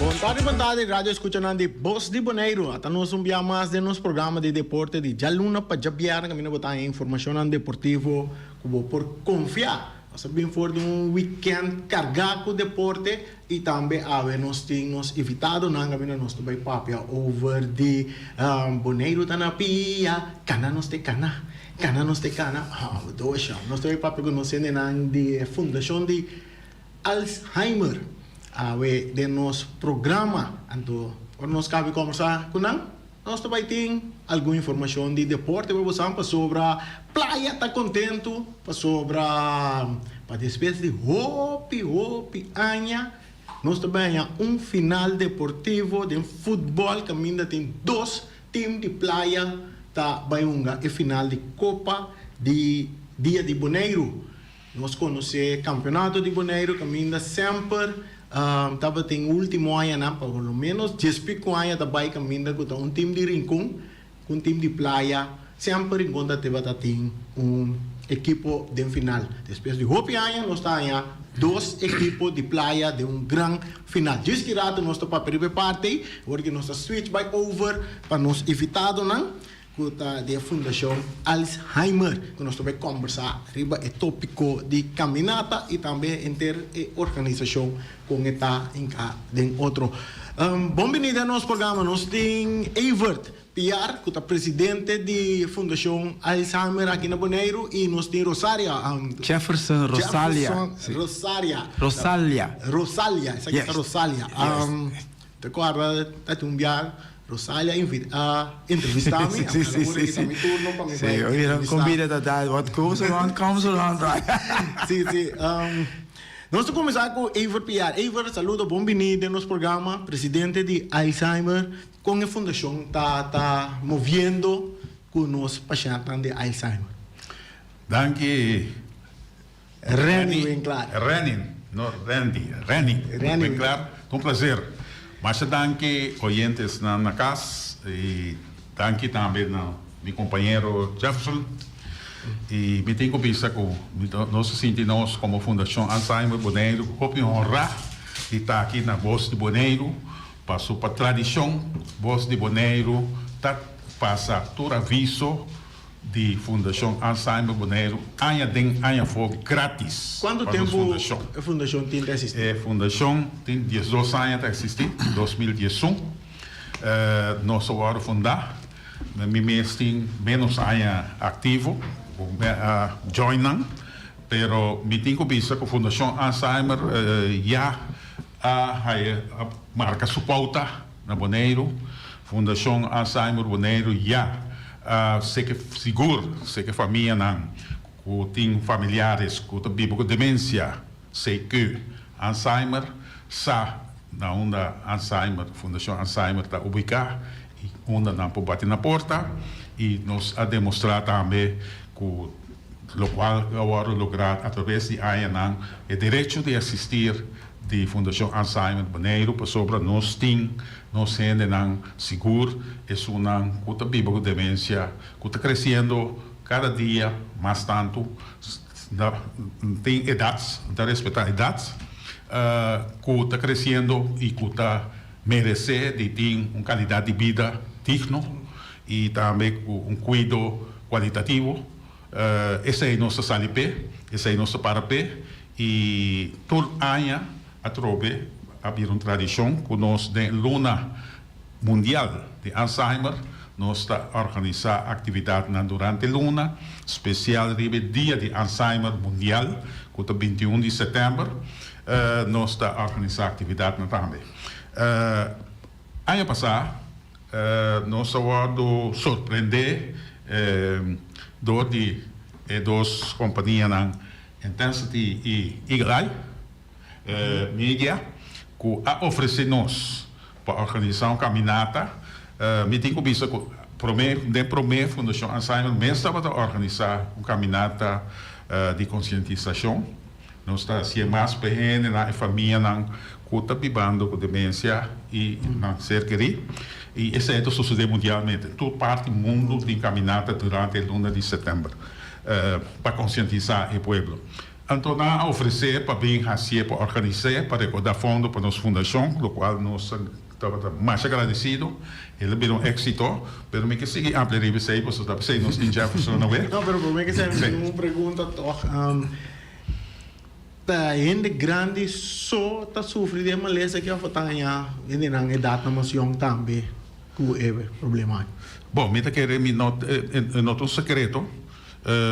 Bon tardi, bon tardi, radio escuchanan di Bos di Boneiru. Ata nos un bia mas den nos programa di deporte di djaluna pa djabièrnè kaminda bo ta haña informashonnan deportivo ku bo por konfia. Nos a bin for di un wikènt kargá ku deporte i tambe awe nos tin nos invitadonan kaminda nos ta bai papia over di Boneiru ta na pia, kana nos te kana, kana nos te kana. Dosha, nos ta bai papia ku nos hendenan di e fundashon di Alzheimer awe den nos programa. Anto ora nos kabi kombersá ku nan, nos ta bai tin algun informashon di deporte pa bosan pasobra Playa ta kontentu pasobra pa despues di hopi hopi aña nos ta bai haña un final deportivo den futbòl kaminda tin dos tim di Playa ta bai hunga e final di Kopa di Dia di Boneiru. Nos konosé kampionato di Boneiru kaminda semper tabatin último añanan, por lo ménos diespiku aña ta bai kaminda ku ta un tim di Rincon ku un tim di Playa. Semper Rincon ta tabata tin un ekipo den final. Despues di hopi aña nos ta haña dos ekipo di Playa den un gran final. Djis ki rato nos ta papia riba e parti ei, awor ki nos ta switch bai over pa nos invitadonan. Ku ta di e Fundashon Alzheimer, ku nos ta bai kombersá riba e tópiko di kaminata i tambe henter e organisashon kon e ta hinká den otro. Bon bini den nos programa. Nos tin Evert Piar, ku ta presidente di Fundashon Alzheimer aki na Boneiru i nos tin Rosaria. Jefferson Rosalia. Jefferson Rosaria. Rosalia. Rosalia, esaki ta Rosalia. Te kòrda ta tin un bia Rosalia a entrevistá mi, a manda ora ki ta mi turno pa mi bai entrevistá. Kon bida ta dal, what goes around comes around, right? Sí, sí. Nos ta kuminsá ku Evert Piar. Evert, saludo, bon bini den nos programa, presidente di Alzheimer. Kon e fundashon ta ta moviendo ku nos pashèntnan di Alzheimer? Danki. Renny Winklaar. Renny, no Randy, Renny Winklaar. Ta un placer. Masha danki oyentesnan na cas y danki tambe na mi compañero Jefferson. Y mi tin cu bisa cu nos ta sinti nos como Fundacion Alzheimer Boneiru hopi honra di ta aki na Bos di Boneiru paso pa tradicion Bos di Boneiru ta pasa tur aviso di Fundashon Alzheimer Boneiru aña den aña afó gratis Kuantu pa nos tempu fundashon. e fundashon tin ta eksistí? E fundashon tin diesdos aña ta eksistí, 2011 nos a wòrdu fundá. Mi mes tin ménos aña aktivo, mi a join nan, pero mi tin ku bisa ku Fundashon Alzheimer ya a haya a marka su pouta na Boneiru. Fundashon Alzheimer Boneiru ya a seke sigur seke famianan ku tin familiares ku ta biba ku demensia, CQ, Alzheimer, sa na unda Alzheimer, Fundashon Alzheimer ta ubiká i unda nan por bati na porta. I nos a demostrá tambe ku lokual a wòrdu lográ atraves di añanan e derecho di asistir di Fundashon Alzheimer Boneiru pasobra nos tin nos hendenan sigur esunnan ku ta biba ku demensia ku ta kresiendo kada dia mas tantu tin edat ta respetá edat ku ta kresiendo i ku ta meresé di tin un kalidat di bida digno i tambe ku un kuido kualitativo. Esei nos ta sali p'e, esei nos ta para p'e. I tur aña atrobe a bira un tradishon ku nos den luna mundial di Alzheimer nos ta organisá aktividatnan durante luna, spesial riba e dia di Alzheimer mundial ku ta 21 di sètèmber nos ta organisá aktividatnan tambe. Aña pasá nos a wòrdu sorprendé dor di e dos kompanianan Intensity i Eagle Eye Media ku a ofresé nos pa organisá un kaminata. Mi tin ku bisa ku promé den promé Fundashon Alzheimer mes tabata organisá un kaminata di konsientisashon. Nos ta hasié mas pa e hendenan, e famianan ku ta bibando ku demensia i nan ser kerí. I esei ta sosodé mundialmente. Tur parti mundu tin kaminata durante e luna di sètèmber. Pa konsientisá e pueblo. Anto nan a ofresé pa bin hasié pa organis'é pa rekodá fondo pa nos fundashon, lokual nos tabata masha gradesido. El a bira un éksito, pero mi ke sigui amplia riba esei pasobra ta p'esei nos tin Jefferson awe. No, pero promé ke esei mi tin un pregunta tòg. Ta hende grandi so ta sufri di e malesa aki òf ta haña hendenan edatnan mas yòn tambe ku e problema aki? Bon, mi ta kere mi no e no ta un sekreto.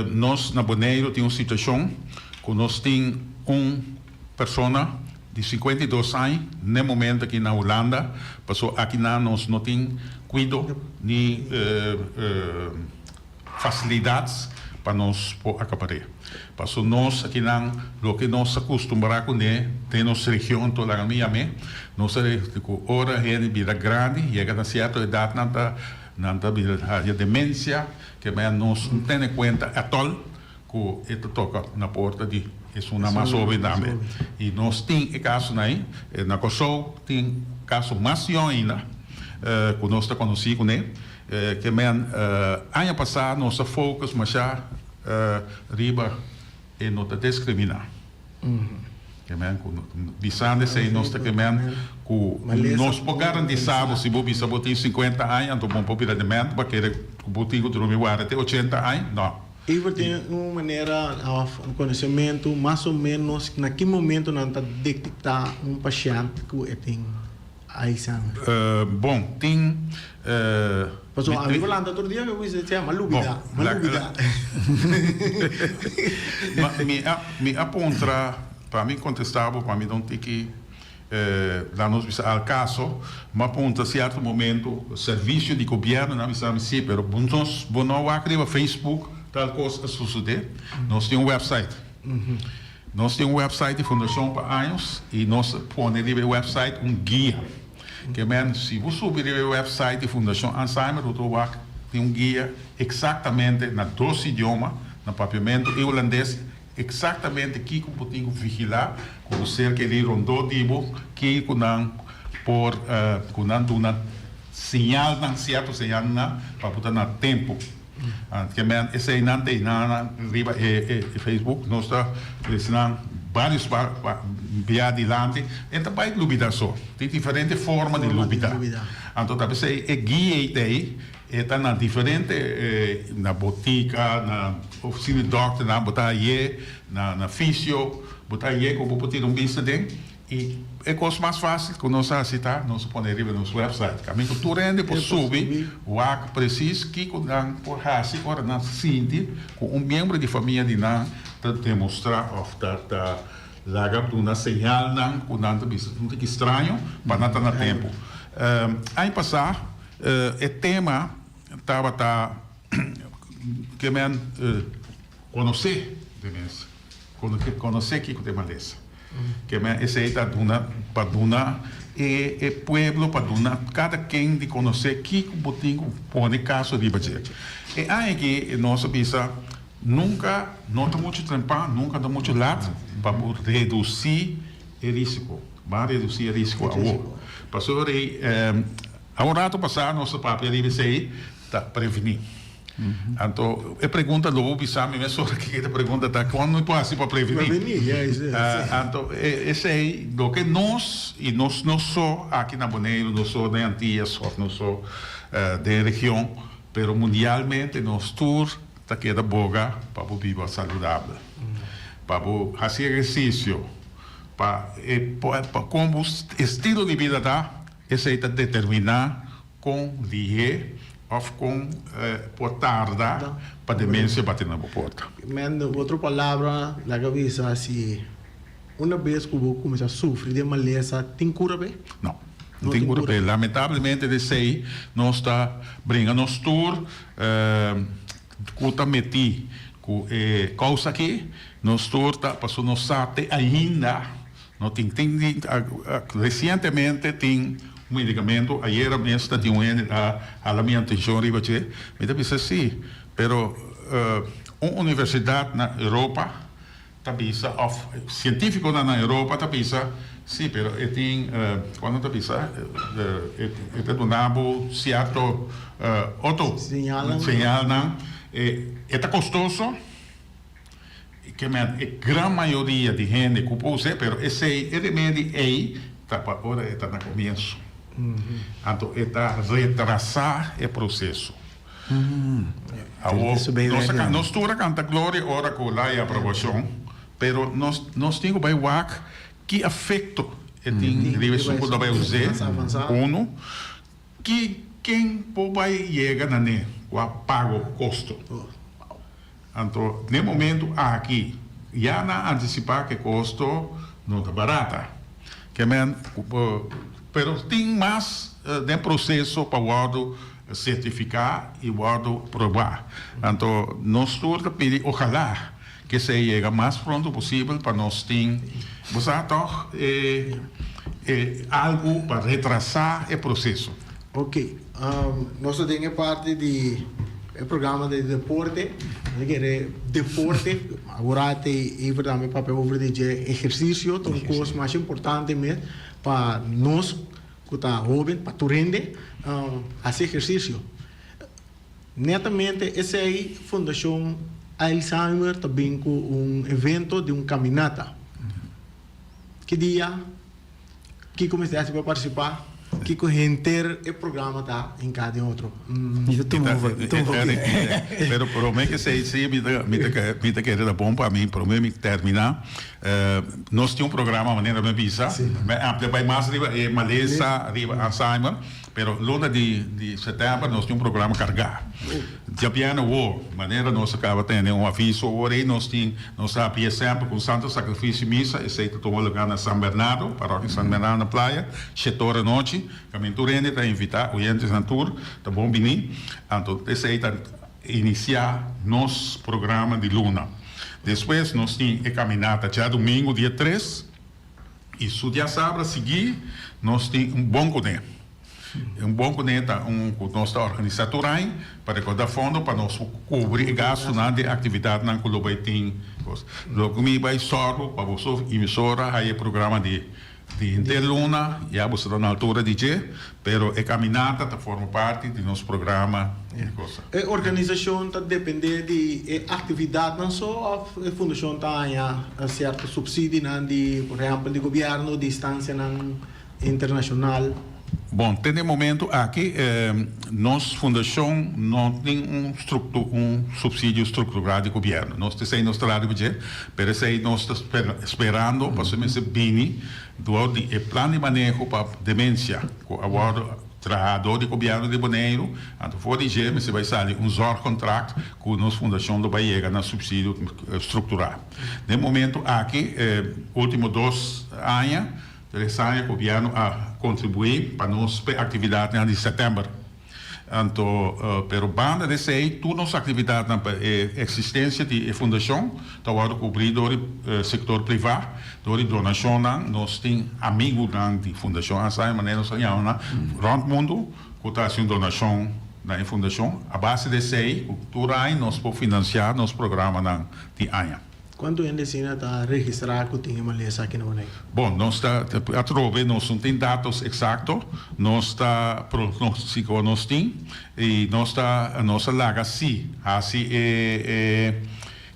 Nos na Boneiru tin un situashon ku nos tin un persona di 52 aña n'e momento aki na Hulanda, pasobra akinan nos no tin kuido ni fasilidat pa nos por akapar'é. Pasobra nos akinan loke nos a kustumbrá kuné den nos region, tur laga mi yam'é, nos a ku ora hende bira grandi yega na sierto edat nan ta Nan ta bira haña demencia, ke mea nos no tene cuenta atol cu e ta toca na porta di esunnan mas hoben tambe. Y nos tin e casonan ey. Na Corsou tin caso mas yong ainda cu nos ta conoci cune. Ke mea aña pasa nos a focus masha riba e no ta discrimina. Ke men ku bisando esei nos ta ke men ku nos por garantisa bo si bo bisa bo tin 50 aña anto bo por bira dement bo a kere ku bo tin ku drumi warda te 80 aña no. Iver tin un manera of un konosementu mas o menos na ki momento nan ta detekta un pashènt ku e tin Alzheimer? Bon tin. Pasobra ami por lanta tur dia mi por bisa che, m'a lubida, m'a lubida. Ma mi a mi a puntra pa mi contesta bo pa mi ta un tiki laat nos bisa al caso, m'a puntra cierto momento servicio di gobierno nan a bisa mi si pero bo nos bo no a wak riba Facebook tal cos a sucede, nos tin un website. Nos tin un website di Fundacion pa años y nos a pone riba e website un guia. Ke men si bo subi riba e website di Fundacion Alzheimer bo ta wak tin un guia exactamente na dos idioma, na Papiamento y Hulandes, exactamente kiko bo tin ku vigila ku bo ser keri rondó di bo, kiko nan por ku nan duna señalnan, cierto señalnan pa bo ta na tempo. Ke men eseinan ta einan riba e Facebook nos ta trese nan varios bia dilanti e ta bai lubida so tin diferente forma di lubida anto ta pesey e guia ei ta ei e ta na diferente na botica na oficina di dokter nan bo ta haye na fisio bo ta haye ku bo por tira un bista den. I e kos mas fásil ku nos hasi ta nos a pone riba nos wèpsait. Kaminda ku tur hende por subi wak presis kiko nan por hasi ora nan sinti ku un miembro di famia di nan ta demostrá òf ta ta laga duna señalnan ku nan ta bisa un tiki straño pa nan ta na tempu. Aña pasá e tema tabata ke men konosé demensia. Konosé kiko ta e malesa. Ke men esei ta duna pa duna e e pueblo pa duna kada ken di konosé kiko bo tin ku pone kaso riba dje. E aña aki nos a bisa nunka no ta muchu trempan, nunka ta muchu lat pa bo redusí e risiko. Ban redusí e risiko awor. Pasobra a un rato pasá nos a papia riba esei ta prevení. Anto e pregunta lo bo bisa mi mesora ki e pregunta ta kon mi por hasi pa prevení? Anto esei loke nos i nos no so aki na Boneiru, no so den Antillas of no so den region pero mundialmente nos tur ta keda boga pa bo biba saludabel, pa bo hasi ehersisio, pa e pa kon bo estilo di bida ta esei ta determina Kon lihé òf kon por tarda pa demensia bati na bo porta? Men otro palabra, laga bisa si una bes ku bo kuminsá sufri di e malesa, tin kura p'e? No, no tin kura p'e. Lamentablemente di esei nos ta bringa nos tur ku ta metí ku e kousa aki, nos tur ta pasobra nos sa te ainda No tin tin di recientemente tin un medicamento ayera mes ta tin un hende ta hala mi atencion riba dje mi ta bisa si pero un universidad na Europa ta bisa of cientificonan na Europa ta bisa si pero e tin cuando ta bisa e ta duna bo cierto otro señalnan e ta costoso. Ke men e gran mayoria di hende ku por us'é, pero esei e remedi ei ta pa ora e ta na komienso. Anto e ta retrasá e proseso. Awor, nos a nos tur a kanta gloria ora ku la e aprobashon, pero nos nos tin ku bai wak ki afekto e tin riba esun ku ta bai us'é, unu. Ki ken por bai yega na ne ku a pago kosto? Anto n'e momentu aki ya nan a antisipá ku e kosto no ta barata. Ke men pero tin mas den proseso pa wòrdu sertifiká i wòrdu probá. Anto nos tur ta pidi ojalá ku esei yega mas pronto posibel pa nos tin bo sa tòg e e algu pa retrasá e proseso. Ok, nos ta den e parti di e programa di deporte. Mi kere deporte, awor te Evert tambe papia over di dje ehersisio ta un kos masha importante mes pa nos ku ta hoben, pa tur hende hasi ehersisio. Netamente esei Fundashon Alzheimer ta bin ku un evento di un kaminata. Ki dia? Kiko mester hasi pa partisipá? Kiko henter e programa ta hinká den otro? Mi ta tuma over, mi tuma over. Pero promé ke esei sí mi ta mi ta mi ta kere ta bon pa mi promé mi terminá. Nos tin un programa manera mi a bisa, mi a amplia bai mas riba e malesa, riba Alzheimer. Pero luna di di sètèmber nos tin un programa kargá. Djabièrnè awor, manera nos a kaba tene un aviso awor ei, nos tin, nos ta hapia semper ku un Santo Sakrifisio Misa, esei ta tuma lugá na San Bernardo, Parokia San Bernardo na Playa, shete ora anochi. Kaminda tur hende ta invitá, oyentesnan tur ta bon biní. Anto esei ta inisiá nos programa di luna. Despues nos tin e kaminata djadumingu dia tres. I su diasabra sigui nos tin un bon kuné. Un bon kuné ta un ku nos ta organisá tur aña pa rekordá fondo pa nos por kubri e gastunan di e aktividatnan ku lo bai tin. Loke mi bai sòru pa boso emisora haya e programa di di henter luna, ya boso ta na altura di dje, pero e kaminata ta forma parti di nos programa di cosa. E organisashon ta dependé di e aktividatnan so òf e fundashon ta haña sierto supsidinan di, por ehèmpel, di gobièrnu, di instansianan internashonal? Bon, te n'e momentu aki nos fundashon no tin un un supsidio strukturá di gobièrnu. Nos ta esei nos ta lari pa dje, pero esei nos ta sperando pasobra mester bini dor di e plan di maneho pa demensia ku a wòrdu traha dor di gobièrnu di Boneiru. Anto for di dje mester bai sali un zorgcontract ku nos fundashon lo bai yega na supsidio strukturá. Den momentu aki e último dos aña, tres aña gobièrnu a kontribuí pa nos p'e aktividatnan di sètèmber. Anto, pero banda di esei tur nos aktividatnan pa e eksistensia di e fundashon ta wòrdu kubrí dor di sektor privá, dor di donashonnan. Nos tin amigunan di Fundashon Alzheimer, manera nos ta yama nan, rònt mundu ku ta hasi un donashon na e fundashon. A base di esei ku tur aña nos por finansiá nos programanan di aña. Kuantu hende asina ta registrá ku tin e malesa aki na Boneiru? Bon, nos ta atrobe nos no tin datos eksakto, nos ta pronostikó nos tin i nos ta nos a laga si hasi e e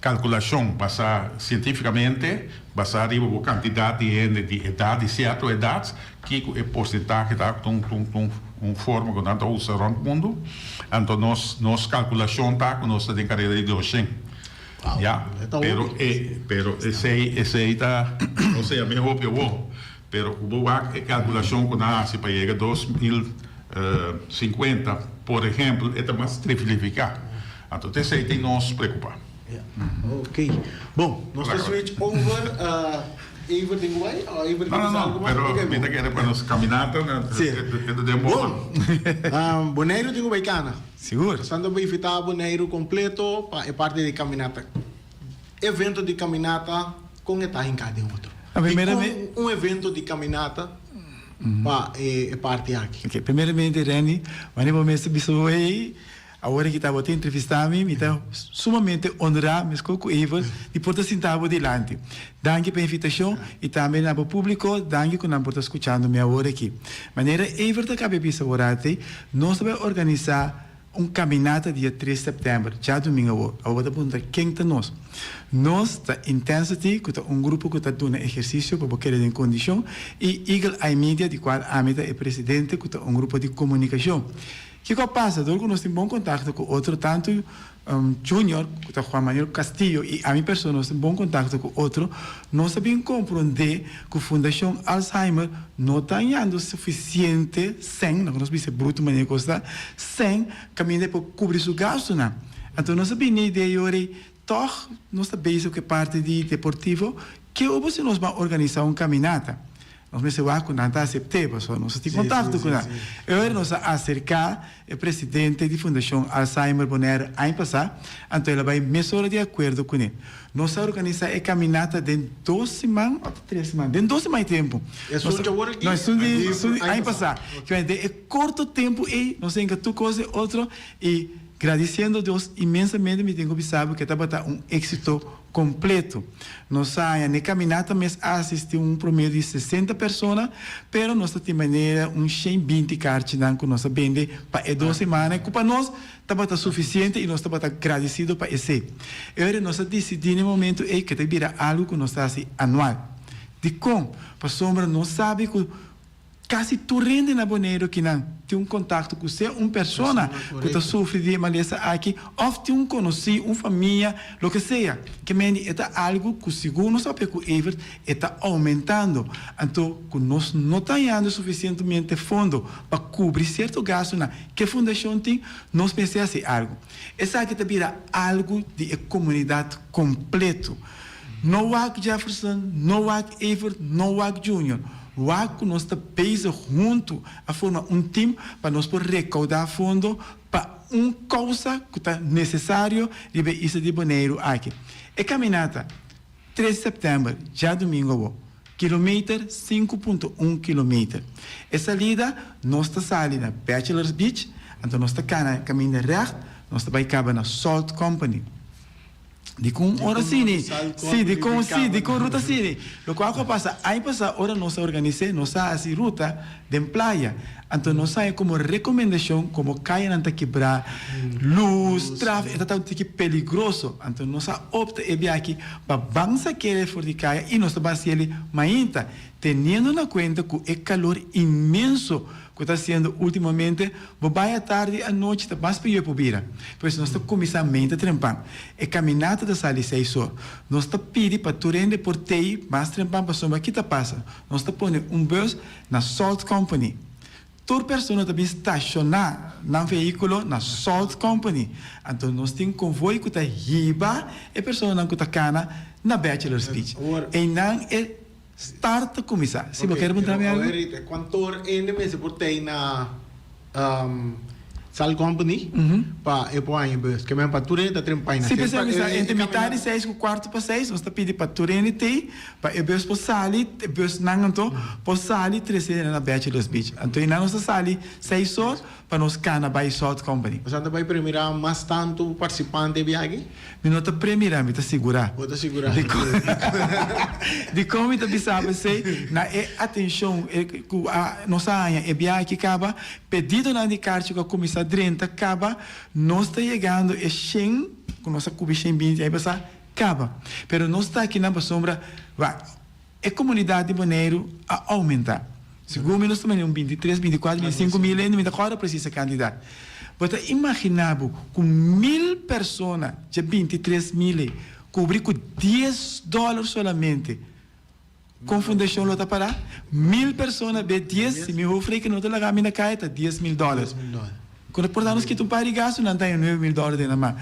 kalkulashon basá sientífikamente, basá riba bo kantidat di hende di edat di sierto edat, kiko e porsentahe ta, ta un un un forma ku nan ta usa rònt mundu. Anto nos nos kalkulashon ta ku nos ta den kareda di doshen. Ya, pero e, pero esei, esei ta, osea mi hopi awor, pero ku bo wak e kalkulashon ku nan hasi pa yega 2050, por ehempel, e ta mas triflifiká. Anto ta esei tin nos preokupá. Ya, ok. Bon, nos ta switch over, Evert tin ku bai o Evert No, no, no, pero mi ta kere pa nos kaminata na, e ta den bon. Bon, Boneiru tin ku bai kana. Sigur. Nos ta bishita Boneiru kompleto pa e parti di kaminata. Evento di kaminata kon e ta hinká den otro? Dikon un evento di kaminata pa e parti aki? Ok, primeramente Renny, wanneer bo mester bisa bo hey, awor aki ta bo ta entrevistá mi, mi ta sumamente honrá meskos ku Evert di por ta sintá bo dilanti. Danki pa e invitashon i tambe na bo públiko, danki ku nan por ta skuchando mi awor aki. Manera Evert a kaba e bisa bo rati, nos ta bai organisá. un kaminata dia tres sèptèmber, djadumingu awor. Awor bo ta puntra ken ta nos? Nos ta Intensity ku ta un grupo ku ta duna ehersisio pa bo keda den kondishon i Eagle Eye Media di kual ami ta e presidente ku ta un grupo di komunikashon. Kiko a pasa? Dor ku nos tin bon kontakto ku otro tantu Junior, ku ta Juan Manuel Castillo i ami persona nos tin bon kontakto ku otro, nos a bin komprondé ku Fundashon Alzheimer no ta hañando sufisiente sèn, laga nos bisa bruto manera kos ta, sèn kaminda e por kubri su gastunan. Anto nos a bini e idea yori, tòg nos ta bezig ku e parti di deportivo, ke obo si nos ban organisá un kaminata? Nos mester wak ku nan ta asept'é, pasobra nos a tin kontakto ku nan. E ora nos a aserká e presidente di Fundashon Alzheimer Bonaire aña pasá, anto el a bai mesora di akuerdo kuné. Nos a organisá e kaminata den dos siman òf tres siman, den dos siman e tempu. Esun dje ora aki? No, esun di esun di aña pasá. Kiba den e korto tempu ei nos a hinka tur kos den otro i gradisiendo Dios inmensamente mi tin ku bisa bo ku e tabata un éksito Completo. Nos a haña n'e caminata mes a asisti un promedio di 60 persona, pero nos ta tin manera un 120 carchinan cu nos a bende pa e dos semana cu pa nos tabata suficiente y nos tabata gradicido pa esey. E ora nos a dicidi n'e momento ey cu ta bira algo cu nos ta haci anual. Dicon? Pasobra nos sabi cu Kasi tur hende na Boneiru kinan tin un kontakto ku sea un persona ku ta sufri di e malesa aki òf tin un konosí, un famia, loke sea. Ke mende e ta algu ku segun nos papia ku Evert e ta oumentando. Anto ku nos no ta hañando sufisientemente fondo pa kubri sierto gastunan ku e fundashon tin, nos mester hasi algu. Esaki ta bira algu di e komunidat kompleto. No wak Jefferson, no wak Evert, no wak Junior. Wak ku nos ta bezig huntu a forma un team pa nos por rekoudá fondo pa un kousa ku ta nesesario riba e isla di Boneiru aki. E kaminata, tres sèptèmber, djadumingu awor, kilometer 5.1 kilometer. E salida nos ta sali na Bachelors Beach, anto nos ta kana kaminda règt, nos ta bai kaba na Salt Company. Dikon ora asini? Sí, dikon sí, dikon ruta asini? Lokual ku a pasa aña pasá ora nos a organis'é, nos a hasi ruta den playa. Anto nos a haña komo rekomendashon komo kayanan ta kibrá, lus, trafiko, e ta ta un tiki peligroso. Anto nos a opta e biaha aki pa ban sak'é for di kaya i nos ta ban hasiel mainta, teniendo na kuenta ku e kalor inmenso Ku ta hasiendo ultimamente, bo bai atardi anochi ta mas pió por bira. Pues nos ta kuminsá meinta trempan. E kaminata ta sali seis or. Nos ta pidi pa tur hende por tei mas trempan pasobra ki ta pasa? Nos ta pone un bus na Salt Company. Tur persona ta bin stashoná nan vehíkulo na Salt Company. Anto nos tin konvoi ku ta hiba e personanan ku ta kana na Bachelor's Beach. Einan e. Start ta cuminsa. Si bo kier puntra mi algo. Oke, pero cuantor hende mester por tey na Sal Company pa e por haña bus? Ke men pa tur hende ta tren paina. Si p'esei mi sa entre mitad di seis cu cuarto pa seis nos ta pidi pa tur hende tey pa e bus por sali, e busnan anto por sali trece hende na Bachelor's Beach. Anto einan nos ta sali seis or Pa nos cana bay Salt Company. Boso ta bay premira mas tantu participante e biaha aki? Mi no ta premira, mi ta sigura. Bo ta sigura. Dicon mi ta bisa bo esey? Na e atencion cu nos a haña e biaha aki caba, pedidonan di carchi cu a cuminsa drenta caba, nos ta yegando e shen, cu nos a cubi shen binti aña pasa, caba. Pero nos ta akinan pasobra, wak. E komunidat di Boneiru a oumentá. Segun mi nos ta manda un 23, 24, 25 mil hende, mi ta kòrda presis e kantidat. Bo ta imaginá bo ku mil persona dje 23 mil ei kubri ku dies dòler solamente, kon fundashon lo ta pará? Mil persona be dies, si mi hoofdrekening no ta laga mi na kaya, ta 10,000 dòler. Ku por ta nos kita un par di gastu, nan ta haña 9000 dòler den nan man.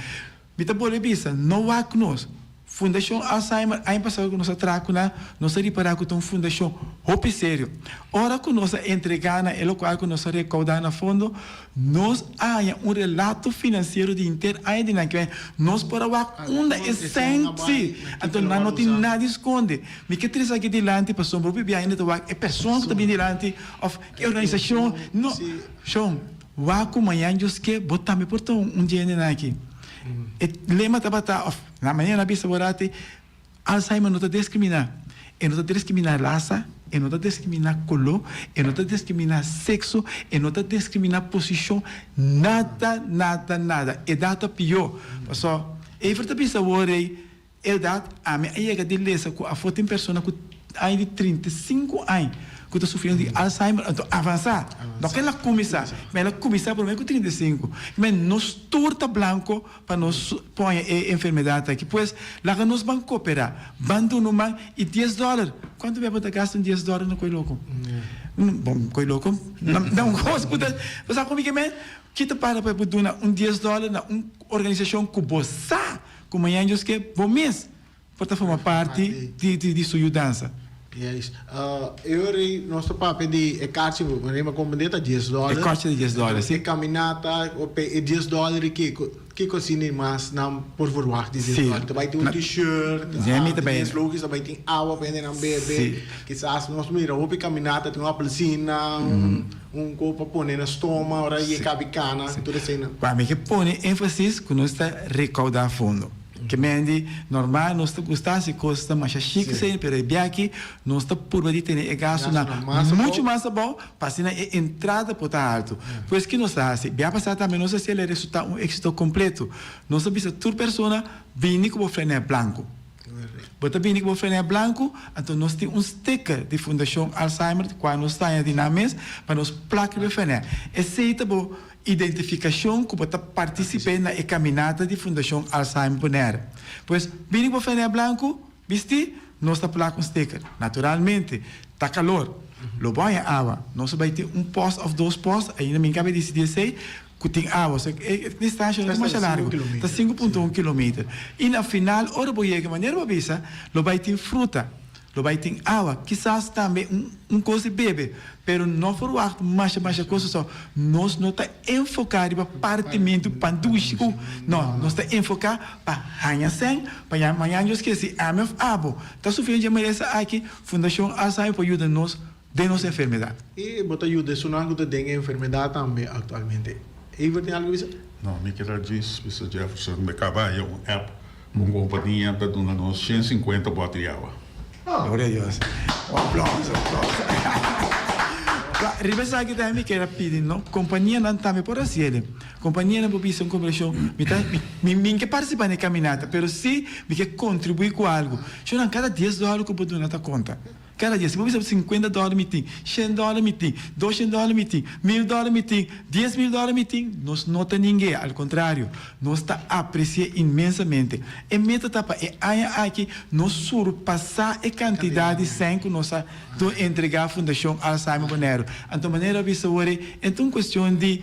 Mi ta bolbe bisa, no wak nos. Fundashon Alzheimer aña pasado ku nos a traha ku nan, nos a ripará ku ta un fundashon hopi serio. Ora ku nos a entregá nan e lokual ku nos a rekoudá na fondo, nos a haña un relato finansiero di henter aña di nan ke nos por a wak unda e sèn, sí, anto nan no tin nada di skonde. Mi ke trese aki dilanti pasobra hopi biaha hende ta wak e persona ku ta bini dilanti òf e organisashon, no, shon. Wak ku mañan Dios ke, bo tambe por ta un di hendenan aki. E lema tabata, òf na manera nan a bisa bo rati, Alzheimer no ta diskriminá. E no ta diskriminá rasa, E no ta diskriminá koló, e no ta diskriminá sekso, e no ta diskriminá posishon, nada, nada, nada. Edat ta pió. Pasobra Evert ta bisa awor ei, edat, ami a yega di lesa ku afó tin persona ku aña di 35 aña ku ta sufriendo di Alzheimer, anto avansá. No ku el a kuminsá, ma el a kuminsá promé ku 35. Men nos tur ta blanko pa nos poña e enfermedat aki. Pues, laga nos ban koperá, ban duna un man i dies dòler. Kuantu bia bo ta gasta un dies dòler na koi loko? Bon, koi loko na un kos ku ta, bo sa kon mi ke men? Ki ta para pa bo duna un dies dòler na un organisashon ku bo sa ku mañana Dios ke bo mes por ta forma parti di su yudansa? Yes. E ora ei nos ta papia di e karchi, bo komprendé ta dies dòler. E karchi ta dies dòler, si. E kaminata, e dies dòler i kiko, kiko asina i mas nan por verwagt di dies dòler? Ta bai tin un t-shirt, ta logis ta bai tin awa pa hendenan bebe. Kisas nos mira hopi kaminata tin un apelsina, un kos pa pone na stoma ora e kabi kana, tur eseinan. Pa mi ke pone énfasis ku nos ta rekoudá fondo. Ke men di normal nos ta gusta si kos ta masha shik esei, pero e bia aki nos ta purba di tene e gastunan muchu mas abou pa asina e entrada por ta haltu. Pues ki nos ta hasi? Bia pasá tambe nos a hasi el e resultá un éksito kompleto. Nos a bisa tur persona bini ku bo flanel blanku. Bo ta bini ku bo flanel blanku, anto nos tin un sticker di Fundashon Alzheimer kua nos ta haña di nan mes pa nos plak riba e flanel. Esei ta bo Identifikashon ku bo ta partisip'é na e kaminata di Fundashon Alzheimer Bonaire. Pues, bini ku bo flanel blanku, bistí, nos ta plak un sticker. Naturalmente, ta kalor. Lo bo haña awa. Nos a bai tin un pòst òf dos pòst, ainda mi kaba disidí esei, ku tin awa. Osea, e distansha no ta masha largu, ta 5.1 kilometer. I na final, ora bo yega, manera bo a bisa, lo bai tin fruta. Lo bai tin awa, kisas tambe un un kos di bebe, pero no ferwagt masha masha kos pasobra nos no ta enfoká riba partimentu pan dushi ku no, nos ta enfoká pa haña sèn pa ya mañana Dios kier si ami òf abo ta sufriendo dje malesa aki Fundashon Alzheimer por yuda nos den nos enfermedat. I bo ta yuda esunnan ku ta den e enfermedat tambe aktualmente. Evert tin algu bisa? No, mi kier a djis bisa Jefferson mi kaba haña un app. Un kompania ta duna nos 150 bòt di awa. Gloria a Dios. Un aplauso, un aplauso. Riba esaki tambe mi kier a pidi no, kompanianan tambe por hasi el. Kompanianan por bisa un kombershon, mi ta, mi, mi ke partisipá na e kaminata, pero si mi ke kontribuí ku algu. Shornan, kada dies dòler ku bo duna ta konta. Kada dia, si bo bisa sinkuenta dòler mi tin, shen dòler mi tin, doshen dòler mi tin, mil dòler mi tin, 10,000 dòler mi tin, nos no ta ning'é, al kontrario, nos ta apresi'é inmensamente. E meta ta pa e aña aki nos surpasá e kantidat di sèn ku nos a dun entregá Fundashon Alzheimer Boneiru. Anto manera a bisa wor ei, e ta un kuestion di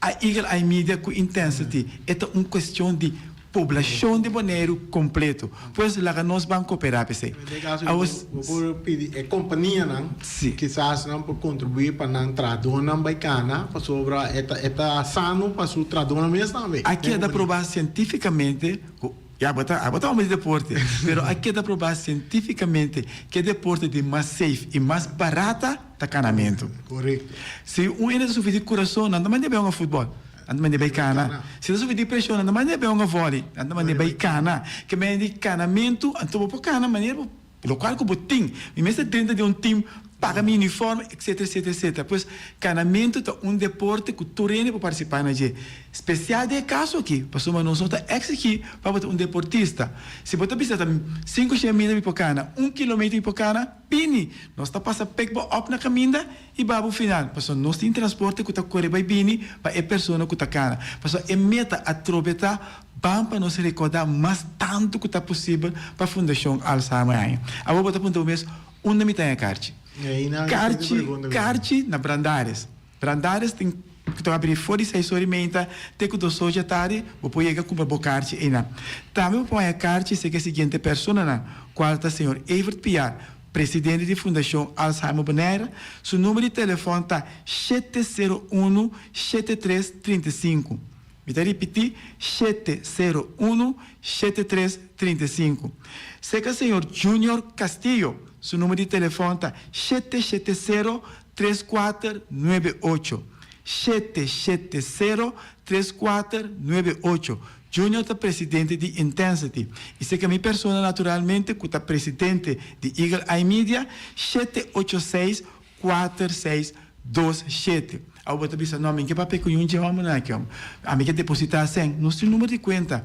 A Eagle Eye Media ku Intensity e ta un kuestion di poblashon di Boneiru kompleto. Pues laga nos ban koperá p'esei. Den kaso di bo por pidi e kompanianan kisas nan por kontribuí pa nan trahadónan bai kana pasobra e ta e ta sano pa su trahadónan mes tambe. A keda probá sientífikamente ku ya bo ta abo ta homber di deporte pero a keda probá sientífikamente ku e deporte di mas safe i mas barata ta kanamentu. Korekto. Si un hende ta sufri di kurason, nan ta manda e bai hunga futbòl, nan ta manda e bai kana. Si e ta sufri di preshon, nan ta manda e bai hunga vòli, nan ta manda e bai kana. Ke mende di kanamentu, anto bo por kana manera bo, lokual ku bo tin. Mi mester drenta den un tim, paga mi uniforme, etsetera, etsetera, etsetera. Pues, kanamentu ta un deporte ku tur hende por partisipá na dje. Spesial den e kaso aki, pasobra nos no ta eksigí pa bo ta un deportista. Si bo ta bisa ta 500 meter mi por kana, un kilometer mi por kana, Bini! Nos ta pasa pek bo op na kaminda i ba bo final, pasobra nos tin transporte ku ta kore bai bini pa e persona ku ta kana. Pasobra e meta atrobe ta ban pa nos rekordá mas tantu ku ta posibel pa Fundashon Alzheimer aña. Awor bo ta puntra bo mes, Unda mi ta haña karchi? Karchi, karchi na Brandaris. Brandaris tin ku ta abri for di seis ora i meinta te ku dos ora dja tardi, bo por yega kumpra bo karchi einan. Tambe bo por haña karchi serka e siguiente personanan, kual ta señor Evert Piar, presidente di Fundashon Alzheimer Bonaire, su number di telefòn ta 701 73 35. Mi ta ripití, 701 73 35. Serka señor Junior Castillo, su number di telefòn ta 770 3498 770 3498. Junior ta presidente di Intensity i serka mi persona naturalmente ku ta presidente di Eagle Eye Media, 786 4627. Awor bo ta bisa, No, mi ke papia ku yun dje hòmbernan aki, hòmber. Ami ke depositá sèn. Nos tin number di kuenta.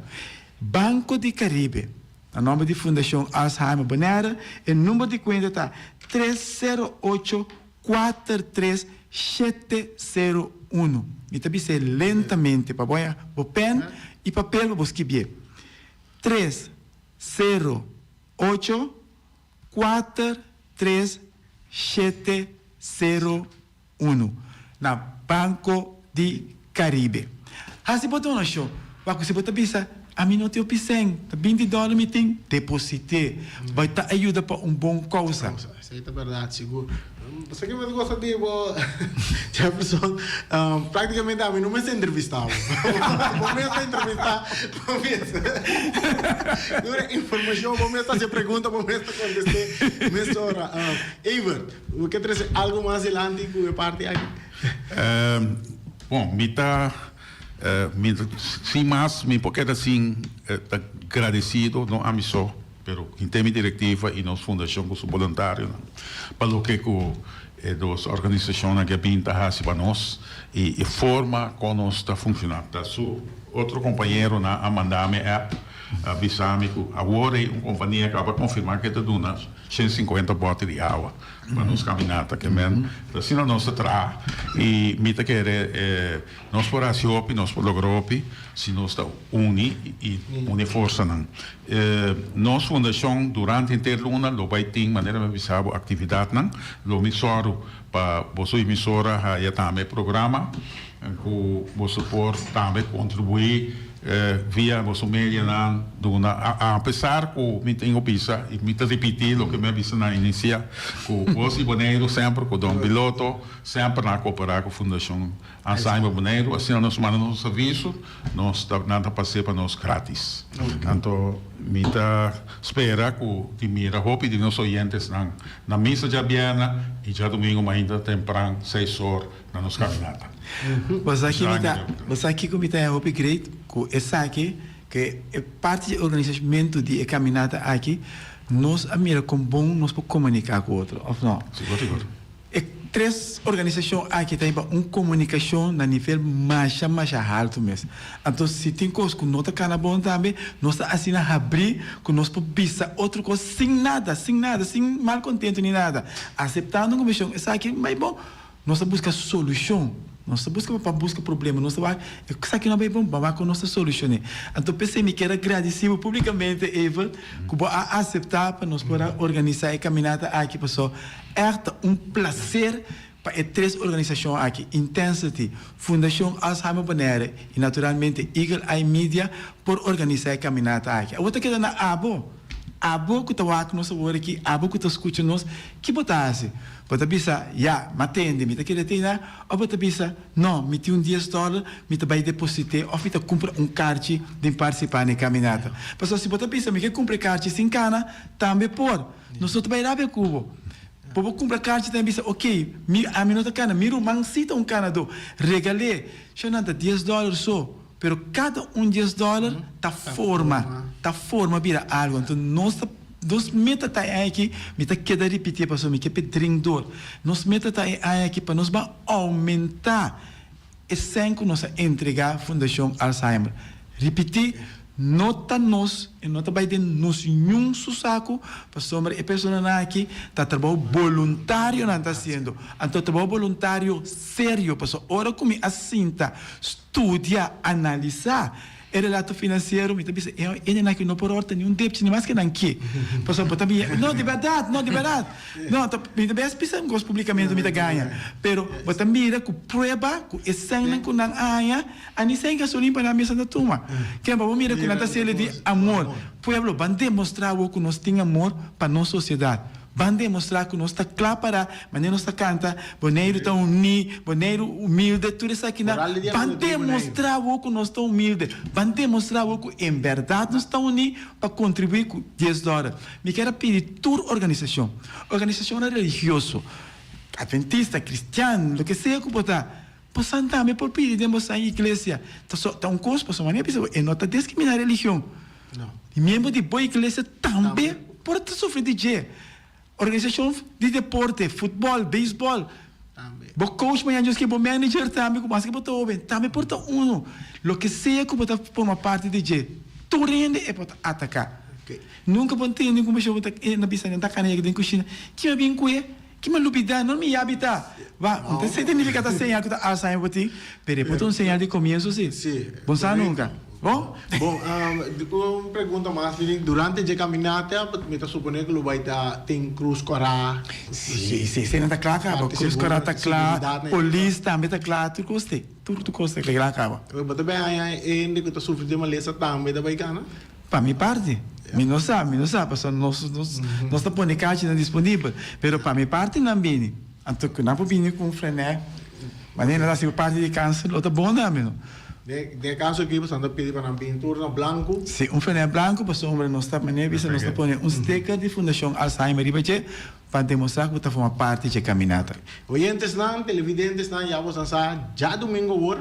Banco di Caribe, na nòmber di Fundashon Alzheimer Bonaire, e number di kuenta ta 308 43701. Mi ta bis'é lentamente pa bo haña bo pèn i papel pa bo skibié. 308 43701 na Banco di Caribe. Hasi bo donashon. Wak ku si bo ta bisa, Ami no tin hopi sèn, ta binti dòler mi tin, deposit'é. Bai ta ayuda pa un bon kousa. Esei ta bèrdat sigur. Pasobra ke mi ta gosta di bo, Jefferson, práktikamente ami no mester entrevistá bo. Bo mes ta entrevistá bo mes. Tur e informashon, bo mes ta hasi e pregunta, bo mes ta kontest'é mesora. Evert, bo ke trese algu mas dilanti ku e parti aki? Bon, mi ta Mi sin mas mi por keda sin ta gradecido no ami so pero henter mi directiva y nos fundacion cu su boluntarionan pa loke cu e dos organisacionnan aki a bin ta haci pa nos y e forma con nos ta funciona. Ta su otro compañeronan a manda mi app a bisa mi cu awor ey un compania caba confirma cu e ta duna 150 bote di awa pa nos caminata ke men ta asina nos ta traha y mi ta kere nos por haci hopi nos por logra hopi si nos ta uni y uni forsanan. Nos fundacion durante henter luna lo bay tin manera mi a bisa bo actividadnan lo mi sòru pa boso emisora haya tambe programa cu boso por tambe contribui via boso medianan duna a pesar cu mi tin cu bisa y mi ta ripiti loke mi a bisa na inicia cu Bos di Boneiru semper cu Don Piloto semper nan a coopera cu Fundacion Alzheimer Boneiru asina nos manda nos servicio nos ta nan ta pas'e pa nos gratis anto mi ta spera cu di mira hopi di nos oyentesnan na misa djabièrnè y djadumingo mainta tempran seis or na nos caminata. Bo sa ki mi ta, bo sa kiko mi ta haña hopi great ku esaki, ku e parti di organisashmentu di e caminata aki, nos a mira kon bon nos por komuniká ku otro, òf no? Sigur, sigur. E tres organisashon aki ta hiba un komunikashon na nivel masha, masha haltu mes. Anto si tin kos ku no ta kana bon tambe, nos ta asina habrí ku nos por bisa otro kos sin nada, sin nada, sin mal kontentu ni nada. Aseptando un komishon, esaki bai bon. Nos ta buska solushon. Nos ta buska pa buska problema. Nos ta wak esaki no a bai bon, ban wak kon nos ta solushon'é. Anto p'esei mi kier a gradisí bo públikamente, Evert, ku bo a aseptá pa nos por a organisá e kaminata aki pasobra ègt ta un plaser pa e tres organisashon aki, Intensity, Fundashon Alzheimer Bonaire i naturalmente Eagle Eye Media por organisá e kaminata aki. Awor ta keda na abo. Abo ku ta wak nos awor aki, abo ku ta skucha nos, ki bo ta hasi? Bo ta bisa, Ya, m'a tende, mi ta kere tene, òf bo ta bisa, No, mi tin un dies dòler, mi ta bai deposit'é òf mi ta kumpra un karchi den partisipá na e kaminata. Pasobra si bo ta bisa, Mi ke kumpra e karchi sin kana, tambe por. Nos no ta bai rabia ku bo. Bo por kumpra karchi tambe bisa, Oké, mi, ami no ta kana, mi ruman sí ta un kanadó. Regal'é. Shonnan ta dies dòler so. Pero kada un dies dòler ta forma, ta forma bira algu. Anto nos ta, nos meta ta e aña aki, mi ta keda ripitié pasobra mi ke p'e dring dor. Nos meta ta e aña aki pa nos ban oumentá e sèn ku nos a entregá Fundashon Alzheimer. Ripití, no ta nos, e no ta bai den nos niun su saku, pasobra e personanan aki ta trabou boluntario nan ta hasiendo. Anto trabou boluntario serio, pasobra ora ku mi a sinta Studia, analisá e relato finansiero, mi ta bisa e hendenan aki no por horta ni un depchi, ni maske nan ke. Pasobra bo ta bia, no, di bèrdat, no, di bèrdat. No, ta, mi ta bes bisa un kos publikamente mi ta gaña. Pero bo ta mira ku prueba ku e sènnan ku nan a haña, a ni sèn gasolin pa nan mesa ta tuma. Ken pa bo mira ku nan ta hasiel di amor. Pueblo, ban demostrá awor ku nos tin amor pa nos sosiedat. Ban demostrá ku nos ta kla pará, manera nos ta kanta, Boneiru ta uní, Boneiru humilde, tur esakinan. Ban demostrá awor ku nos ta humilde. Ban demostrá awor ku en bèrdat nos ta uní pa kontribuí ku dies dòler. Mi kier a pidi tur organisashon, organisashonnan religioso, atventista, kristian, loke sea ku bo ta. Bosan tambe por pidi den bosan iglesia. Ta so ta un kos pasobra manera bisa bo e no ta diskriminá religion. E miembro di bo iglesia tambe por ta sufri di dje. Organisashon di deporte, futbòl, beisbòl, bo coach mañana djos ke bo manager tambe ku maske bo ta hoben tambe por ta unu. Loke sea ku bo ta forma parti di dje, tur hende e por ta ataká. Nunka bo ntende ku bo ta na bisa nan ta kana yega den kushina, kima bin kue? Ki mi lubidá, no mi yabi ta. Ba, un ta significa ta señal cu ta Alzheimer bo tin, pero e por ta un señal di comienzo si. Si. Bon sa nunca. Bon? Bon, un pregunta mas, Lili. Durante dje caminata, mi ta supone cu lo bay ta tin Cruz Cora. Si, si, esei ta cla caba. Cruz Cora ta cla, polis tambe ta cla, tur cos te, tur tur cos ta cla caba. Bo ta bay haña hende cu ta sufri di malesa tambe ta bay cana? Pa mi parti, mi no sa, mi no sa, pasobra nos, nos, nos ta pone kachinan disponibel, pero pa mi parti nan bini. Anto ku nan por bini ku un frenè, manera nan ta hasi ku parti di kanser, lo ta bon tambe no. Den, den e kaso aki boso ta pidi pa nan bini tur na blanku? Si, un frenè blanku, pasobra nos ta, manera bisa, nos ta pone un sticker di Fundashon Alzheimer riba dje pa demostrá ku bo ta forma parti dje kaminata. Oyentesnan, televidentesnan, ya boso sa, djadumingu awor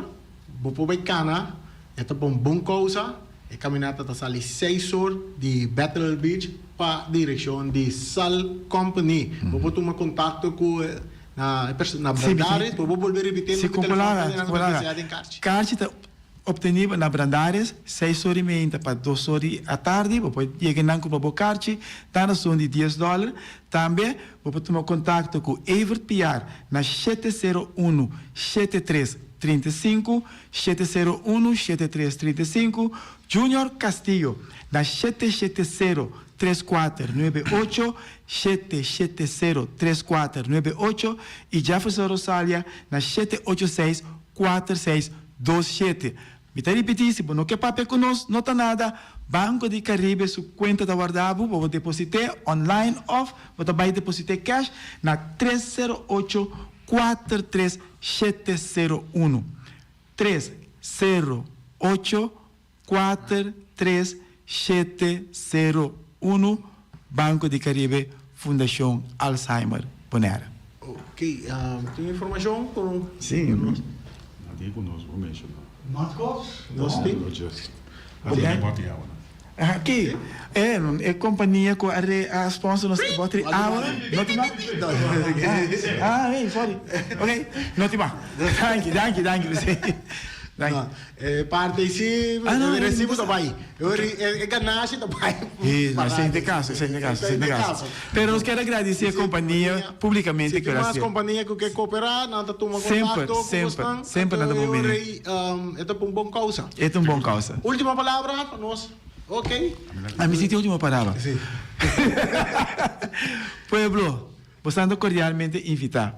bo por bai kana, e ta pa un bon kousa. E caminata ta sali seis or di Bethel Beach pa direccion di Sal Company. Bo por tuma contacto cu na e perso na Brandaris. Bo por bolbe ripiti Si, number di con telefon palabra, pa con palabra. desea den karchi. Karchi ta obtenibel na Brandaris seis or y meinta pa dos or di atardi. Bo por yega nan cumpra bo karchi ta rason di dies dollar. Tambe bo por tuma contacto cu Evert Piar na 701 73 35. 701 73 35, Junior Castillo na 770 3498, 770 3498 y Jefferson Rosalia na 786 4627. Mi ta ripiti, si bo no ke papia ku nos, no ta nada, Banco di Caribe su kuenta ta warda bo, bo por deposit'é online òf bo ta bai deposit'é cash na 308 43701. 308 43701 Banco di Caribe Fundacion Alzheimer Bonaire. Ok, tin informacion cu Sí. nos. Tin cu nos bo menciona. Nos tin. Aki e e compania cu a re a sponsor nos e botri awa no tin mas? Ah hey sorry ok no tin mas danki danki danki p'esey danki. E parti ei si e recibo ta bay e ganashi ta bay pa radio. Esey ta e caso esey ta e caso esey ta e caso pero nos kier a gradici e compania publicamente Si tin mas compania cu ke coopera nan ta tuma contacto cu bosnan Semper nan ta bon bini. E ta pa un bon causa. E ta un bon causa. Ultimo palabra pa nos. Ok. A mi si tin ultimo palabra. Si. Pueblo, bo ta cordialmente invita.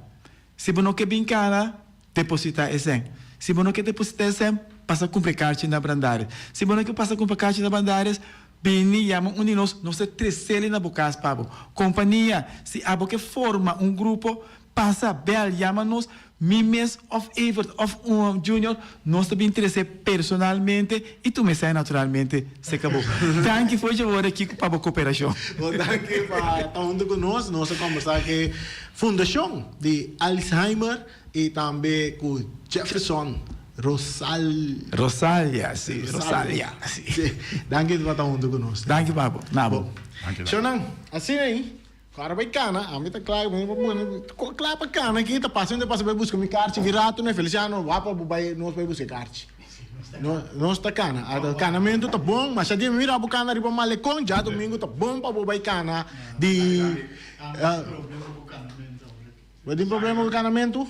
Si bo no ke bin cana, deposita e cen. Si bo no ke deposita e cen, pasa cumpra e carchi na Brandaris. Si bo no ke pasa cumpra carchi na Brandaris, bini yama un di nos, nos ta trecele na bo cas pa bo. Compania, si abo ke forma un grupo, Pasa, bel, yama nos, mi mes of Evert of un Junior, nos ta bin trece personalmente y tuma esai naturalmente cerca bo. Danki for dje worde aki pa bo cooperacion. Bon, danki pa ta hunto cu nos. Nos a combersa cu e fundacion di Alzheimer y tambe cu Jefferson Rosal. Rosalia, si, Rosalia, si. Si, danki pa ta hunto cu nos. Danki pa bo, na bo. Danki. Shownan, asina ei. Klara bai kana, ami ta kla, mi pa kla pa kana aki, ta pasa mi ta pasa bai buska mi karchi ki ratu ne Feliciano wapa bo bai nos bai buska e karchi. No nos ta kana, kanamentu ta bon, masha dia mi mira bo kana riba malekon, djadumingu ta bon pa bo bai kana di Bo tin problema ku kanamentu?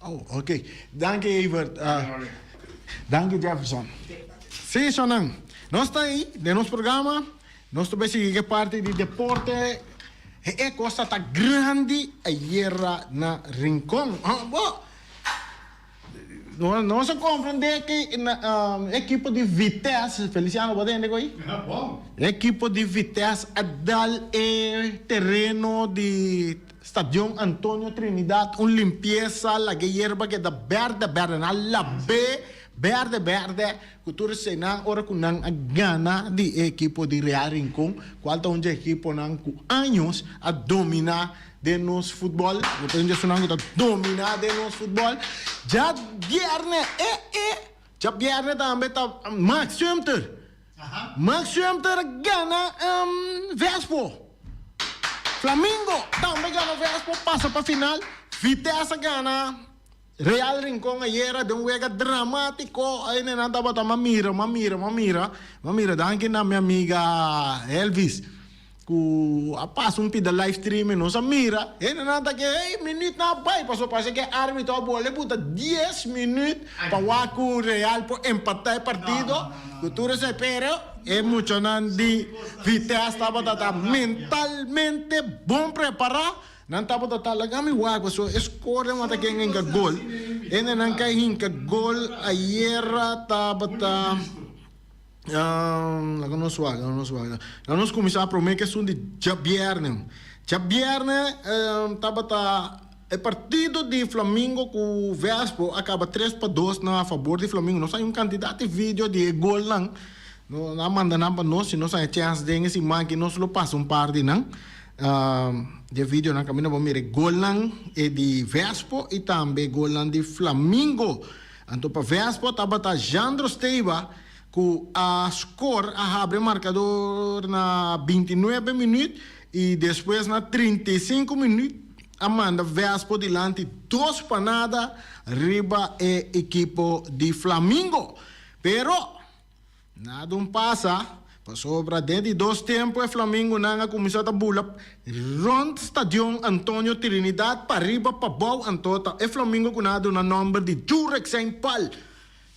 Oh, ok. Danki Evert. Danki Jefferson. Si, shonnan, nos ta ei den nos programa. Nos ta bay sigui ke parti di deporte. E cosa ta grandi ayera na Rincon. Bo, nos a comprende ke ekipo di Vitesse, Feliciano bo tende koe? Ekipo di Vitesse a dal e tereno di. Stadion Antonio Trinidad un limpiesa laga e yerba keda berde berde nan a lab'é berde berde ku tur eseinan ora ku nan a gana di e ekipo di Real Rincon kual ta un dje ekiponan ku años a dominá den nos futbòl bo ta un dje esunnan ku ta dominá den nos futbòl djabièrnè e e djabièrnè tambe ta Max Sumter Max Sumter a gana Vespo. Flamingo tambe gana Vespo pasa pa final. Vitesse a gana Real Rincon ayera den un wega dramatico. Ay nenan tabata ma mira, ma mira, ma mira, ma mira. Danki na mi amiga Elvis cu a pasa un pida live stream y nos a mira. Hendenan ta ke hey minuutnan a bay pasobra parece ke arbitro a bole buta dies minuut pa wak cu Real por empata e partido cu tur esey pero e muchanan di Vitesse tabata ta mentalmente bon prepara nan tabata ta laga mi wak pasobra e score nan wata ken hinca gol hendenan kai hinca gol ayera tabata. Laga nos wak, laga nos wak. Laga nos kuminsá promé ku esun di djabièrnè. Djabièrnè tabata e partido di Flamingo ku Vespo a kaba tres pa dos na fabor di Flamingo. Nos haña un kantidat di video di e golnan. Nan a manda nan pa nos. Si nos haña chèns den e siman aki nos lo pasa un par di nan. Di e videonan kaminda bo mira e golnan di Vespo i tambe e golnan di Flamingo. Anto pa Vespo tabata Jandro Steiba ku a skor a habri e markador na bintinuebe minüt i despues na 35 minüt a manda Vespo dilanti dos pa nada riba e ekipo di Flamingo. Pero nada un pasa pasobra den di dos tempu e Flamingonan a kuminsá ta bula rònt stadion Antonio Trinidad pariba pabou anto ta e Flamingo ku nan a duna nòmber di Jurek Saint Paul.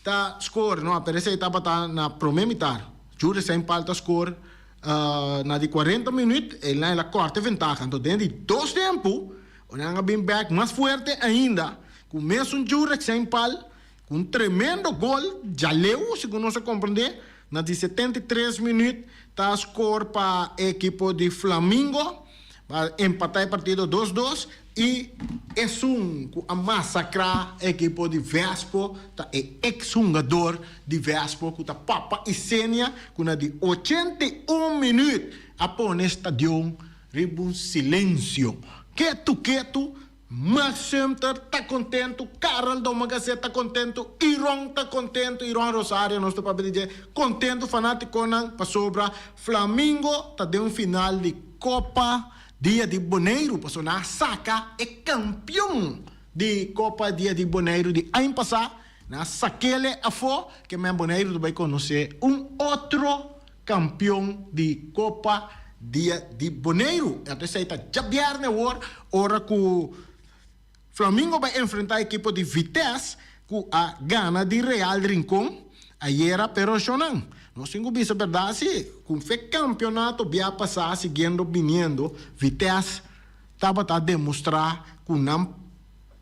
Ta score, no, pero esey tabata na prome mitar. Jure Saint Paul ta score na di cuarenta minuut, el a corta e ventaha. Anto den di dos tempo, nan a bin back mas fuerte ainda, cu mesun Jure Saint Paul, cu un tremendo gol djaleu, segun nos a comprende, na di 73 minuut ta score pa e ekipo di Flamingo. Pa empatá e partido dos dos i esun ku a masakrá e ekipo di Vespo ta e eks hungador di Vespo ku ta Papa Isenia ku na di 81 minüt a pone stadion riba un silensio. Ketu ketu Max Sumter ta kontentu, Karel Domagazé ta kontentu, Iron ta kontentu, Iron Rosario nos ta papia di dje, kontentu fanátikonan pasobra Flamingo ta den un final di Kopa Dia di Boneiru pasobra nan a saka e kampion di Kopa Dia di Boneiru di aña pasá, nan a sak'el afó ke men Boneiru ta bai konosé un otro Kampion di Kopa Dia di Boneiru. Anto esei ta djabièrnè awor ora ku Flamingo bai enfrentá ekipo di Vitesse ku a gana di Real Rincon ayera. Pero shonnan, nos tin ku bisa bèrdat si, ku fe kampionato bia pasá siguiendo biniendo Vitesse tabata demostrá ku nan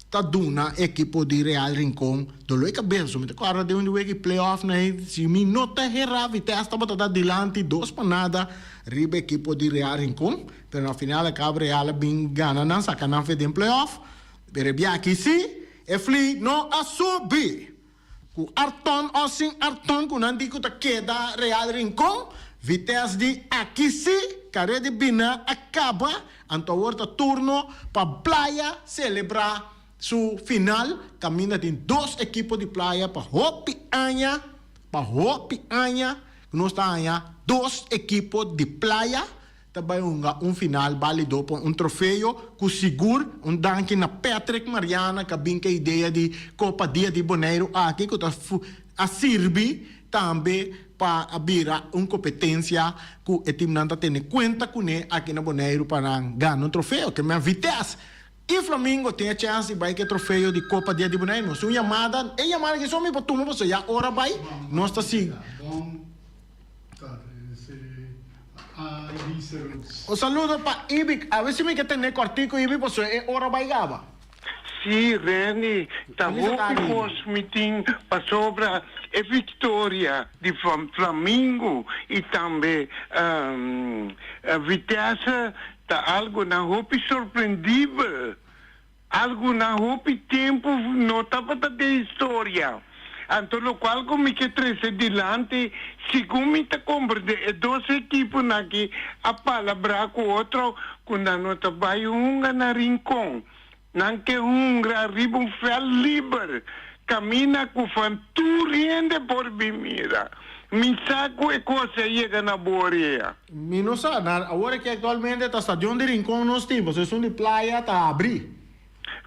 ta duna ekipo di Real Rincon doló e kabes. Mi ta kòrda den un di wega di playoff na ei, si mi no ta herá Vitesse tabata ta dilanti dos pa nada riba ekipo di Real Rincon, pero na final a kaba Real a bin gana nan, saka nan fe den playoff. Pero e biaha aki si e fli no a subi. Ku Arton o sin Arton ku nan di ku ta keda Real Rincon, Vitesse di aki si kare di bina a kaba, anto awor ta turno pa Playa selebrá su final kaminda tin dos ekipo di Playa pa hopi aña, pa hopi aña ku nos ta haña dos ekipo di Playa. Ta bai hunga un final balido pa un trofeo ku sigur un danki na Patrick Mariana ku a bin ku e idea di Kopa Dia di Boneiru aki ku ta a sirbi tambe pa a bira un kompetensia ku e timnan ta tene kuenta kuné aki na Boneiru pa nan gana un trofeo. Ke men Vitesse i Flamingo tin e chèns di bai ku e trofeo di Kopa Dia di Boneiru. Nos tin un yamada, e yamada aki so mi por tuma pasobra ya ora bai nos ta sigui. Un saludo pa Ibik. Awe si mi ke tene kortiku Ibik pasobra e ora bai gaba. Sí, Renny, ta Feliz hopi tardi, Ibik. kos mi tin pasobra e viktoria di Flamingo i tambe Vitesse. ta algonan hopi sorprendibel, algonan hopi tempu no tabata den historia. Anto lokual ku mi ke trese dilanti, segun mi ta komprendé e dos ekiponan aki a palabrá ku otro ku nan no ta bai hunga na Rincon. Nan ke hungra riba un vèlt liber, kaminda ku van tur hende por bin mira. Mi sa ku e kos a yega na bo orea. Mi no sa. Na awor aki aktualmente ta stadion di Rincon nos tin, pasobra esun di Playa ta habrí.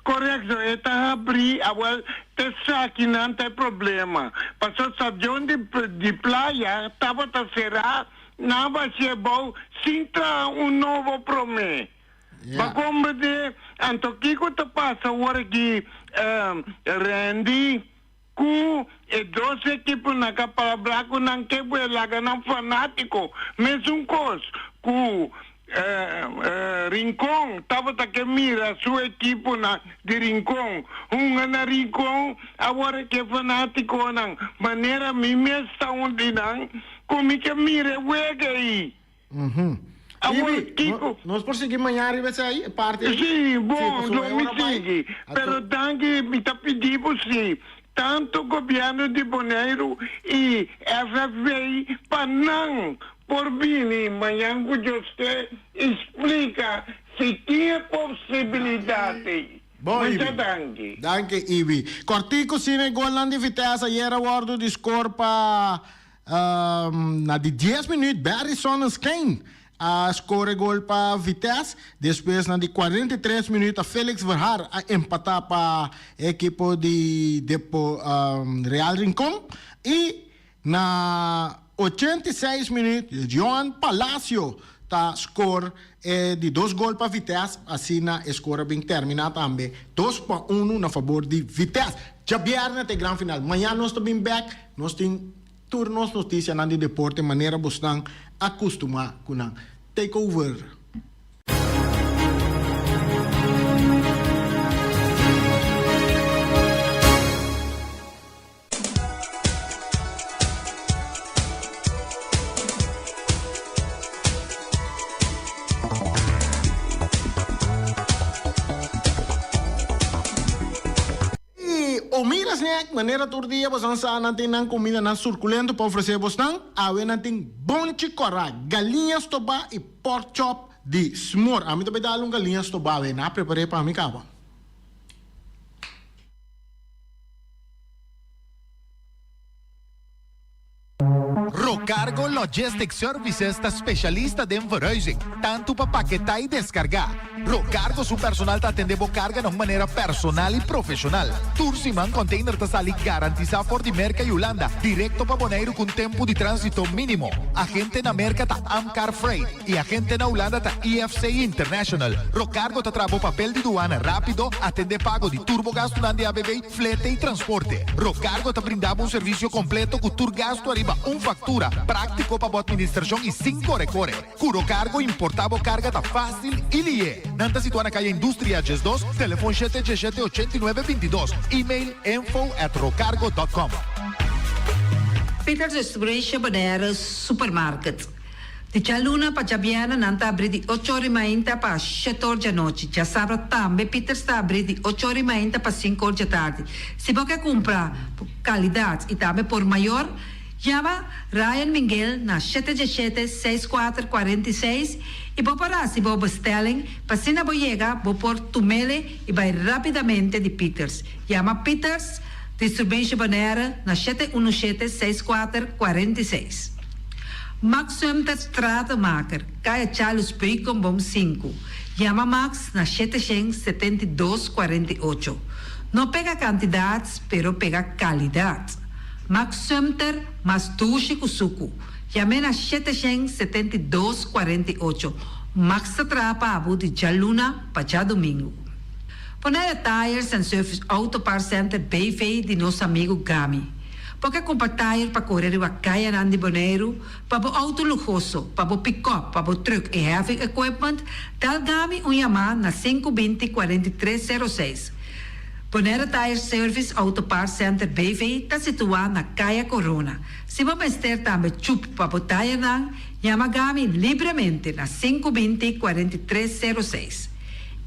Korekto, e ta habrí. Awel, t'esakinan ta e problema. Pasobra stadion di di Playa tabata será, nan a bash'é bou sin traha un nobo promé. Ba komprendé anto kiko ta pasa awor aki Randy ku e dos ekiponan ka palabrá ku nan ke bo e laga nan fanátiko mesun kos ku Rincon tabata ke mira su ekiponan di Rincon hunga na Rincon awor ke fanátikonan manera mi mes ta un di nan ku mi ke mira e wega ei. Awor Ibi, kiko. Nos por sigui mañana riba esei, e parti ei? Sí, bon, Sí, pasobra lo e mi ora bai. sigui. Anto. Pero danki, mi ta pidi bo sí, tanto gobièrnu di Boneiru i FFB pa nan por bini mañan ku Dios ke i splika si tin e posibilidat ei. Bon, Mucha Ibi. danki. Danki, Ibi. Kòrtiku sine golnan di Vitesse ayera wòrdu di skor pa Na di dies minuut Barry Sonnenschein a score gol pa Vitesse. Despues na di 43 minuut a Felix Verhaar a empata pa e ekipo di Depo Real Rincon. Y na 86 minuut Johan Palacio ta score e di dos gol pa Vitesse. Asina e score a bin termina tambe 2-1 na fabor di Vitesse. Djabièrnè ta e gran final. Mañan nos ta bin bek. Nos tin tur nos noticianan di deporte manera bosnan a custuma cu nan. Take over! I Omira Snack, manera tur dia bosan sa nan tin nan kumindanan surkulento pa ofresé bosnan, awe nan tin bonchi kòrá, galiña stobá i pork chop di smor. Ami ta bai dal un galiña stobá awe, nan a prepar'é pa mi kaba. Rocargo Logistic Services ta specialista den verhuizing, tantu pa paketá i deskargá. Rocargo su personal ta atendé bo karga na un manera personal i profeshonal. Tur siman container ta sali garantisá for di Merka i Hulanda direkto pa Boneiru ku un tempu di tránsito mínimo. Agente na Merka ta Amcar Freight. I agente na Hulanda ta IFC International. Rocargo ta traha bo papel di duana rápido, atendé pago di tur bo gastunan di ABV, flete i transporte. Rocargo ta brinda bo un servisio kompleto ku tur gastu ariba un faktura, práktiko pa bo atministrashon i sin kore kore. Ku Rocargo importá bo karga ta fásil i lié. Nan ta situá na Kaya Industria 12, telefon shete djeshete 89 22, email info at rocargo dot com. Peters Distribution Bonaire Supermarket. Di djaluna pa djabièrnè nan ta abrí di ocho ora i mainta pa shete or djanochi. Djasabra tambe Pieters ta abrí di ocho ora i mainta pa sinku or djatardi. Si bo ke kumpra kalidat i tambe por mayor, yama Ryan Minguel na shete djeshete, seis kuater, 46 i bo por hasi bo bestelling pa asina bo yega bo por tumele i bai rápidamente di Pieters. Yama Pieters Distribution Bonaire na shete unu shete, seis kuater, 46. Max Sumter Stratenmaker, Kaya Charles Beukenboom sinku. Yama Max na shete shen 72 48. No pega kantidat, pero pega kalidat. Max Sumter mas dushi ku suku. Yam'é na shete shen 72 48. Max ta traha pa abo di djaluna pa djadumingu. Bonaire Tires and Service Auto Parts Center BV di nos amigu Gami. Bo ke kumpra tayer pa kore riba kayanan di Boneiru, pa bo outo luhoso, pa bo pikòp, pa bo trùk i heavy equipment, dal Gami un yamá na sinku binti 43 sero seis. Bonaire Tire Service Auto Parts Center BV ta situá na Kaya Corona. Si bo mester tambe chup pa bo tayernan, yama Gami libremente na 520 4306.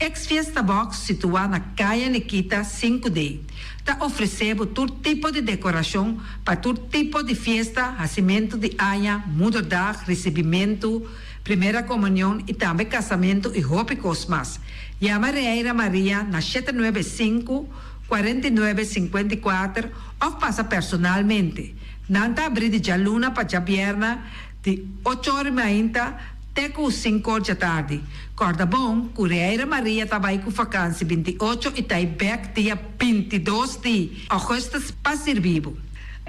Ex Fiesta Box situá na Kaya Nikita 5D ta ofresé bo tur tipo di dekorashon pa tur tipo di fiesta, hasimentu di aña, moederdag, risibimentu, primera komunion i tambe kasamentu i hopi kos mas. Yama Reira Maria na 795 49 54 òf pasa personalmente. Nan ta abrí di djaluna pa djabièrnè di ocho or i mainta te ku sinku or djatardi. Kòrda bon ku Reira Maria ta bai ku fakansi 28 i ta i bèk dia 22 di ògùstùs pa sirbi bo.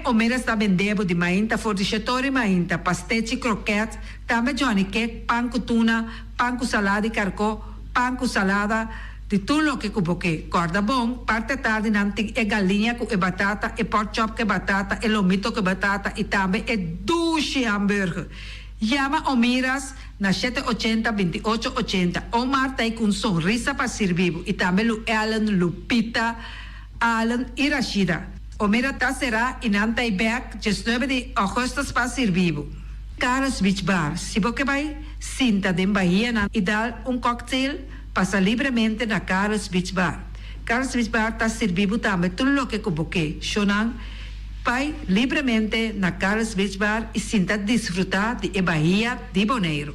Omeras ta bende bo di mainta for di shete or i mainta pastechi, krokèt, tambe johnny cake, pan ku tuna, pan ku salada di karkó, pan ku salada, di tur loke ku bo ke. Kòrda bon, parti atardi nan tin e galiña ku e batata, e pork chop ku e batata, e lomito ku e batata i tambe e dushi hamburger. Yama Omiras na 780 28 80. Omar ta ei ku un sonrisa pa sirbi bo i tambe Lu Ellen, Lupita, Allen i Rashida. Omira ta será i nan ta ei bèk 19 di ògùstùs pa sirbi bo. Carlos Beach Bar, Si bo ke bai sinta den bahianan i dal un cocktail, pasa libremente na Carlos Beach Bar. Carlos Beach Bar ta sirbi bo tambe tur loke ku bo ke. Shownan, bai libremente na Carlos Beach Bar i sinta disfrutá di e bahia di Boneiru.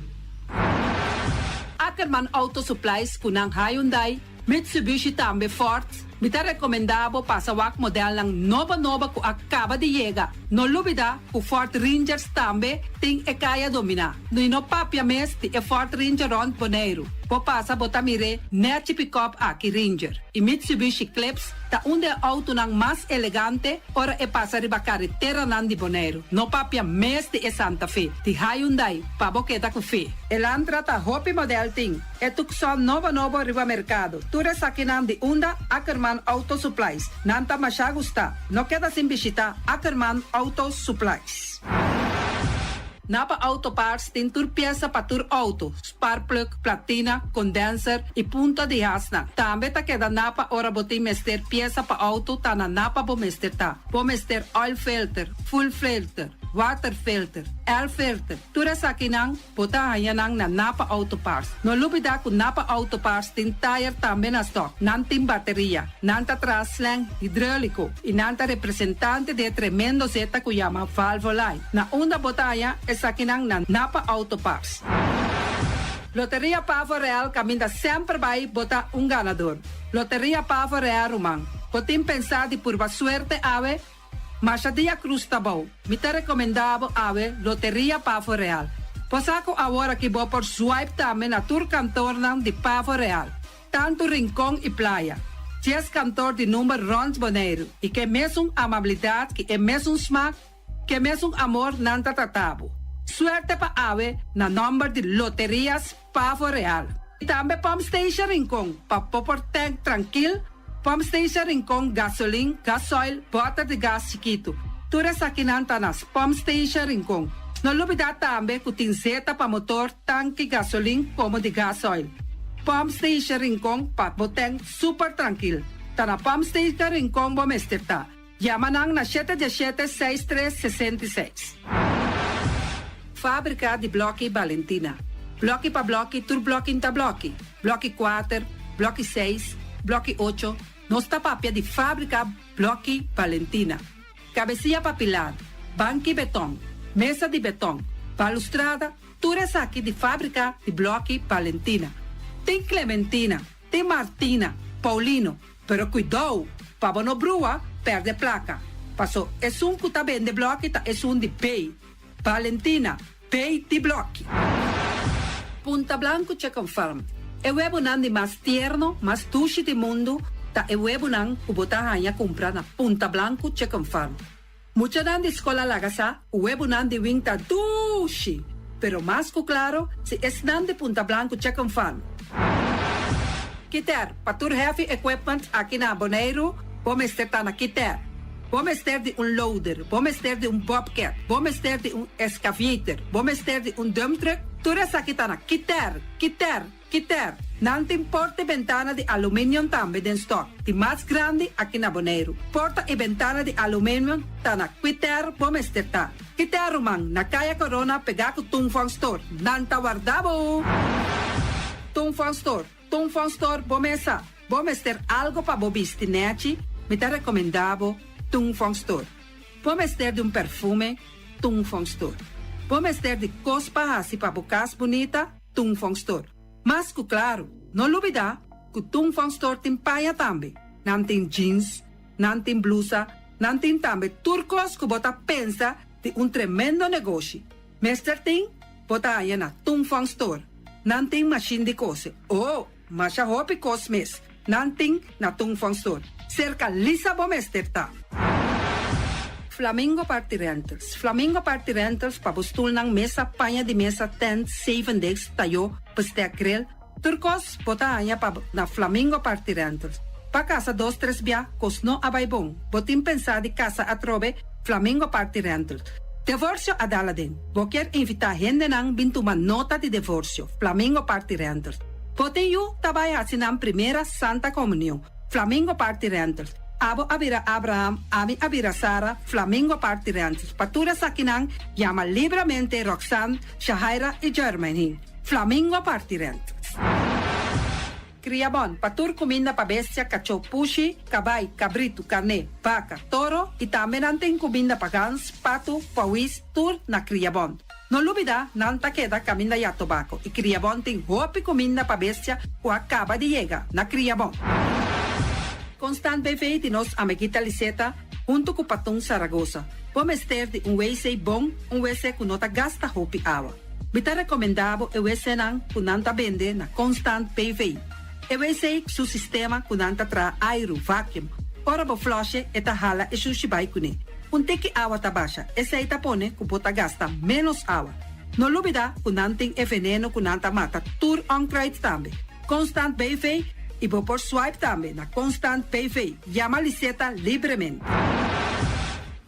Ackerman Auto Supplies ku nan Hyundai, Mitsubishi tambe Ford. Mi ta rekomendá bo pasa wak modelnan nobo nobo ku a kaba di yega. No lubidá ku Ford Rangers tambe tin e kaya dominá. I no papia mes di e Ford Ranger rònt Boneiru. Bo pasa bo ta mir'é nèchi pikòp aki Ranger. I Mitsubishi Eclipse ta un di e outonan mas elegante ora e pasa riba kareteranan di Boneiru. No papia mes di e Santa Fe, di Hyundai, pa bo keda ku fe. Elantra ta hopi modèl tin. E Tucson nobo nobo riba merkado. Tur esakinan di unda Ackerman Auto Supplies. Nan ta masha gustá. No keda sin bishitá Ackerman Auto Supplies. Napa Auto Parts tin tur piesa pa tur outo, sparkplug, platina, condenser i punta di hasnan. Tambe ta keda Napa ora bo tin mester piesa pa outo ta na Napa bo mester ta. Bo mester oil filter, fuel filter, water filter, air filter, tur esakinan Bo ta haña nan na Napa Auto Parts. No lubidá ku Napa Auto Parts tin tayer tambe na stòk. Nan tin bateria. Nan ta traha slang hidróliko i nan ta representante di e tremendo zeta ku yama Valvoline. Na unda bo ta haña esakinan na Napa Auto Parts. Loteria Pavo Real kaminda semper bai bo ta un ganador. Loteria Pavo Real ruman. Bo tin pensá di purba suerte awe? Masha dia Cruz ta bou. Mi ta recomenda bo awe Loteria Pavo Real. Bo sa cu awor aki bo por swipe tambe na tur kantornan di Pavo Real, tanto Rincon y Playa. Dies kantor di number rond Boneiru y ke mesun amabilidad ki e mesun smaak, ke mesun amor nan ta trata bo. Suerte pa awe na nomber di Loterias Pavo Real. Y tambe Pump Station Rincon pa bo por tank trankil. Pump Station Rincon, gasolin, gasoil, bòter di gas chikitu. Tur esakinan ta na Pump Station Rincon. No lubidá tambe ku tin zeta pa motor, tanki, gasolin komo di gasoil. Pump Station Rincon pa bo tèn super trankil. Ta na Pump Station Rincon bo mester ta. Yama nan na 717 63 66. Fábrika di blòki Balentina. Blòki pa blòki tur blòki n'ta blòki. Blòki kuater, blòki seis, blòki ocho, nos ta papia di fábrika blòki Balentina. Kabesia pa pilar, banki betòn, mesa di betòn, balustrada, tur esaki di fábrika di blòki Balentina. Tin Clementina, tin Martina, Paulino, pero kuidou pa bo no brua pèrdè plaka, paso esun ku ta bende blòki ta esun di B. Valentina, B di blòki. Punta Blanco Chicken Farm, E webonan di mas tierno, mas dushi di mundu ta e webonan ku bo ta haña kumpra na Punta Blanco Chicken Farm. Muchanan di skol a laga sa ku webonan di wing ta dushi, pero mas ku klaro si esnan di Punta Blanco Chicken Farm. Kiter, pa tur heavy equipment aki na Boneiru, bo mester ta na Kiter. Bo mester di un loader, bo mester di un bobcat, bo mester di un excavator, bo mester di un dump truck, tur esaki ta na Kiter, Kiter. Kiter, Nan tin porta i bentana di aluminium tambe den stock, di mas grandi aki na Boneiru. Porta i bentana di aluminium ta na Quiter bo mester ta. Kiter ruman, na Kaya Corona pegá ku Tung Fong Store. Nan ta warda bo! Tung Fong Store, Tung Fong Store bo mesa. Bo mester algo pa bo bisti nèchi? Mi ta rekomendá bo Tung Fong Store. Bo mester di un perfume? Tung Fong Store. Bo mester di kos pa hasi pa bo kas bunita? Tung Fong Store. Mas ku klaru, no lubidá ku Tung Fong Store tin paña tambe. Nan tin jeans, nan tin blusa, nan tin tambe tur kos ku bo ta pensa di un tremendo negoshi. Mester tin, bo ta haña na Tung Fong Store. Nan tin mashin di kose. Oh, masha hopi kos mes nan tin na Tung Fong Store. Serka Lisa bo mester ta. Flamingo Party Rentals Flamingo Party Rentals pa bo stulnan, mesa, paña di mesa, tent, zevendegs, tayó, bestek, grill, tur kos bo ta haña pa na Flamingo Party Rentals. Pa kasa dos tres bia kos no a bai bon, bo tin pensá di kasa atrobe, Flamingo Party Rentals. Devorsio a dal aden. Bo kier invitá hendenan bin tuma nota di devorsio, Flamingo Party Rentals. Bo tin yu ta bai hasi nan primera Santa Komunion, Flamingo Party Rentals. Abo a bira Abraham, ami a bira Sara, Flamingo Party Rentals. Pa tur esakinan, yama libramente Roxanne, Shahaira i Jermaine. Flamingo Party Rentals. Kriabon, pa tur kuminda pa bestia, kachó, pushi, kabai, kabritu, karné, baka, toro i tambe nan tin kuminda pa gans, patu, pawis, tur na Kriabon. No lubida, nan ta keda kaminda ya tobako i Kriabon tin hopi kuminda pa bestia ku a kaba di yega na Kriabon. Constant BV di nos amiguita Liseta huntu ku Patun Saragosa. Bo mester di un wc bon, un wc ku no ta gasta hopi awa. Mi ta rekomendá bo e wcnan ku nan ta bende na Constant BV. E wc su sistema ku nan ta traha airu, vacuum. Ora bo flush'e e ta hala e shushi bai kuné. Un tiki awa ta basha, esei ta pone ku bo ta gasta ménos awa. No lubidá ku nan tin e veneno ku nan ta mata tur onkruid tambe. Constant BV i bo por swipe tambe na Constant BV. Yama Liseta libremente.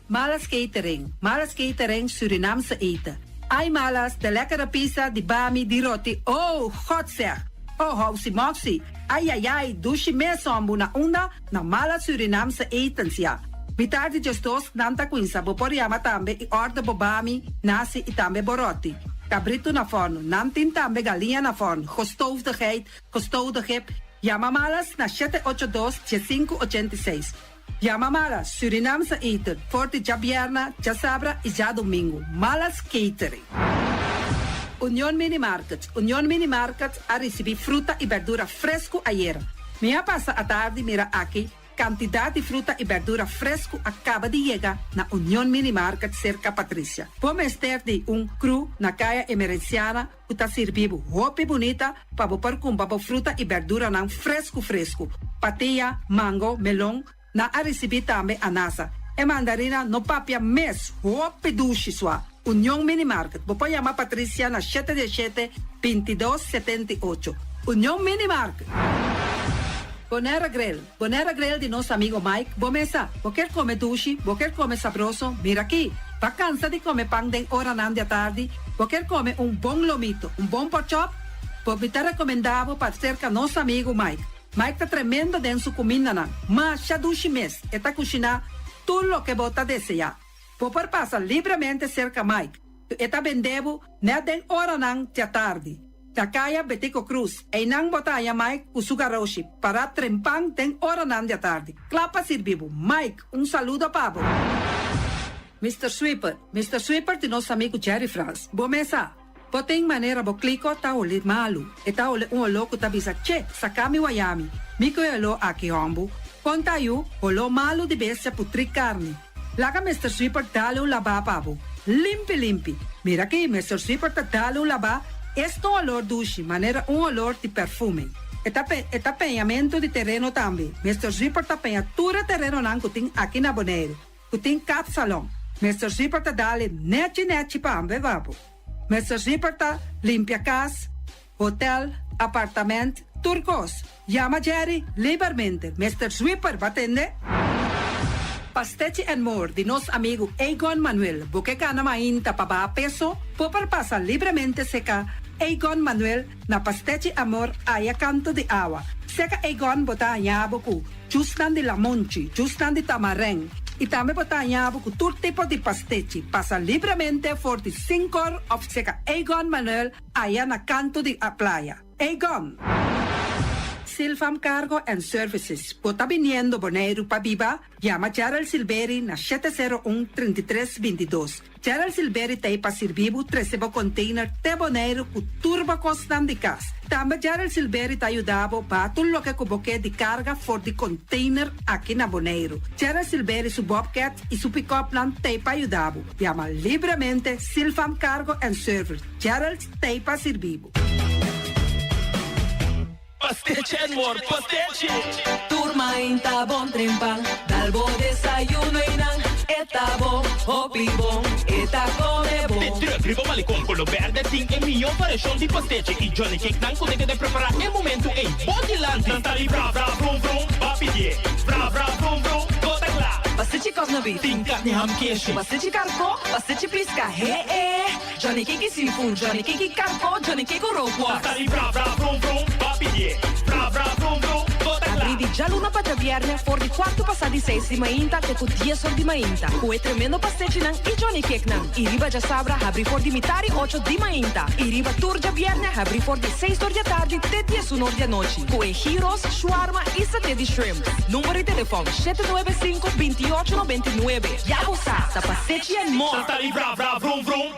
Malas Catering, Malas Catering Surinaamse eten. Ai Malas, de lekkere pizza, di bami, di roti, oh, God zeg! Oh, housi moxi, ai ai ai, dushi mes hombu na unda? Na Malas Surinaamse etens, ya. Mitar di djesdos nan ta cuinsa, bo por yama tambe y order bo bami, nasi y tambe bo roti. Cabrito na forno, nan tin tambe galiña na forno, gestoofde geit, gestoofde gip. Yama Malas na shete ocho dos, diesinku ochenta i seis. Yama Malas Surinaamse eten for di djabierna, djasabra y djadomingo. Malas Catering. Union Mini Market Union Mini Market a ricibi fruta y berdura fresco ayera. Mi a pasa atardi mira aki cantidad di fruta y berdura fresco a caba di yega na Union Mini Market cerca Patricia. Bo mester di un cru na Caya Emerenciana ku ta sirbi bo hopi bunita pa bo por kumpra bo fruta i berduranan fresku fresku. Patia, mango, melon, nan a risibí tambe anasa. E mandarina no papia mes, hopi dushi sua. Union Mini Market, bo por yama Patricia na shete diesshete, bintidos, setenta i ocho. Union Mini Market! Bonaire Grill, Bonaire Grill di nos amigo Mike, bo mesa, bo kier come dushi, bo kier come sabroso, mira aki. Bo a cansa di come pan den oranan di atardi, bo kier come un bon lomito, un bon porkchop, bo mi ta recomenda bo pa cerca nos amigo Mike. Mike ta tremendo den su cumindanan, masha dushi mes, e ta cushina tur loke bo ta desea. Bo por pasa libremente cerca Mike, e ta bende bo net den oranan di atardi. Na Kaya Betico Cruz, einan bo ta haña Mike ku su garoshi, pará trempan den oranan di atardi. Kla pa sirbi bo. Mike, un saludo pa bo. Mister Sweeper, Mister Sweeper di nos amigu Jerry Frans. Bo mesa, bo tin manera bo kliko ta holi malu. E ta holi un oló ku ta bisa, Che, saka mi wayami. Mi ku e oló aki hòmbu. Kon ta yu, holó malu di bestia putrí karni. Laga Mister Sweeper dale un labá pa bo. Limpi limpi. Mira aki, Mister Sweeper ta dale un labá, esta un olor dushi, manera un olor di perfume. E ta pe, e ta peñamentu di tereno tambe. Mister Sweeper ta peña tur e terenonan ku tin aki na Boneiru, ku tin kapsalon. Mister Sweeper ta dale nechi nechi pa ambe pa bo. Mister Sweeper ta limpia kas, hotel, apartament, tur kos. Yama Jerry libermente. Mister Sweeper ba tende? Pastechi and More di nos amigu Egon Manuel. Bo ke gana mainta pa baha peso? Bo por pasa libremente seka. Egon Manuel na Pastechi Amor aya kanto di awa. Seka Egon bo ta haña bo ku jusnan di lamonchi, jusnan di tamarèn i tambe bo ta haña bo ku tur tipo di pastechi. Pasa libremente for di sinkor òf seka Egon Manuel aya na kanto di playa. Egon! Silvam Cargo and Services, bo ta biniendo Boneiru pa biba? Yama Gerald Silberi na 701 33 22. Gerald Silberi ta ei pa sirbi bo trese bo container te Boneiru ku tur bo kosnan di kas. Tambe Gerald Silberi ta yuda bo baha tur loke ku bo ke di karga for di container aki na Boneiru. Gerald Silberi su bobcat i su pick-upnan ta ei pa yuda bo. Yama libremente Silvam Cargo and Service. Gerald ta ei pa sirbi bo. Pastechi and more pastechi! Tur mainta bon trempan, dal bo desayuno y nan e ta bon, hopi bon, e ta come bon. De truck riba malecon colo berde tin e miyo variacion di pastechi y johnny cake nan cu ta keda prepara e momento ey bo dilanti. Nan ta di bra bra vrum vrum, ba pidie, bra bra vrum vrum, bo ta cla. Pastechi cosna beef. Tin carni ham keshi. Pastechi carco, pastechi pisca, he e. Johnny Cake seafood, Johnny Cake karko, Johnny Cake rookworst. Ta di bra bra vrum vrum, ba pidié. Bra bra vrum vrum, bo ta kla. Abrí di djaluna pa djabièrnè for di kuartu pasá di seis di mainta te ku dies or di mainta ku e tremendo pastechinan i Johnny Cakenan. I riba djasabra habrí for di mitar i ocho di mainta. I riba tur djabièrnè habrí for di seis or di atardi te diesun or di anochi ku e gyros, shawarma i saté di shrimp. Number di telefòn, shete nuebe sinku, binti ocho 99. Ya bo sa, ta pastechi and more! Ta di bra bra vrum vrum.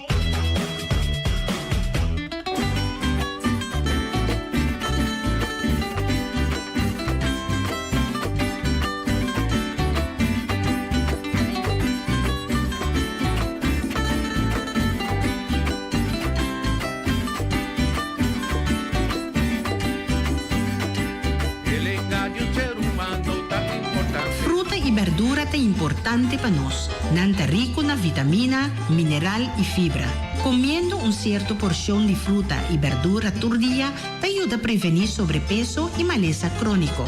Fruta i berdura ta importante pa nos. Nan ta riku na vitamina, mineral i fibra. Komiendo un sierto porshon di fruta i berdura tur dia ta yuda prevení sobrepeso i malesa króniko.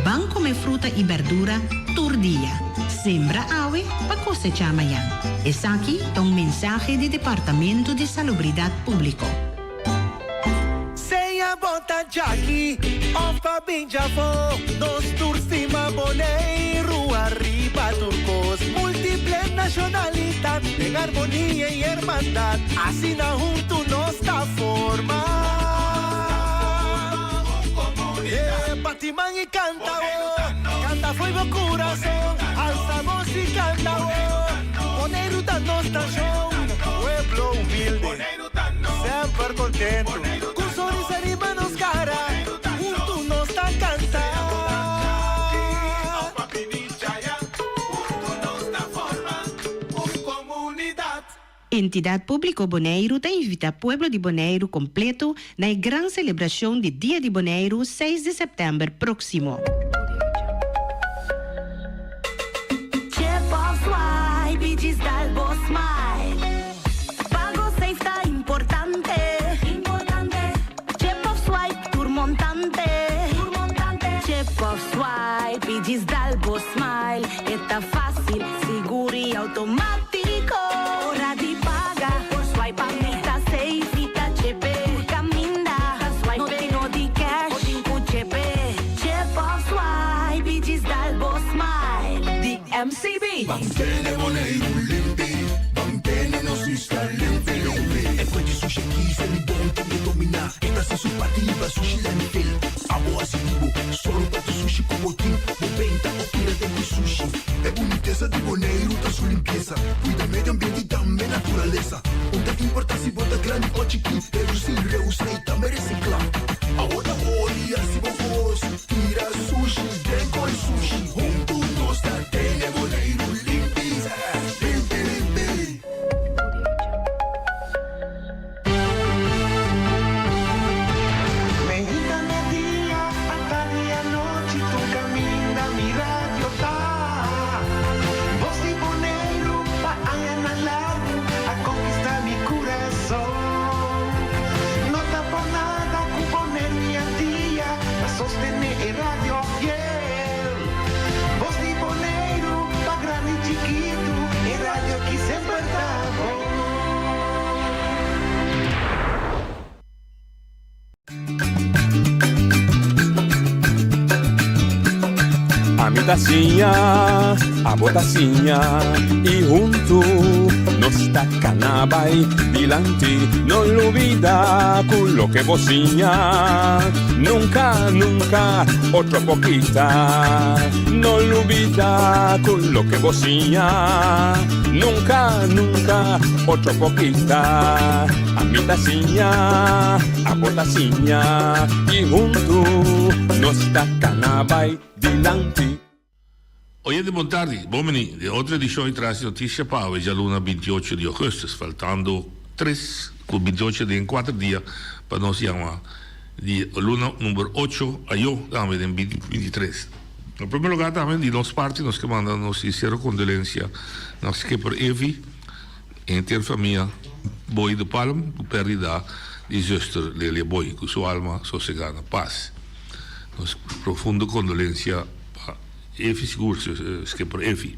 Ban kome fruta i berdura tur dia. Sembra awe pa kosechá mañan. Esaki ta un mensahe di Departamento di Salubridat Públiko. Sea bo ta djaki of pa bin djafó, nos tur stima Boneiru ariba tur kos. Multiple nashonalidat den armonia i hermandat, asina huntu nos ta forma. E bati man i kanta wo, kanta fo'i bo kurason, alsa bos i kanta wo, Boneiru ta nos nashon, pueblo humilde. Semper kontentu, ku sonrisa riba nos kara, huntu nos ta kanta. Entidat Públiko Boneiru ta invitá pueblo di Boneiru kompleto na e gran selebrashon di Dia di Boneiru seis di sèptèmber próksimo. Chip of swipe i djis dal bo smile. Pago safe ta importante. Importante. Chip of swipe tur montante. Tur montante. Chip of swipe i djis dal bo smile. E ta fácil, sigur i automátiko. Ora di paga por swipe a mi ta safe i ta chepe. Tur kaminda ta swipe. No tin no di cash o tin ku chepe. Chip of swipe i djis dal bo smile. Di MCB. Ban tene Boneiru limpi, ban tene nos isla limpi limpi. E fuente sushi aki se mi bon tin ke dominá. E ta hasi su parti riba sushi landfill. Abo hasi di bo, sòru pa tur sushi ku bo tin. Bo benta o tira den ku sushi. E bunitesa di Boneiru ta su limpiesa. Kuida medio ambiente i tambe naturalesa. Un ta importá si bo ta grandi o chikí. Redusí, reusá i tambe resiklá. Abo ta hori hasi bo kos. Tira sushi den koi sushi. Huntu nos ta tene Boneiru limpi, limpi, limpi. Meinta media, atardi anochi, tur kaminda mi radio ta. Bos di Boneiru pa añanan largu a konkistá mi kurason. No ta por nada ku Boneiru i Antia ta sostené e. ta siña, abo ta siña y huntu nos ta cana bay dilanti. No lubida cu loke bo siña nunca, nunca otro por kita. No lubida cu loke bo siña nunca, nunca otro por kita. Ami ta siña, abo ta siña y huntu nos ta cana bay dilanti. Oyente bon tardi, bon bini den otro edicion di Tras di Noticia pa awe djaluna 28 di augustus, faltando tres cu 28 den cuater dia pa nos yama di luna number ocho ayo tambe den 2023. Na primer lugar tambe di nos parti nos ke manda nos sincero condolencia na Skipper Evi en henter famia Boy de Palm cu perdida di zuster Lelia Boy cu su alma sosega na paz. Nos profundo condolencia pa Efi sigur Skipper Efi.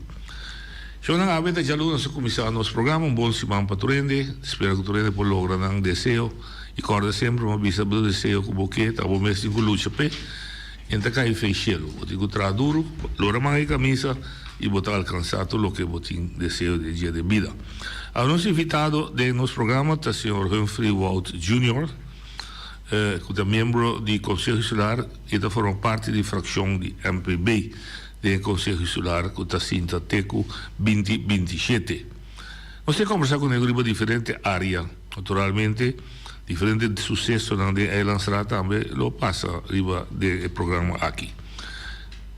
Shownan awe ta djaluna nos a cuminsa nos programa un bon siman pa tur hende spera cu tur hende por logra nan deseo y corda semper bo bisa bo deseo cu bo ke ta bo mes tin cu lucha p'e en ta cay fey cielo bo tin cu traha duro lora manga e camisa y bo ta alcansa tur loke bo tin deseo den dje den bida. Awe nos invitado den nos programa ta señor Humphrey Wout Junior. Ku ta miembro di Konseho Insular i ta forma parti di frakshon di MPB den e Konseho Insular ku ta sinta te ku binti 27. Nos tin kombersá ku nego riba diferente área. Naturalmente diferente susesonan den Eilandsraad tambe lo pasa riba den e programa aki.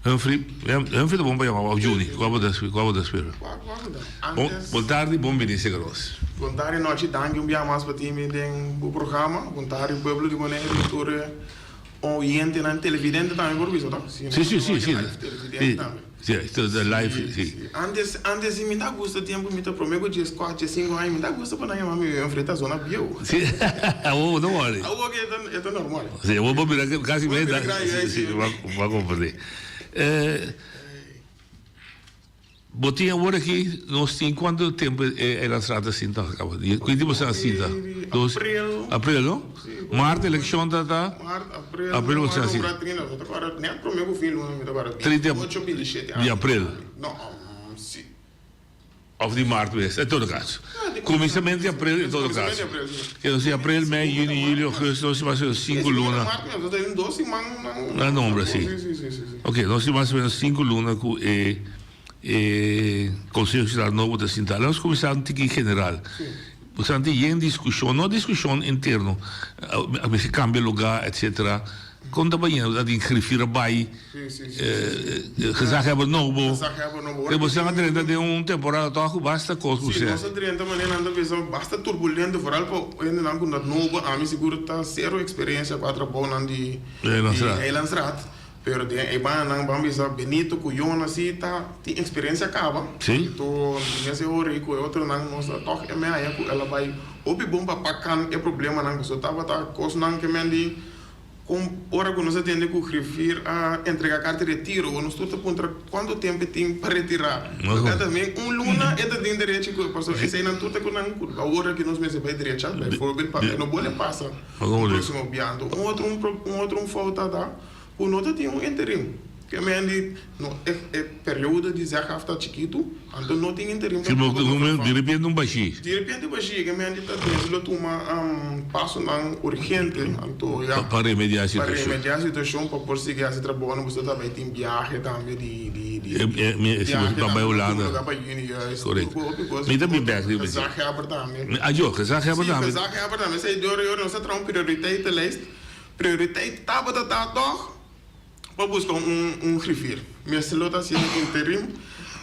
Humphrey, Humphrey ta bon pa yama of Juni, kua bo ta kua bo ta spera? Kua kua bo ta? Bon, Antes. bon tardi, bon bini serka nos. Bon tardi nochi, danki un bia mas pa tin mi den bo programa. Bon tardi pueblo di Boneiru i tur e oyentenan, televidente tambe por bisa to? Si, si, si, si. Televidente tambe. Si, si, si, live, si. Antes, antes mi ta gusta tempu mi ta prome ku djes kuater, djes sinku aña mi ta gusta pa nan yama mi Humphrey ta zona bieu. Si, awor bo no wòri. Awor ke e ta normal. Si, awor bo bira kasi mei edad. Si, si, bo a komprendé. Bo tin awor aki, nos tin kuantu tempu e Eilandsraad a sinta kaba? Ki tempu esnan a sinta? Dos, april. April, no? Maart elekshon ta ta? Maart, april. April bo esnan a sinta. Net prome ku fin luna mi ta kòrda. 30 di april. No, si. Of di maart mes, en todo caso. Cuminsament di april en todo caso. Entonces di april, mei, juni, juli, augustus, nos tin mas o menos cinco luna. Na nombra, si. Ok, nos tin mas o menos cinco luna cu e e Conseho Insular nobo ta sinta. Laat nos cuminsa un tiki general. Pasobra tin yen discusion, no discusion interno, a mester cambia lugar, etcetera. Kon ta baña ta tin grifir a bai gezaghebber nobo. Te boso a drenta den un temporada tòg ku basta kos ku Sí, ser. nos a drenta manera nan ta bisa basta turbulento vooral pa hendenan ku ta nobo. Ami sigur ta sero eksperensia ku a trabounan di Eilandsraad. Pero den e bananan ban bisa Benito ku Yona si ta tin eksperensia kaba. Anto di mes e ora ei ku e otronan nos a tòg e mei ku el a bai hopi bon pa pakan e problemanan pasobra tabata kosnan ke men di Kon ora ku nos a tende ku griffier a entrega karta di retiro, nos tur ta puntra kuantu tempu e tin pa retirá. Pasobra tambe un luna e ta tin derecho ku pasobra eseinan tur ta ku nan ku awor aki nos mester bai drecha, bijvoorbeeld pa e no bole pasa un próksimo biantu. Un otro un otro un fout ta ta ku no ta tin un interim. Ke men di no e e periodo di zegaf ta chikitu, anto no tin interim Si bo di repente un bashí. Di repente bashí, ke men di ta mester lo tuma pasonan urgente, anto ya. Pa remediá e situashon. Pa remediá e situashon pa por sigui hasi trabou, nan boso ta bai tin biahe tambe di di di. Si boso ta bai Hulanda. Lugar pa juni juist. Korekto. Mi ta bin bèk riba dje. Gezaghebber tambe. Ajo, gezaghebber tambe. Si, gezaghebber tambe. Esei dor yori nos ta traha un prioriteitenlijst. Prioriteit tabata ta tòg. Pa buska un un griffier. Mester lo ta haciendo interim,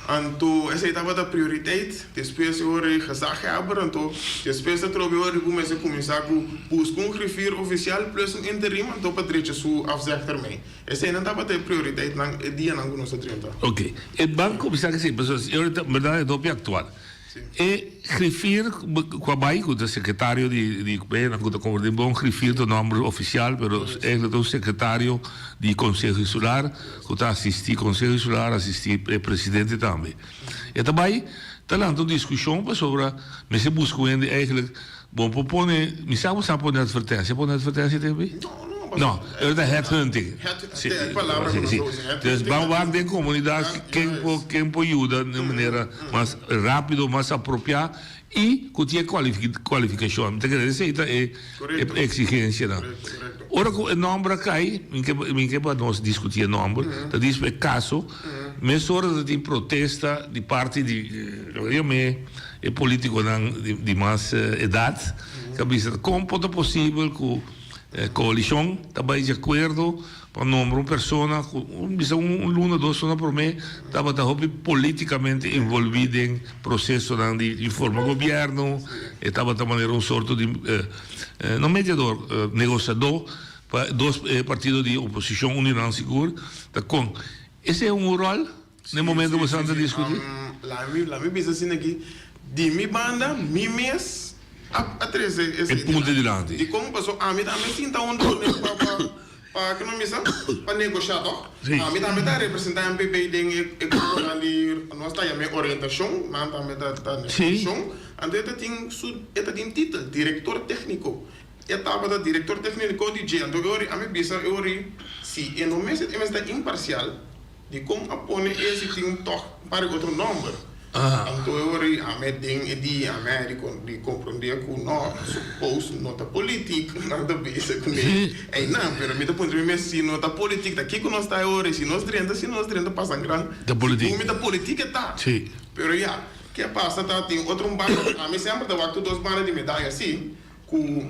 anto esey tabata prioriteit, despues e ora e gezaghebber, anto despues atrobe ora cu mester cuminsa cu busca un griffier oficial plus un interim anto pa drecha su afzegtermijn. Eseynan tabata e prioriteitnan e dianan cu nos a drenta. Ok. E ban cuminsa cu esey, pasobra e ora ta berdad e ta hopi actual. E griffier cu a bay, cu ta secretario di di nan cu ta converti bon griffier ta nomber oficial, pero eigenlijk ta un secretario di Conseho Insular cu ta asisti Conseho Insular, asisti e presidente tambe. E ta bay ta lanta un discusion pasobra mester busca un hende eigenlijk bon por pone, mi sa bo sa pone advertencia, pone advertencia tempo ey? No, no. No, e ta headhunting. Si, e palabra ku nos ta usa, headhunting. Dus ban wak den komunidat ken por ken por yuda den un manera mas rápido, mas apropiá i ku tin e kualifikashon. Mi ta kere esei ta e eksigensianan. Ora ku e nòmber a kai, mi ke mi ke pa nos diskutí e nòmber, ta dis pa e kaso, mesora ta tin protesta di parti di loke yam'é e polítikonan di mas edat ku a bisa kon por ta posibel ku Coalicion ta bay di acuerdo pa nombra un persona cu bisa un luna dos luna prome tabata hopi politicamente envolvi den procesonan di forma gobierno, e tabata manera un sorto di no mediador, negociador pa dos partido di oposicion un di nan sigur ta con esey un rol? N'e momento bo sa ta discuti? Laat mi bisa asina aki, di mi banda mi mes a trece e punto dilanti. Dicon? Paso ami tambe sinta hunto cu nan pa pa kico nan bisa? Pa negocia toch? Ami tambe ta representa MPB den e gruponan di nos ta yama e orientacion, nan tambe ta negociacion. Anto e ta tin su e ta tin titel, director tecnico. E tabata director tecnico di dje. Anto e ori ami bisa e ori si e no mester e mester ta imparcial. Dikon a pone e si tin un tòg par e otro nòmber? Anto e ora ei ame den e dia ame di di komprondé ku no, su post no ta politik, nan ta bisa ku mi einan, pero mi ta puntra mi mes si no ta politik ta kiko nos ta e ora ei? Si nos drenta si nos drenta pasan gran, segun mi ta politik e ta. Pero ya, ke pasa ta tin otro un banda, ami semper ta wak tur dos banda di medaya si ku.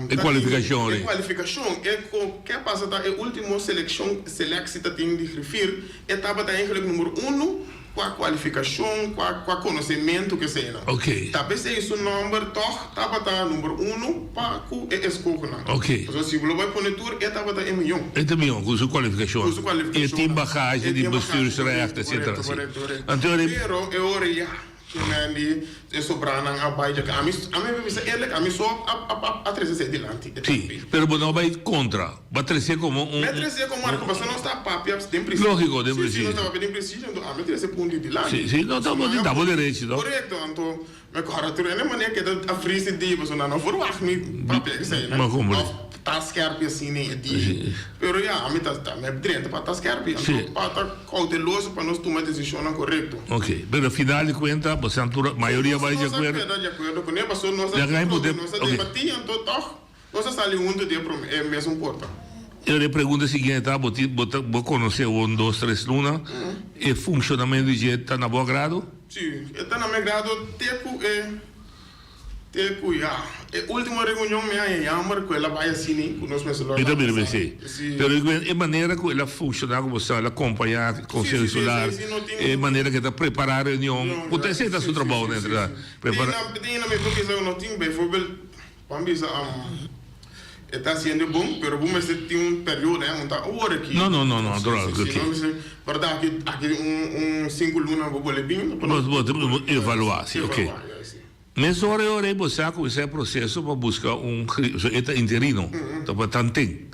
E kualifikashon ri. E kualifikashon. E ku ke pasa ta e ultimo selekshon, seleksie ta tin di grifir, e tabata eigenlijk numero uno kua kualifikashon, kua kua konosementu ke eseinan. Oké. Ta p'esei su nòmber tòg tabata numero uno pa ku e eskohonan. Oké. Pasobra si bo lo bai pone tur e tabata e mion. E ta mion ku su kualifikashon. Ku su kualifikashon. E tin bagahe di bestuursrecht etsetera. Korekto, korekto, korekto. Anto Pero e ora ya. Ke men di e sobranan a bai djaka. Ami, ami a bisa eerlijk, ami so a, a, a, a trese esei dilanti. E Sí, tambe. pero bo no bai kontra. Bo a trese komo un. Mi a trese komo arko, pasobra nos ta papia den prisio. Lógiko, den Sí, sí, prisio. nos ta papia den prisio, anto ami a trese punto dilanti. Sí, sí, no, ta bo tin, ta bo derecho, no? Korekto, anto mi kòrda tur hende manera ke ta a frisi di, pasobra nan no verwagt mi papia esei, Ma komo? Òf ta skèrpi asina e di. Pero ya, ami ta, ta, mi a drenta pa ta skèrpi, anto pa ta. Kouteloso pa nos tuma desishonnan korekto. Ok, pero final di kuenta boso tur mayoria bai di akuerdo. Nos a keda di akuerdo kuné pasobra nos a nos a debatí anto tòg nos a sali huntu di e prome e mesun porta. E pregunta siguiente ta, bo tin bo ta bo konosé un dos tres luna e funshonamentu di dje ta na bo agrado? Sí, e ta na mi agrado te ku e. Te cu ya. E ultimo reunion mi haña jammer cu el a bay asini cu nos mester lo Mi ta mira ansa. mesey. Si. Pero e manera cu el a funciona como sa, el a compaña Conseho Si, si, Insular, si, si, no tin. e manera cu e ta prepara reunion, cu ta esey ta su trabao Si, si, na si, si. prepara. Tin na, tin na mi por bisa cu no tin, bijvoorbeeld, ban bisa, e ta haciendo bon, pero bo mester tin un periodo, eh, un ta ora aki. No, no, no, no, Si, si, si, no mester, pero aki, aki un, un cinco luna bo bole bin, Bo, bo, bo evalua, si, ok. Evalua, ya, si. Mesora e ora ei bo sa kuminsá e proseso pa buska un so e ta interino, ta pa tanten.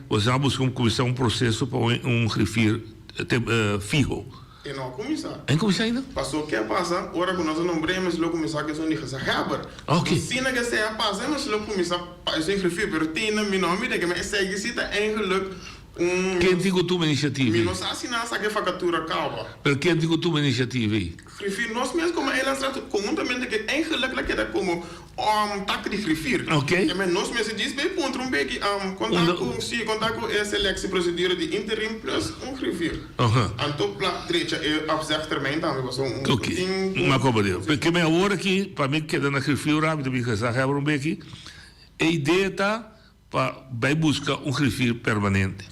Bo sa buska un kuminsá un proseso pa un griffier fiho. E no a kuminsá. E no kuminsá ainda? Paso ke a pasa, ora ku nos a nombr'é mes lo kuminsá ku esun di gezaghèber. Oké. Asina ke esei a pasa e mes lo kuminsá pa esun griffier, pero te ainda mi no a mira ke mi esei si ta eigenlik un. Ken tin ku tuma inisiativa Mi ei? no sa si nan a saka e vakatura kaba. Pero ken tin ku tuma inisiativa ei? Griffier, nos mes komo eilandsraad konhuntamente ke eigenlik la keda komo tak di griffier. Ok. E men nos mester djis bay puntra un beki konta ku si konta ku e selectieprocedure di interim plus un griffier. Aha. Anto pla drecha e afzegtermijn tambe pasobra un Ok. tin Ma koba di. Ke men awor aki pa mi keda na griffier rabi ta bin gezaghebber un beki. E idea ta Pa bai buska un grifir permanente.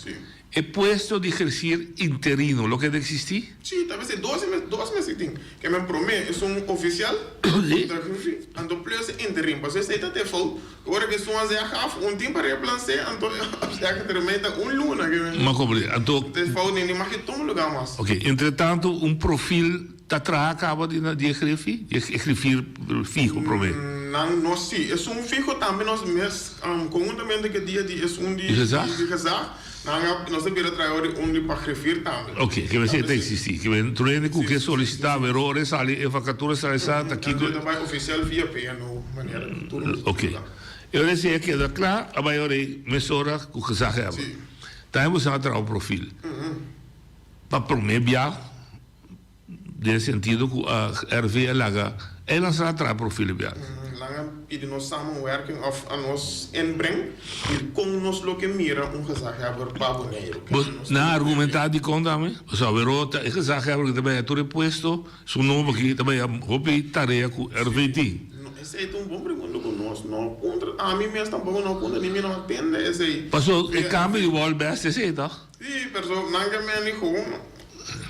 E puesto di grifir interino lo keda eksistí? Sí, ta mester dos mes, dos mes tin. Ke men promé esun ofisial ku ta grifir, anto plus e interin. Pasobra esei ta te fout. Ora ku esun a zeg af, un tin pa replans'é, anto e zeg termijn ta un luna. Ke men. Ma komprendé. Anto. Te fout ni mag e tuma lugá mas. Oké, entretanto un profil. Ta traha caba di di e griffie? Di e griffier fiho prome? Nan no si. Esun fiho tambe nos mes conhuntamente cu e dia di esun di Di gezag? di gezag nan a nos a bira traha ora di un di pa griffier tambe. Ok, ke mester ta existi. Ke men tur hende cu ke solicita pero ora e sali e vacatura sali sa ta kiko. Nan ta bay oficial via PNO manera cu tur nos Ok. E ora esei a keda kla, a bai ora ei mesora ku gezaghebber. Tambe boso a traha un profil pa promé bia den e sentido ku RV a laga Eilandsraad traha profil e bia. Nan a pidi nos samenwerking òf a nos inbreng di kon nos lo ke mira un gezaghebber pa Boneiru. Bo nan a argumentá dikon tambe? Pasobra aweró ta e gezaghebber ku ta bai a tur e puesto. Su nobo aki ta bay hopi tarea cu RV tin. No, esey ta un bon pregunta cu nos no puntra. Ami mes tampoco no puntra ni mi no a tende esey. Paso e cambio di wall best esey toch? Si, pero nan ke meni gewoon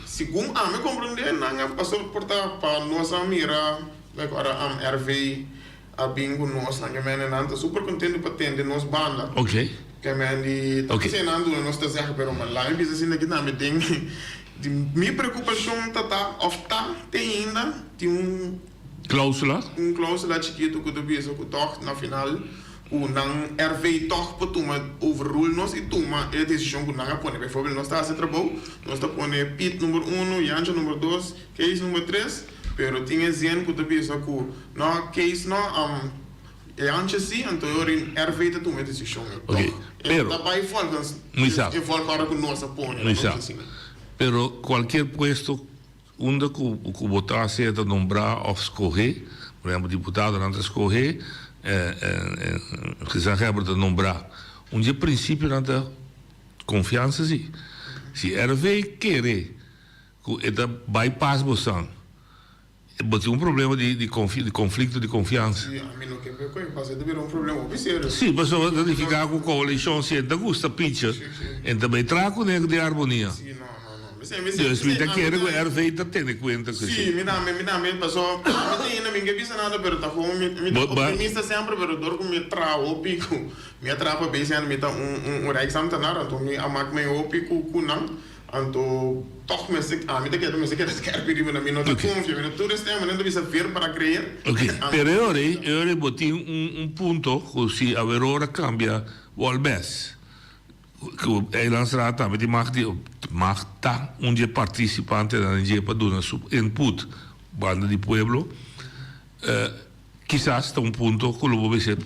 segun ami comprende nan a paso por ta pa nos a mira like ora am RV a bin cu nos nan ke meni nan ta super contento pa tende nos banda. Ok. Ke meni ta Ok. esey nan duna nos ta zeg pero man lami bisa asina ki tambe den Di mi preokupashon ta ta òf ta te ainda tin un. Klausula? Un klausula chikitu ku ta bisa ku tòg na final ku nan RV tòg por tuma overrule nos i tuma e desishon ku nan a pone. Bijvoorbeeld nos ta hasi trabou, nos ta pone Piet number uno, Jantje number dos, Kees number tres, pero tin e zin ku ta bisa ku no Kees no, Jantje si, anto e ora RV ta tuma e desishon ei Ok, tòg. E pero. ta bai volgens Mi sa. e volgorde ku nos a pone, Mi no sa. asina. Pero kualkier puesto unda ku ku bo ta sea ta nombrá òf skohé, por ehèmpel diputadonan ta skohé, gezaghebber ta nombrá. Un di e prinsipionan ta konfiansa si. Si RV kere ku e ta bypass bosan, Bo tin un problema di di di conflicto di confiansa. Si, ami no ke pe koe pasa, e ta bira un problema hopi serio. Si, pasobra ta nifica cu coalicion si e ta gusta picha, e ta bay traha cu ne den armonia. Si, no, no, no. Mi se, mi se, Dus mi ta mi kere cu ta. RV ta tene cuenta cu Si, esey. mi tambe, mi tambe, paso mi ta ainda mi ke bisa nada, pero ta gewoon mi mi ta Bo ba. optimista semper, pero dor cu mi traha hopi cu mi a traha pa BCN mi ta un un un rijksambtenaar, anto mi a mak mi hopi cu cu nan. Anto tòg mester, ami ta kere mester keda skèrpi riba nan, mi no ta konfia, mi no tur esei manera ta bisa ver para creer. Ok, pero e ora ei, e ora ei bo tin un un punto ku si awerora kambia Wolbes, ku Eilandsraad tambe tin mag di mag ta un di e partisipantenan dje pa duna su input banda di pueblo, kisas ta un punto ku lo bo mester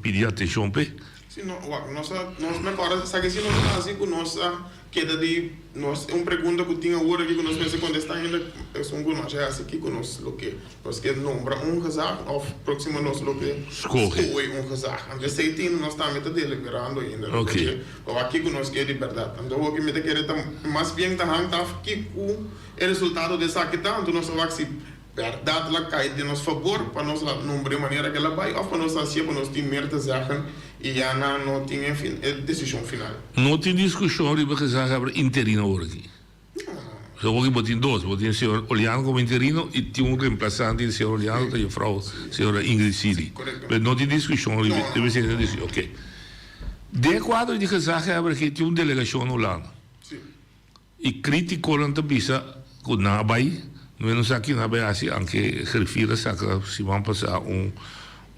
pidi atenshon p'e. Si no, wak, nos a, nos me kòrda sa ke si nos a hasi ku nos a keda di nos, un pregunta ku tin awor aki ku nos mester kontestá ainda esun ku nos a hasi kiko nos lo ke, nos ke nombra un gezag òf próksimo nos lo ke Skohe. skohe un gezag. Anto esei tin nos tambe ta deliberando ainda Ok. pasobra pa wak kiko nos ke di bèrdat. Anto hopi mi ta kere ta mas bien ta hangt af kiko e resultado di esaki ta, anto nos a wak si Bèrdat la kai den nos fabor pa nos la nombr'é manera ke la bai òf pa nos hasié pa nos tin meer te zeggen i ya nan no tin e fin e desishon final. No tin diskushon riba gezaghebber interino awor aki. So awor aki bo tin dos, bo tin señor Oliano komo interino i tin un remplasante di señor Oliano ta juffrouw señora Ingrid Sili. Pero no tin diskushon riba riba esei no tin oke. Den e kuadro di gezaghebber aki tin un delegashon na Hulanda. E criticonan ta bisa cu nan a bay, no no sa ki nan a bay haci, aunke Griffier a saca siman pasa un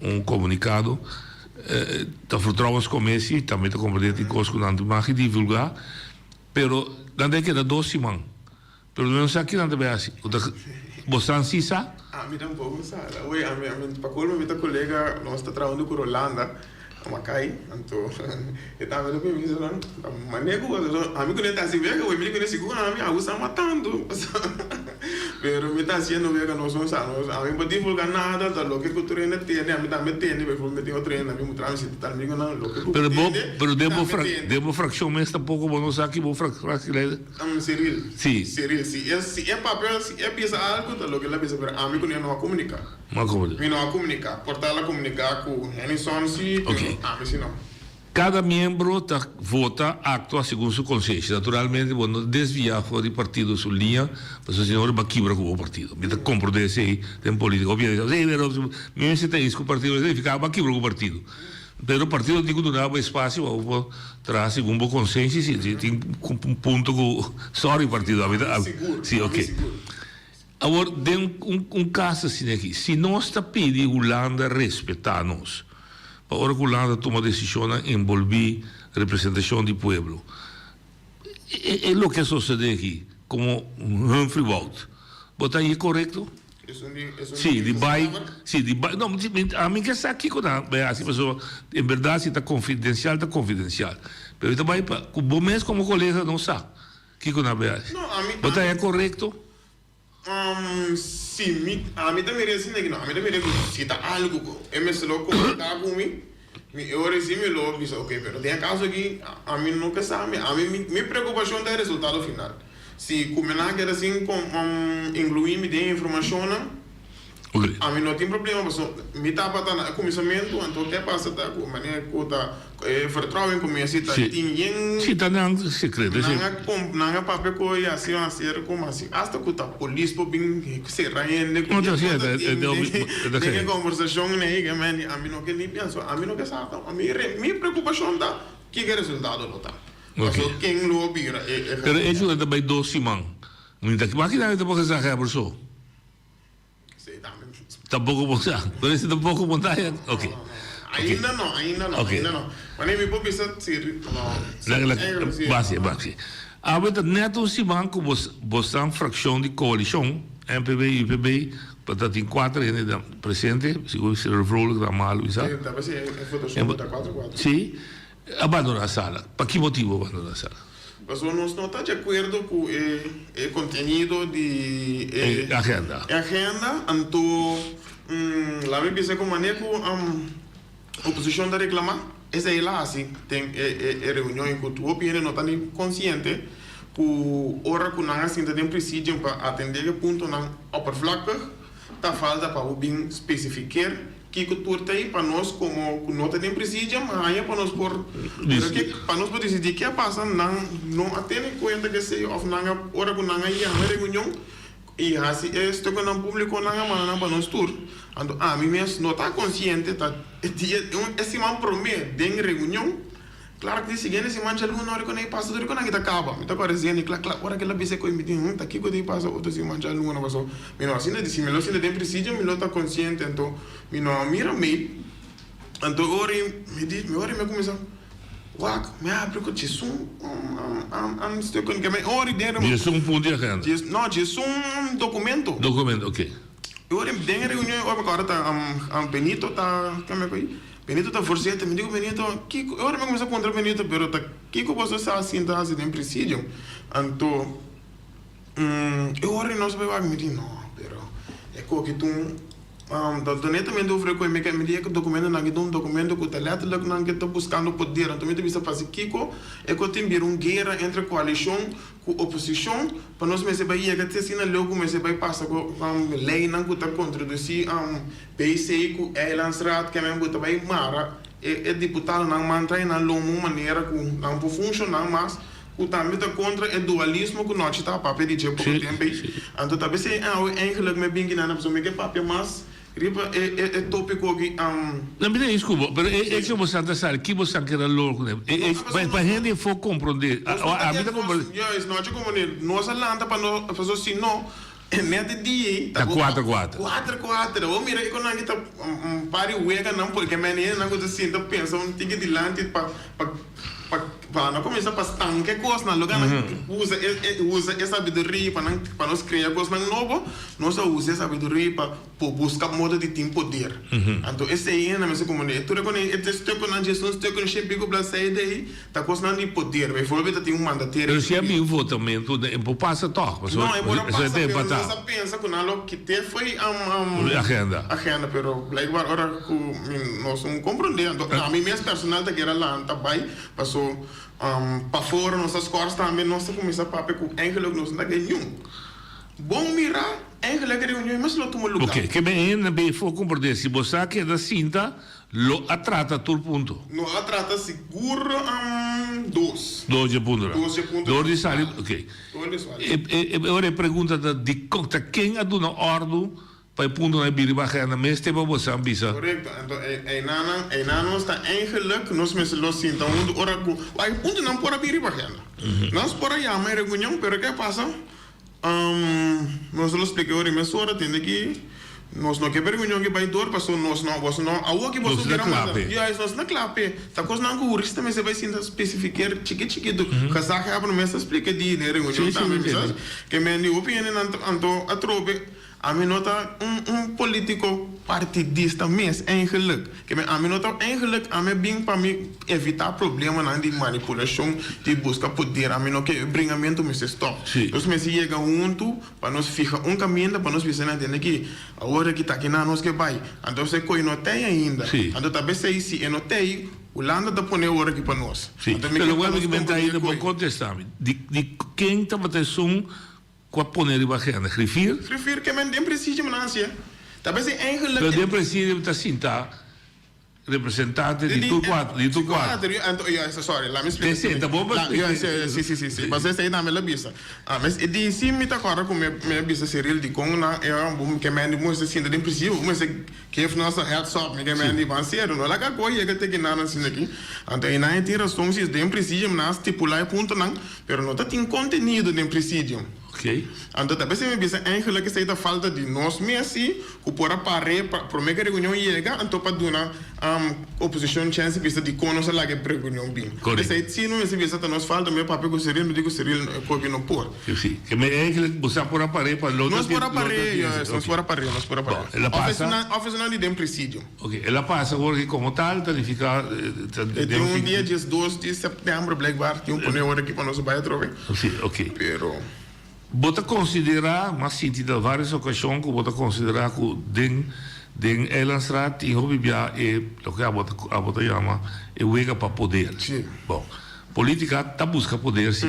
un comunicado, ta vertrouwenscommissie tambe ta comprende tin cos cu nan tin mag di divulga, pero nan ta keda dos siman, pero no sa ki nan ta bay haci, bo san si sa? Ami tampoco sa, oye ami ami pa colmo mi ta colega nos ta trahando cu Rolanda. Makai, anto e tambe ta permiso nan mane ku ami ku ne ta hasi wega mi ku ne sigur ami a usa matando pero mi ta hasiendo wega nos no sa nos ami no divulga nada ta loke ku tur hende tende ami tambe tende befo mi tin otro hende ami mutra mi si ta tal amigo nan loke ku Pero bo tende pero den bo tambe tende. den bo frakshon mes tampoco bo no sa ki bo frakshon Cyril Si. Cyril si e si e papia si e bisa algo ta loke el a bisa pero ami ku ne no a komunika. Ma como di? Mi no a comunica. Por tal a comunica cu Hennyson si, pero Ok. ami si no. Cada miembro ta vota, actua segun su consencia. Naturalmente bo no ta desvia for di partido su liña, pasobra si no bo kibra cu bo partido. Mi ta comprende esey den politica. Hopi hende ta bisa, pero mi mester ta eens cu partido, esey significa bo a kibra cu partido. Pero partido tin cu duna bo espacio pa bo por traha segun bo consencia, si tin un punto cu, sorry partido, ami ta, si, ok. Awor, den un kas asina aki, si nos ta pidi Hulanda respetá nos, pa ora ku Hulanda tuma desishonnan enbolbí representashon di pueblo, e loke a sosodé aki, komo Humphrey Wout, bo ta hañ'é korekto? Si, di bai, si, di bai, no, ami ke sa kiko nan bai hasi pasobra en berdad si ta confidencial ta confidencial. Pero mi ta bai pa ku bo mes komo kolega no sa kiko nan bai hasi. Bo ta haña korekto? Si, mi, ami ta mira esei aki no, ami ta mira ku si ta algu ku e mester lo komunika ku mi, mi e ora esei mi lo bisa ok, pero den e kaso aki ami no ke sa, ami, mi preokupashon ta e resultado final. Si ku mi nan a keda sin inkluí mi den e informashonnan, ami no tin problema pasobra mi tabata na e kuminsamentu, anto ke pasa ta ku manera ku ta e vertrouwen ku mi a hasi ta tin yen. Si ta nan sekreto. Nan a nan a papia ku e hasi un aser komo hasi asta ku ta polis por bin sera hende ku yen ta tin den e kombersashon ei ami no ke ni pensa ami no ke sa mi preokupashon ta kiko e resultado lo ta. Paso ken lo a bira e e Pero e hecho ta bay dos siman. Mi ta makina mi ta por gezaghebber so. Tampoco bo sa. Pero ese tampoco bo ta ya. Ok. Ainda no, ainda no, ainda no. Wanneer mi por bisa si no. Laga laga basi basi. Awe ta net un siman ku bo bosan frakshon di koalishon MPB UPB pa ta tin kuater hende presente sigur señor Vrolijk ta malu bisa. Si. A bandona sala. Pa ki motibu a bandona sala? Pasobra nos no ta di akuerdo ku e e kontenido di e agenda. E agenda, anto laat mi bisa ku manera ku oposishon ta reklamá, esei el a hasi den e e reunion i ku tur hopi hende no ta ni konsiente ku ora ku nan a sinta den presidium pa atendé e puntonan oppervlakkig ta falta pa bo bin spesifiker Kiko tur ta ei pa nos komo ku no ta den presidium haña pa nos por pero ke pa nos por disidí ke a pasa nan no a tene kuenta ke esei òf nan a ora ku nan a yama e reunion i hasi e stukonan públiko nan a manda nan pa nos tur anto ami mes no ta konsiente ta e dia e siman promé den reunion Klar di siguiente siman djaluna ora ku nan pasa tur ku nan ta kaba. Mi ta kore zeni kla kla ora kila bisa ku mi tin hun ta kiko tin pasa otro siman djaluna paso mi no a sinta di si mi lo sinta den presidio mi lo ta konsiente anto mi no a mira mail anto ora mi di ora mi a kuminsa wak mi a habri ku djesun un stuk ke mi ora den Djesun punto di agenda. No djesun dokumento. Dokumento oke. Ora den reunion ora mi kòrda ta Benito ta kende ku ei. Benito ta voorzitter, mi di ku Benito, kiko, e ora mi kuminsá puntra Benito, pero ta kiko boso sa sinta hasi den presidium? Anto, e ora nos bai wak, mi di, no, pero e koki ta un, ta netamente over e koe, mi ke, mi di e dokumentonan aki ta un dokumento ku ta letterlijk nan ke ta buskando poder, anto mi ta bisa fasi kiko e koe tin bira un guera entre koalishon ku oposishon pa nos mester bai yega te asina leu ku mester bai pasa ku leinan ku ta kontradusí PC ku Eilandsraad kemen ku ta bai mara e diputadonan man trae nan lomo un manera ku nan por funshoná mas ku tambe ta kontra e dualismo ku nochi ta papia di dje poko tempu ei. Anto ta p'esei awe eigenlik mi a bin kinan pasobra mi ke papia mas Riba e e tópiko aki. No mi ta disculpa, pero e hecho bo san ta sali, ki bo san keda lor ku ne? E hecho, pa pa hende for comprende, ami ta comprende. Juist, no a comprende. Nos a lanta pa no, pasobra si no, net e dia ei Ta kuater kuater. Kuater kuater. Bo mira kiko nan ki ta un par di weganan porque men hendenan ku ta sinta pensa un tiki dilanti pa pa pa pa nan kuminsa pa stanka e kosnan, loke nan usa e e usa e sabiduria pa nan pa nos krea kosnan nobo, nos a usa e sabiduria pa Por busca modo di tin poder. Anto esey hende mester comprende. E tur e con e stukonan dje esun stuko shen pico bladzijde ey ta cosnan di poder. Bijvoorbeeld ta tin un mandatario. Pero si a bin votamento e por pasa toch? No, e por a pasa pero nos a pensa cu nan lo kite fo'i agenda. Agenda pero blijkbaar ora cu nos no comprende anto ami mes personal ta kere lanta bay paso pafora nos a scors tambe nos a cuminsa papia cu eigenlijk nos no ta gen niun bon mira. Eigenlijk e reunion mes lo tuma luga. Oke, ke men hende bay for komprende si bo sa keda sinta lo a trata tur punto. No a trata sigur dos. Dos dje puntonan. Dos dje puntonan. Dor di sali, oke. Dor di sali. E e ora e pregunta ta dikon ta ken a duna ordu pa e puntonan e bini riba agenda mes te pa bo sa bisa. Korekto, anto einanan einan nos ta eigenlijk nos mester lo sinta huntu ora ku e puntonan por a bini riba agenda. Nos por a yama e reunion pero ke a pasa? Nos lo splika ora mesora tende ki nos no ke berguñon ki bai dor paso nos no boso no awo ki boso Nos na kere manda kla p'e. Juist nos na kla p'e ta kosnan ku hurista mester bai sinta spesifiker chiki chikitu gezaghebber mester splika di den reunion Sí, sí, tambe mi mi sa ntende. ke men di hopi hende nan anto atrobe. Ami no ta un un politico partidista mes eigenlijk. Ke men ami no ta eigenlijk ami a bin pa mi evita problemanan di manipulacion di busca poder. Ami no ke e bringamento mester stop. Nos mester yega hunto pa nos fiha un caminda pa nos bisa nan tende ki awor aki ta kinan nos ke bay. Anto esei koe no tey ainda. Anto ta besey si e no tey Hulanda ta pone awor aki pa nos. Anto mi Pero ke pa wèl nos mi ta comprende ainda bo koe. contesta mi. Di di ken tabata esun Ku a pone riba agenda? Griffier? Griffier ke men den presidium nan hacié. Ta bes e eigenlijk. Pero den presidium ta sinta representante di tur kuater, di tur kuater. Anto, ja, sorry, laat me splika. Esei ta bon pa splika. Si, si, si, si. Pasobra esei tambe lo bisa. Ah, mes e di si mi ta kòrda ku mi mi a bisa Cyril dikon nan e bo ke men di mester sinta den presidium, bo mester geef nos a heads up, mi ke men di ban serio, no laga kos yega te kinan asina aki. Anto einan e tin rason si den presidium nan a stipulá e puntonan. Pero no ta tin contenido den presidium. Ok. Anto ta bes mi bisa eigenlijk esey ta falta di nos mes si cu por a pare pa prome cu e reunion yega anto pa duna oposicion chance bisa dicon nos a laga e reunion bin. Correcto. Esey si no mester bisa ta nos falta mi a papia cu Cyril mi di cu Cyril koki no por. Si. Ke men eigenlijk bo sa por a pare pa lo ta Nos tin por a lo ta pare tin juist nos por a pare nos por a pare. Bon el a Of pasa. esunnan of esunnan di den presidium. Ok, el a pasa awor ki komo tal ta nifiká ta E tin un dia diesdos di sèptèmber blijkbaar tin un pone ora aki pa nos bai atrobe. Si, ok. Pero. Bo ta konsiderá, m'a sinti na vários okashon ku bo ta konsiderá ku den den Eilandsraad tin hopi bia e loke abo ta abo ta yama e wega pa poder. Si. Bon, Politica ta busca poder si,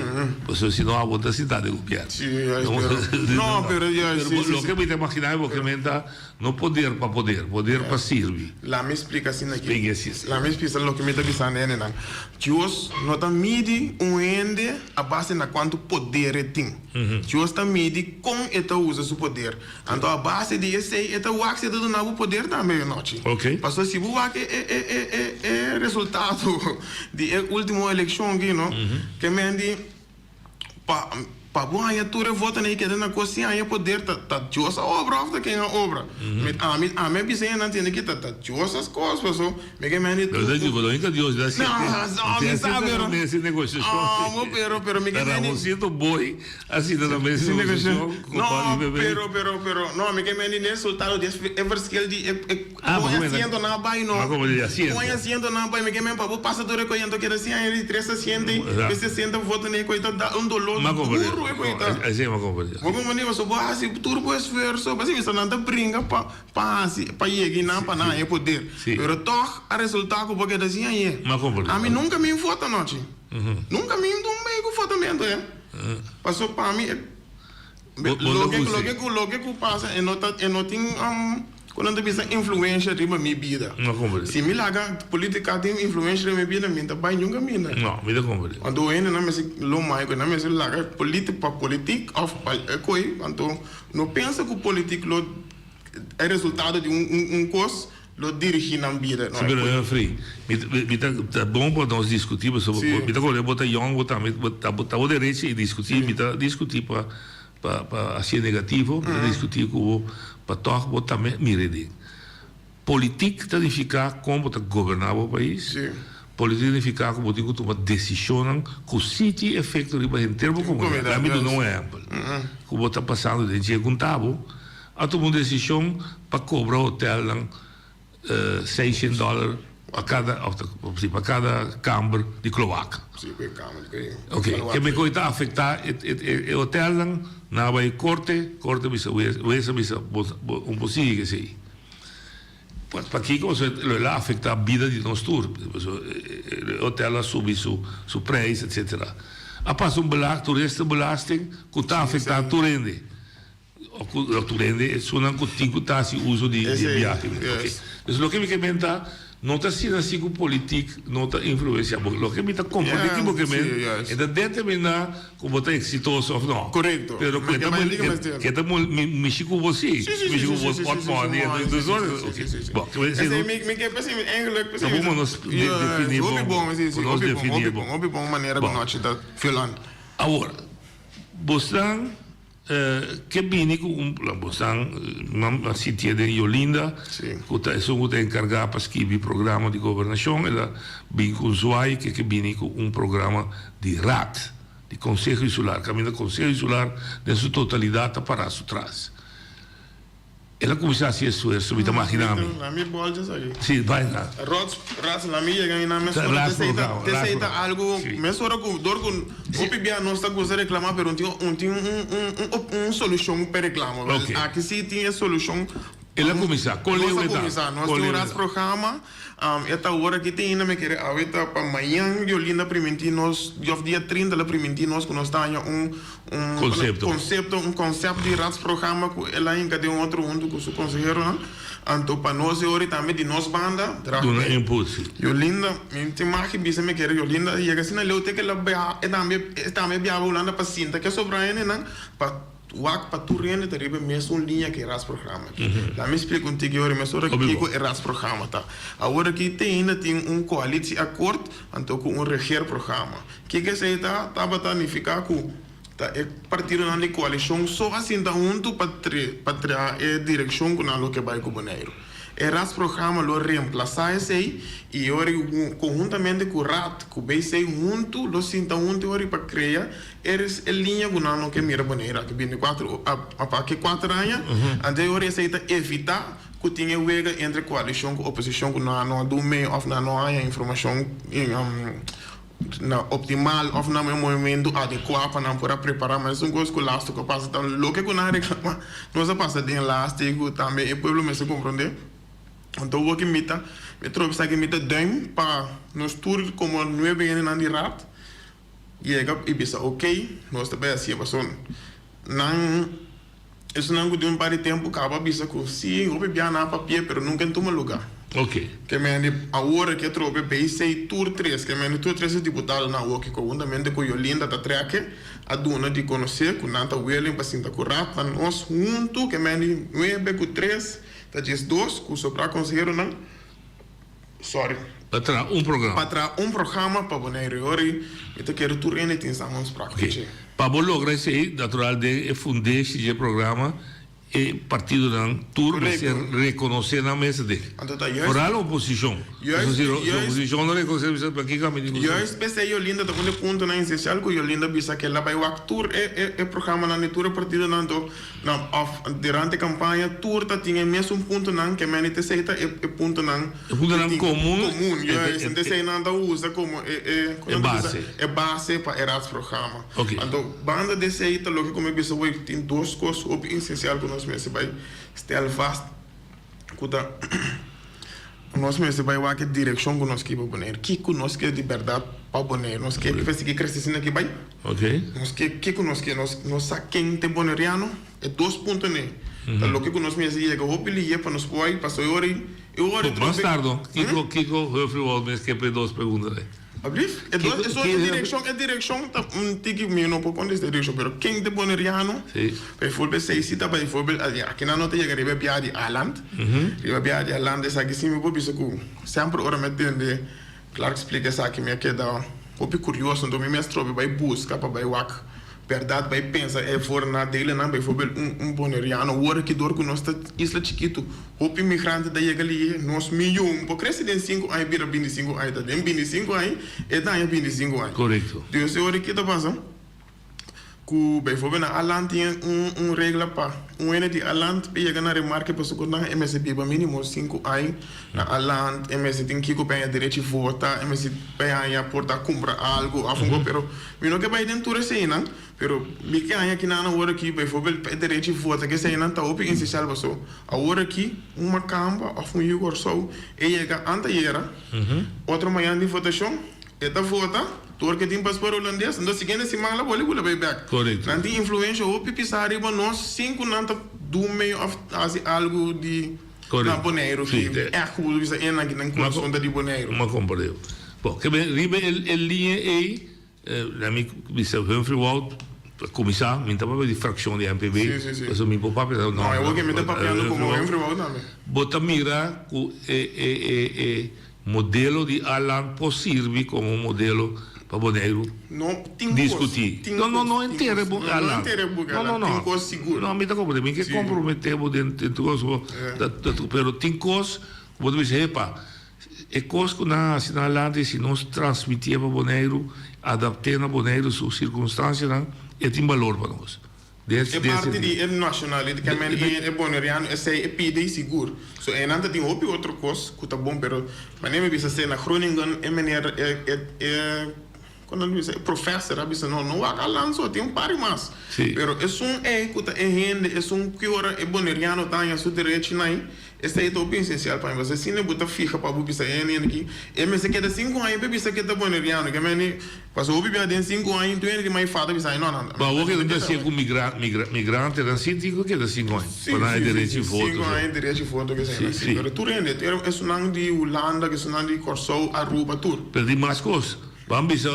pasobra si no abo ta sinta den gobierno. Si, ya espero. No, pero ya, si, si, si. Loke mi ta imagina mi bo men ta no poder pa poder, poder pa sirbi. La mi splica asina aki. Splica así. La mi splica loke mi ta bisa nenenan. Dios no ta midi un hende a base na cuanto poder e tin. Dios ta midi con e ta usa su poder. Anto a base di esei e ta wak si e ta duna bo poder tambe e nochi. Pasobra si bo wak e e e e e resultado di e ultimo elekshon aki no, ke men di pa pa bo haña tur e votonan i keda na kos sin haña poder ta ta Dios a obra òf ta ken a obra? Mi ami ami a bisa nan tende ki ta ta Dios a skos paso mi ke men di Pero ta dico, lo inca Dios da No, no, mi sa pero Mesi negociacion. Amo pero pero mi ke men di Ramoncito boy Asina ta mester Sin negociacion negociacion. cu pa No, IPB. pero, pero, pero, no, mi ke meni ne resultado di e verschil di e, e Ah, kon pa come asiento nan a bai no. Ma como di asiento. Kon asiento nan a bai, mi ke men pa bo pasa tur e koyento keda sin aña di tres asiento i Exacto. e sesenta voto ne koy ta da un dolor Ma comprende. duro e koy No, ta. así ma comprende. Bo comprende paso bo hasi tur bo esfuerso, pasobra mi sa nan ta bringa pa pa hasi pa yega i nan pa nan haña poder. Si. Pero tog a resulta ku bo keda sin aña. Ma comprende. Ami nunca mi vota nochi. Nunca mi dun mei ku votamento eh. Paso pa mi e loke loke ku loke ku pasa e no ta e no tin ku nan ta bisa influensha riba mi bida. Si mi laga politica tin influensha riba mi bida mi ta bai niun kaminda. No, mi ta komprende. Anto hendenan mester lo mai ku nan mester laga politic pa politic of pa e koi anto no pensa ku politic lo e resultado di un un kos Lo dirigí nan bida. Sí, pero Humphrey, mi mi ta ta bon pa nos diskutí pasobra Sí. mi ta kore bo ta yòn bo tambe bo ta bo ta bo derecho di diskutí mi ta diskutí pa pa pa hasié negativo mi ta diskutí ku bo pa tòg bo tambe mira e den. Politik ta nifiká kon bo ta goberná bo pais, Sí. politik ta nifiká ku bo tin ku tuma desishonnan ku sí tin efekto riba henter bo komunidat. Komunidat, Mi duna juist. un ehèmpel ku bo ta pasando den dje ku tabo. A tuma un desishon pa kobra hotelnan seishent dòler pa kada òf si pa kada kamber di kloaka. Oke, ke mi koe ta afektá e hotelnan, nan a bai korte, korte bisa wes a bisa bo un por sigui ku esei. Pakiko? Pasobra lo el a afektá bida di nos tur, pasobra e hotel a subi su preis etsetera. A pasa un toeristenbelasting ku ta afektá tur hende. Of ku tur hende esunnan ku tin ku ta hasi uso di e biahe. Oke. Dus loke mi ke men ta, no ta asina si ku politik no ta influensia bo. Loke mi ta komprende ki bo ke men, e ta determiná ku bo ta eksitoso òf no. Korekto. Pero ke ta ke ta mishi ku bo si. Mishi ku bo pòtmòni e tur sort. Oke. Bon, ke men Esei mi mi ke p'esei mi eigenlijk Ta bon pa nos definí bon. Hopi bon, si, si. Nos Hopi bon, definí hopi bon. bon, hopi bon manera ku nochi ta violant. Awor, bosnan Ke bini ku un plan. Bo san nan a sintié den Yolinda ku ta esun ku ta enkargá pa skibi programa di gobernashon. El a bin ku un zwaai ke ke bini ku un programa di raad, di konseho insular, kaminda konseho insular den su totalidat ta pará su tras. El a kuminsá hasi esfuerso, mi ta maginá mi. La mi bòlcha esaki. Sí, bai na. Rots, rats, la mi yega einan mesora. Rats Tesei ta, programa, tesei rats ta algu, mesora ku dor ku hopi bia nos ta gusta reklamá pero un tin un tin un un un un solushon p'e reklamo. Ok. Aki sí tin e solushon. El a kuminsá. Kon Nos leu a e ta? kuminsá. Nos Kon tin un leu e rats ta? programa. E ta ora ki tin ainda mi kere awe ta pa mañan Yolinda primintí nos òf dia 30 lo primintí nos ku nos ta haña un un Konsepto. konsepto un konsèpt di raadsprogramma ku el a hinka den otro huntu ku su konseheronan anto pa nos e ora tambe di nos banda draag Duna mee. input si. Yolinda mi tin mag bisa mi kere Yolinda yega asina leu te ke el a biaha e tambe e tambe biaha Hulanda pa sinta ke sobra hendenan pa Wak pa tur hende ta riba e mesun liña ku e raadsprogramma aki. Laat mi splika un tiki ora mesora kiko e raadsprogramma ta. Awor aki te ainda tin un koalitieakkoord anto ku un regeerprogramma. Kiko esei ta? Tabata nifiká ku ta e partidonan di koalishon so a sinta huntu pa pa traha e direkshon ku nan lo ke bai ku Boneiru. E raadsprogramma lo reemplasá esei i ora konhuntamente ku raad ku BC huntu lo sinta huntu ora pa krea Eres e liña ku nan no ke mira Boneiru aki binti kuater pa aki kuater aña, anto e ora esei ta evitá ku tin e wega entre koalishon ku oposishon ku nan no a dun mee òf nan no a haña informashon na optimal òf na e movimentu adekuá pa nan por a prepará. Ma esun kos ku lastu ku a pasa ta loke ku nan a reklamá nos a pasa den lastu i ku tambe e pueblo mester komprondé. Anto wou ki mi ta mi trobe esaki mi ta dùim pa nos tur komo nuebe hendenan di raad. Yega i bisa ok, nos ta bai hacié pasobra nan esunnan ku tin un par di tempu kaba bisa ku si hopi bia nan a papia pero nunka en tuma luga. Ok. Ke mende awor ke trobe BC tur tres, ke mende tur tres e diputadonan awor ke konhuntamente ku Yolinda ta trèk'e a duna di konosé ku nan ta willing pa sinta ku Raad pa nos huntu ke mende nuebe ku tres ta 12 ku sobrá konseheronan. Sorry. Pa traha un programa. Pa traha un programa pa Boneiru. E ora ei mi ta kere tur hende tin samenspraak ku dje. Pa bo logra esei, natural den e fundeshi dje programa e partidonan tur mester rekonosé nan mes aden. Anto ta juist. Foral oposishon. Juist, Si juist. oposishon no rekonosé bisa pakiko ami tin ku. Juist p'esei Yolinda ta un di e puntonan esensial ku Yolinda bisa ke el a bai wak tur e e e programanan di tur e partidonan anto Na of durante campaña tur ta tin e mesun puntonan ke meni t'esei ta e e puntonan E puntonan ku tin komun komun e juist en t'esei nan ta usa komo e e E base. e base pa e raadsprogramma. Oké. Anto banda di esei ta loke ku mi bisa wei tin dos kos hopi esensial ku nos mester bai stel vast ku ta nos mester bai wak e direkshon ku nos ke pa Boneiru. Kiko nos ke di bèrdat pa Boneiru? Nos ke pa sigui krese asina aki bai? Nos ke kiko nos ke? Nos nos sa ken ta e boneriano? E dos punto nei ta loke ku nos mester yega hopi lihe pa nos por bai pasobra e ora ei e ora ei Mas tardo, kiko kiko Humphrey Wald mes ke pa e dos pregunta ei? Alblief? E dos, e e direkshon, e direkshon ta un tiki, mi no por kontesta e direkshon, pero ken ta boneriano? Bijvoorbeeld esei si ta bijvoorbeeld, aki nan no ta yega riba e bia di Aland, riba e bia di Aland esaki si mi por bisa ku semper ora mi a tende Clark splika esaki mi a keda hopi kurioso, anto mi mes trobe bai buska pa bai wak Bèrdat bai pensa e for nadelenan, bijvoorbeeld un un boneriano wor aki dor ku nos ta isla chikitu, hopi migrante ta yega liye, nos miyon por krese den sinku aña bira 25 aña, ta den 25 aña e ta haña 25 aña. Korekto. Dus e ora ki ta pasa ku bijvoorbeeld na Aland tin un un regla pa un hende di Aland pa yega na remarke pasobra ku nan e mester biba minimo sinku aña na Aland, e mester tin kiko pa haña derechi vota, e mester pa haña por ta kumpra algu òf un kos pero Mi no ke bai den tur eseinan, pero mi ke haña kinan awor aki, bijvoorbeeld pa e derechi vota ke eseinan ta hopi esensial paso awor aki un makamba of un yu Kòrsou e yega antayera, otro mañan di votashon e ta vota tur ke tin paspoort hulandes, enton siguiente siman la boli bula bai bek. Nan tin influensha hopi pisa riba nos sin ku nan ta dun medio of hasi algu di na Boneiru ki ègt ku bo ta bisa e nan ki nan kurason ta di Boneiru. M'a komprende. Bo, ke men riba e liña ei, na mi bisa Humphrey Wout pa kuminsá, mi ta papia di frakshon di MPB, pasobra mi por papia na No, awor ke mi ta papiando komo Humphrey Wout tambe. Bo ta mira ku e e e e modelo di Alan por sirbi komo un modelo pa Boneiru No, tin kos, diskutí. tin No, no, kos, no tin entere kos. bo No, no Alan. entere bo No, no, Alan, no. tin kos sigur. No, mi ta komprendé, mi ke Sí. komprometé bo den den tur kos, bo ta ta pero tin kos ku bo ta bisa, epa, E kos ku nan a hasi na Atlante, si nos transmitié pa Boneiru, adapt'é na Boneiru su sirkunstansianan, e tin balor pa nos. Den E parti di e nacionalidad ke men e Boneriano esey e pidi sigur. So eynan ta tin hopi otro cos cu ta bon pero manera mi bisa esey na Groningen e meneer e e e con nan ta bisa e professor a bisa no no wak a lanso tin un par di mas. Pero esun ey cu ta e hende esun ki ora e Boneriano ta haña su derechinan Esei ta hopi esensial pa mi, pasobra asina bo ta fiha pa bo bisa e hende aki, e mester keda sinku aña pa e bisa ke ta boneriano, ke mende pasobra hopi bia den sinku aña tur hende di mai fada bisa no no. Ba awor ke ta hasié ku migrantenan si tin ku keda sinku aña pa nan e derechi voto. Sinku aña derechi voto ke esei si, pero tur hende, esunnan di Hulanda, esunnan di Kòrsou, Aruba, tur. Pero tin mas kos, ban bisa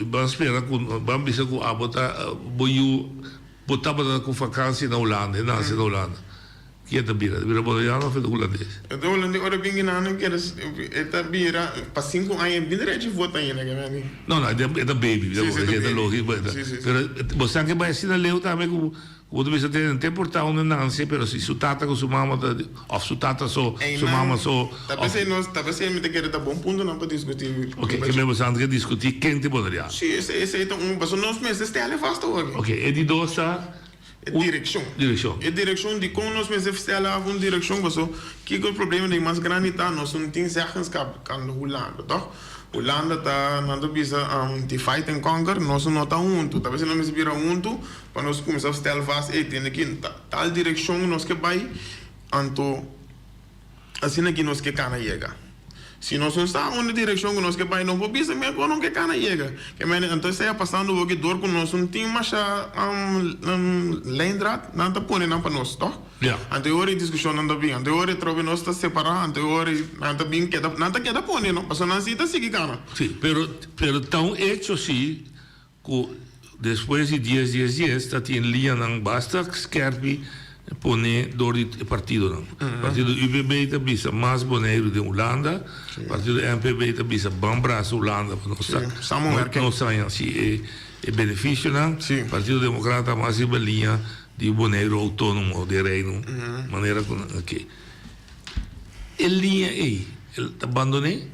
ban spera ku ban bisa ku abo ta bo yu bo tabata ku fakansi na Hulanda, e nase na Hulanda. Ken ta bira? Ta bira boneriano of e ta hulandes? E ta hulandes. Ora bin guinano keda e ta bira pa sinku aña e bin derecho vota ainda ke menti. No no e ta baby Si si e ta baby. Si si si. Pero bo sa ke bai asina leu tambe ku bo ta bisa te te por ta unda nanse pero si su tata ku su mama ta of su tata so su mama so. Ta pesey nos ta pesey mi ta kere ta bon puntonan pa diskuti. Ok ke men bo sa antes ke diskuti ken ta boneriano. Si esey ta un pasobra nos mester stèl e vast awor. Ok e di dos ta. E direkshon. Direkshon. E direkshon dikon nos mester stèl af un direkshon paso kiko e problema di mas grandi ta nos no tin zeggenskap kando Hulanda tòg Hulanda ta nan ta bisa divide and conquer nos no ta huntu ta bes nos mester bira huntu pa nos kuminsá stèl vast ey tende ki tal direkshon nos ke bai anto Asina ki nos ke kana yega. Si nos no sa unda direkshon ku nos ke bai, no por bisa mes kon nos ke kana yega. Ke mende, anto esei a pasando hopi dor ku nos no tin masha lijndraad, nan ta pone nan pa nos, tòg? Anto e ora e diskushonnan ta bin, anto e ora e trobe nos ta separá, anto e ora nan ta bin keda, nan ta keda pone no, pasobra nan si ta sigui kana. Sí, pero, pero ta un echo sí Ku despues di dies dies dies ta tin liñanan basta skerpi pone dor di e partidonan. Partido UPB ta bisa mas Boneiru den Hulanda, partido NPB ta bisa ban brasa Hulanda pa nos ta nos haña si e beneficionan, Partido Democrata mas riba liña di Boneiru outonomo den Reino manera ku nan ke. E liña ei ta bandoné?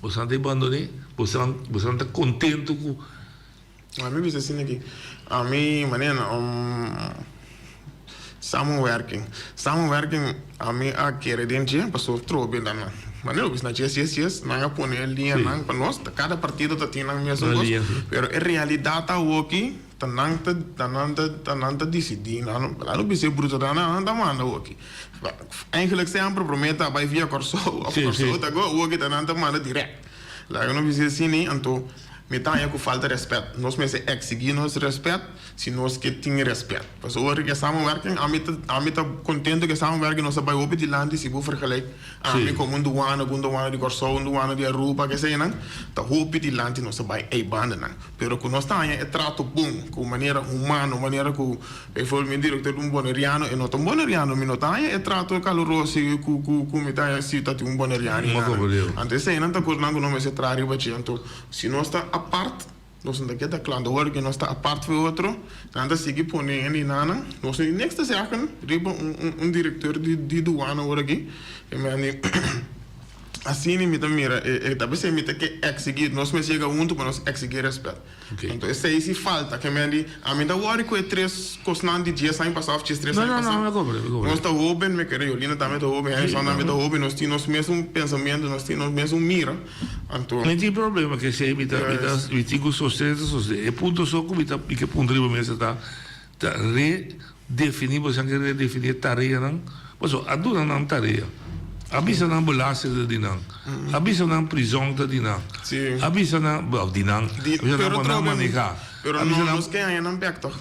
Bosan ta e bandoné? Bosan, bosan ta kontentu ku. Ami bisa asina aki, ami manera samenwerking, samenwerking ami a kere den dje pasobra trobe nan manera bo bisa djes djes djes nan a pone e liñanan pa nos, kada partido ta tin nan mesun kos, pero e realidat awoki ta nan ta ta nan ta ta nan ta disidí, nan no bisa e bruto nan nan ta manda awoki. Eigenlijk semper promé ta bai via Kòrsou òf Kòrsou ta go awoki ta nan ta manda dirèkt. Laga nos bisa asina anto mi ta haña ku falta rèspèt. Nos mester eksigí nos rèspèt si nos ke tin rèspèt. Pasobra ora ku e samenwerking ami ta ami ta kontentu ku e samenwerking nos a bai hopi dilanti si bo vergelijk ami komo un duana ku un duana di Kòrsou un duana di Aruba keseinan ta hopi dilanti nos a bai ei bandanan. Pero ku nos ta haña e trato bon, ku manera humano, manera ku bijvoorbeeld mi direktor ta un boneriano, e no ta un boneriano, mi no ta haña e trato kaluroso ku ku ku mi ta haña si ta tin un boneriano i nan. Anto eseinan ta kosnan ku nos mester traha riba dje. Anto si nos ta apart, nos no ta keda kla. Anto ora ku nos ta apart for e otro, nan ta sigui pone hende i nan. Nos no tin niks ta zeggen riba un un un direktor di di duana ora aki. Asina mi ta mira e ta p'esei mi ta ke eksigí, nos mes yega huntu pa nos eksigí rèspèt. Anto esei si falta, ke men di, ami ta wòri ku e tres kosnan di dies aña pasá òf diestres aña pasá. Nos ta hóben, mi kere Yolina tambe ta hóben, Harrison tambe ta hóben, nos tin nos mesun pensamentu, nos tin nos mesun mira. Anto. Mi tin problema ku esei, mi ta, mi ta, mi tin ku sostené ta sostené. E punto so ku mi ta, mi ke puntra riba mesa ta, ta re. Definí, bo sa ke redefiní e tareanan? Pasobra a duna nan tarea. A bisa nan belasting ta di nan. A bisa nan prizòn ta di nan. A bisa nan, bèl, di nan. A bisa nan pa nan manehá. Pero A bisa no nan. nos ke haña nan bèk tòg.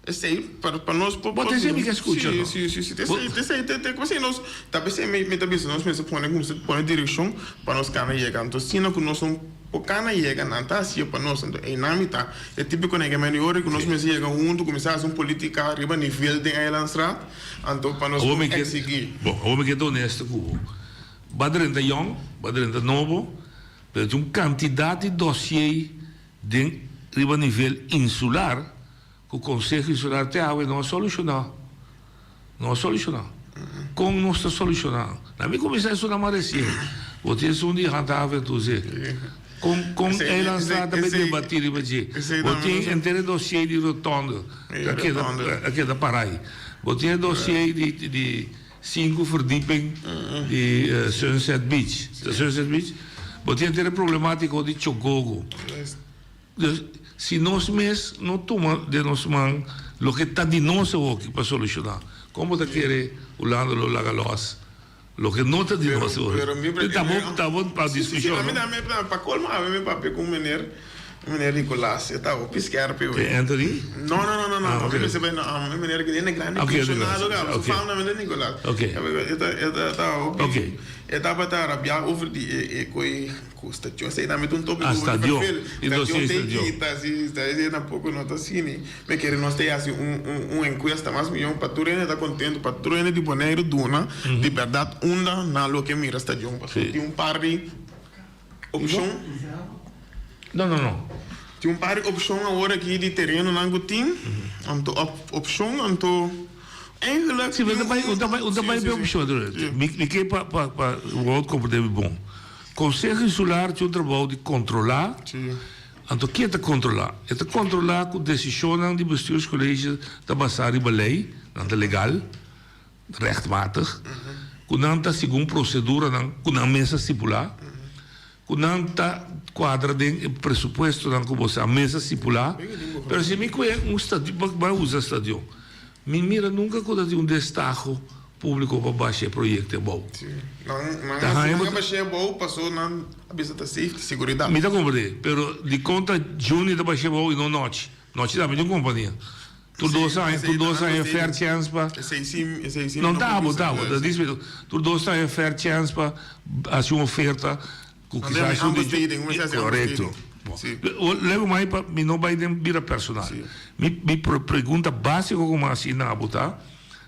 Esei pa pa nos por Bo ta esei mi ke skucha no. Si, si, si. Esei, esei te te esei nos ta p'esei mi mi ta bisa nos mester pone kuminsá pone direkshon pa nos kana yega. Anto asina ku nos no Por kana yega nan ta hacié pa nos, anto einan mi ta e típico nega meni ora cu nos mester yega hunto cuminsa haci un politica riba nivel den Eilandsraad, anto pa nos Awor por mi ke, exigi. bon, awor mi ke ta honesto cu bo. Ba drenta yong, ba drenta nobo, pero tin un cantidad di dossier den riba nivel insular cu Conseho Insular te awe no a soluciona. No a soluciona. Con nos ta soluciona? Na mi cuminsa esun na mas recien. Bo tin esun di handhaven toezit. Kon kon Eilandstraat ta bay debati riba dje? Bo tin henter e dossier di rotonde a keda a keda para ahi. Bo tin e dossier di di sinku verdieping di Sunset Beach, ta Sunset Beach? Bo tin henter e problematico di Chogogo. Dus si nos mes no tuma den nos man loke ta di nos awoki pa soluciona, kon bo ta kere Hulanda lo laga los? Loke no ta di nos ora. Ta bon, ta bon pa discusion, no? Ami pa colmo awe mi papia cu meneer, meneer Nicolas, e ta hopi skerpi hoy. E Anthony? No, no, no, no, no. Ah, ok. Mi mester no, e meneer ki den e grandi pensionado ka, su fam namen ta Nicolas. Ok. E ta, e ta, ta hopi. Ok. E tabata rabia over di e, e koe cu station. Esey tambe ta un topico hopi vervel. Ah, stadion. Stadion te kita, si, esey tampoco no ta asini. Mi kere nos ta hasi un un enkuesta mas mion pa tur hende ta kontentu, pa tur hende di Boneiru duna di bèrdat unda nan lo ke mira stadion. Pasobra tin un par di opshon. No, no, no. Tin un par di opshon awor aki di terenonan ku tin. Anto opshon anto eigenlijk. Si, un ta bai, un ta bai, un ta bai p'e opshon. Mi mi ke pa pa pa Wout komprendé mi bon. Konseho Insular tin un trabou di kontrolá. Anto ken ta kontrolá? E ta kontrolá ku desishonnan di bestuurscollege ta basá riba lei, nan ta legal, rechtmatig, ku nan ta segun proseduranan ku nan mes a stipulá, ku nan ta kuadra den e presupuestonan ku boso a mes a stipulá. Pero si mi kue un stadion, bai usa stadion, mi mira nunka ku ta tin un destaho Públiko pa basha e proyekto abou. Sí. Nan, nan a nan a basha abou paso nan a bisa ta safety, seguridat. Mi ta komprendé, pero dikon ta Juni ta basha abou i no Nochi? Nochi tambe tin un kompania. Tur dos aña, tur dos aña fair chance pa. Esei sí, esei sí. No ta abo, ta abo. Ta dis mi, tur dos aña fair chance pa hasi un oferta ku kisas un di. Korekto. Lego mai pa mi no bai den bira personal. Mi mi pregunta básiko ku mi a hasi na abo ta.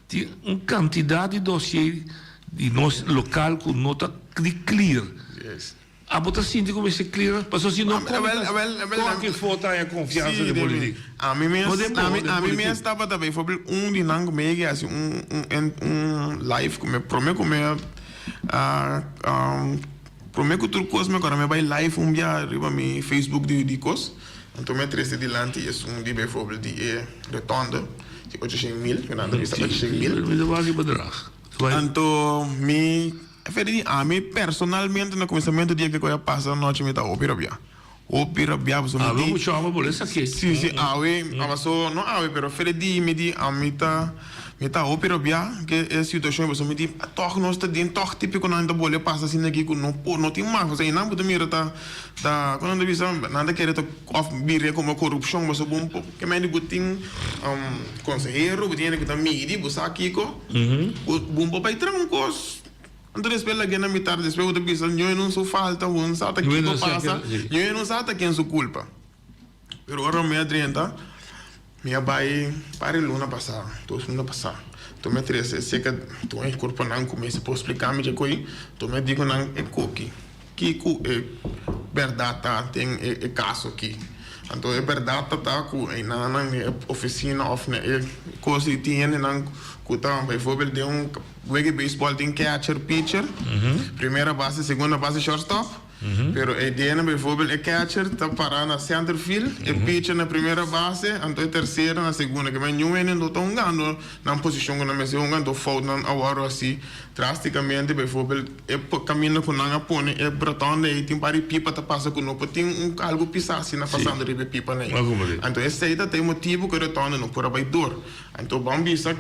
Tin un kantidat di dossier di nos lokal ku no ta di clear. Abo ta sinti ku mester clear? Pasobra si no kon ta kon afó ta haña konfiansa den politik? Ami mes ami mes tabata bijvoorbeeld un di nan ku mi yega hasi un un live ku mi prome ku mi a prome ku tur kos mi a kòrda mi a bai live un bia riba mi facebook di kos. Anto mi a trese dilanti esun di bijvoorbeeld di e rotonde di ochocientos mil, ku nan ta bisa ochocientos mil. Mi ta wak e bedrag. Anto mi a fere di ami personalmente na kuminsamentu di e ke ku a pasa anochi mi ta hopi rabia. Hopi rabia pasobra mi di. Awe mucho amo por esaki. Si si awe paso no awe pero fere di mi di ami ta mi ta hopi rabia ke e situashon pasobra mi di tòg nos ta den tòg tipiko nan ta bole pasa asina aki ku no por no tin mas pasobra einan bo ta mira ta Ta ku nan ta bisa nan ta kere ta òf bira komo korupshon pasobra bo un poko ke mende bo tin konsehero bo tin hende ku ta midi bo sa kiko bo un por bai traha un kos anto despues lag'e na mitar despues bo ta bisa ñoe no su falta bo no sa ta kiko pasa ñoe no sa ta ken su kulpa pero ora mi a drenta mi a bai par di luna pasa dos luna pasa anto mi a trese seka tur e kurponan ku mi por splika mi dje ko'i anto mi a di ku nan e koki. Kiko e bèrdat ta den e kaso aki? Anto e bèrdat ta ta ku einan na e ofisina òf na e kos di tin hendenan ku ta bijvoorbeeld den un wega di beisbòl tin catcher, pitcher, primera base, segunda base, shortstop, pero e dena bijvoorbeeld e catcher ta pará na center field, e pitcher na primera base, anto e tersera na segunda. Ke men niun hende no ta hungando nan posishon ku nan mester hunga, anto foutnan a wòrdu hasi drásticamente bijvoorbeeld. E kaminda ku nan a pone e rotonda ei tin par di pipa ta pasa ku no por tin un algu pisá asina pasando riba e pipanan ei. Anto esei ta ta e motibu ku e rotonda no por a bai dor. Anto ban bisa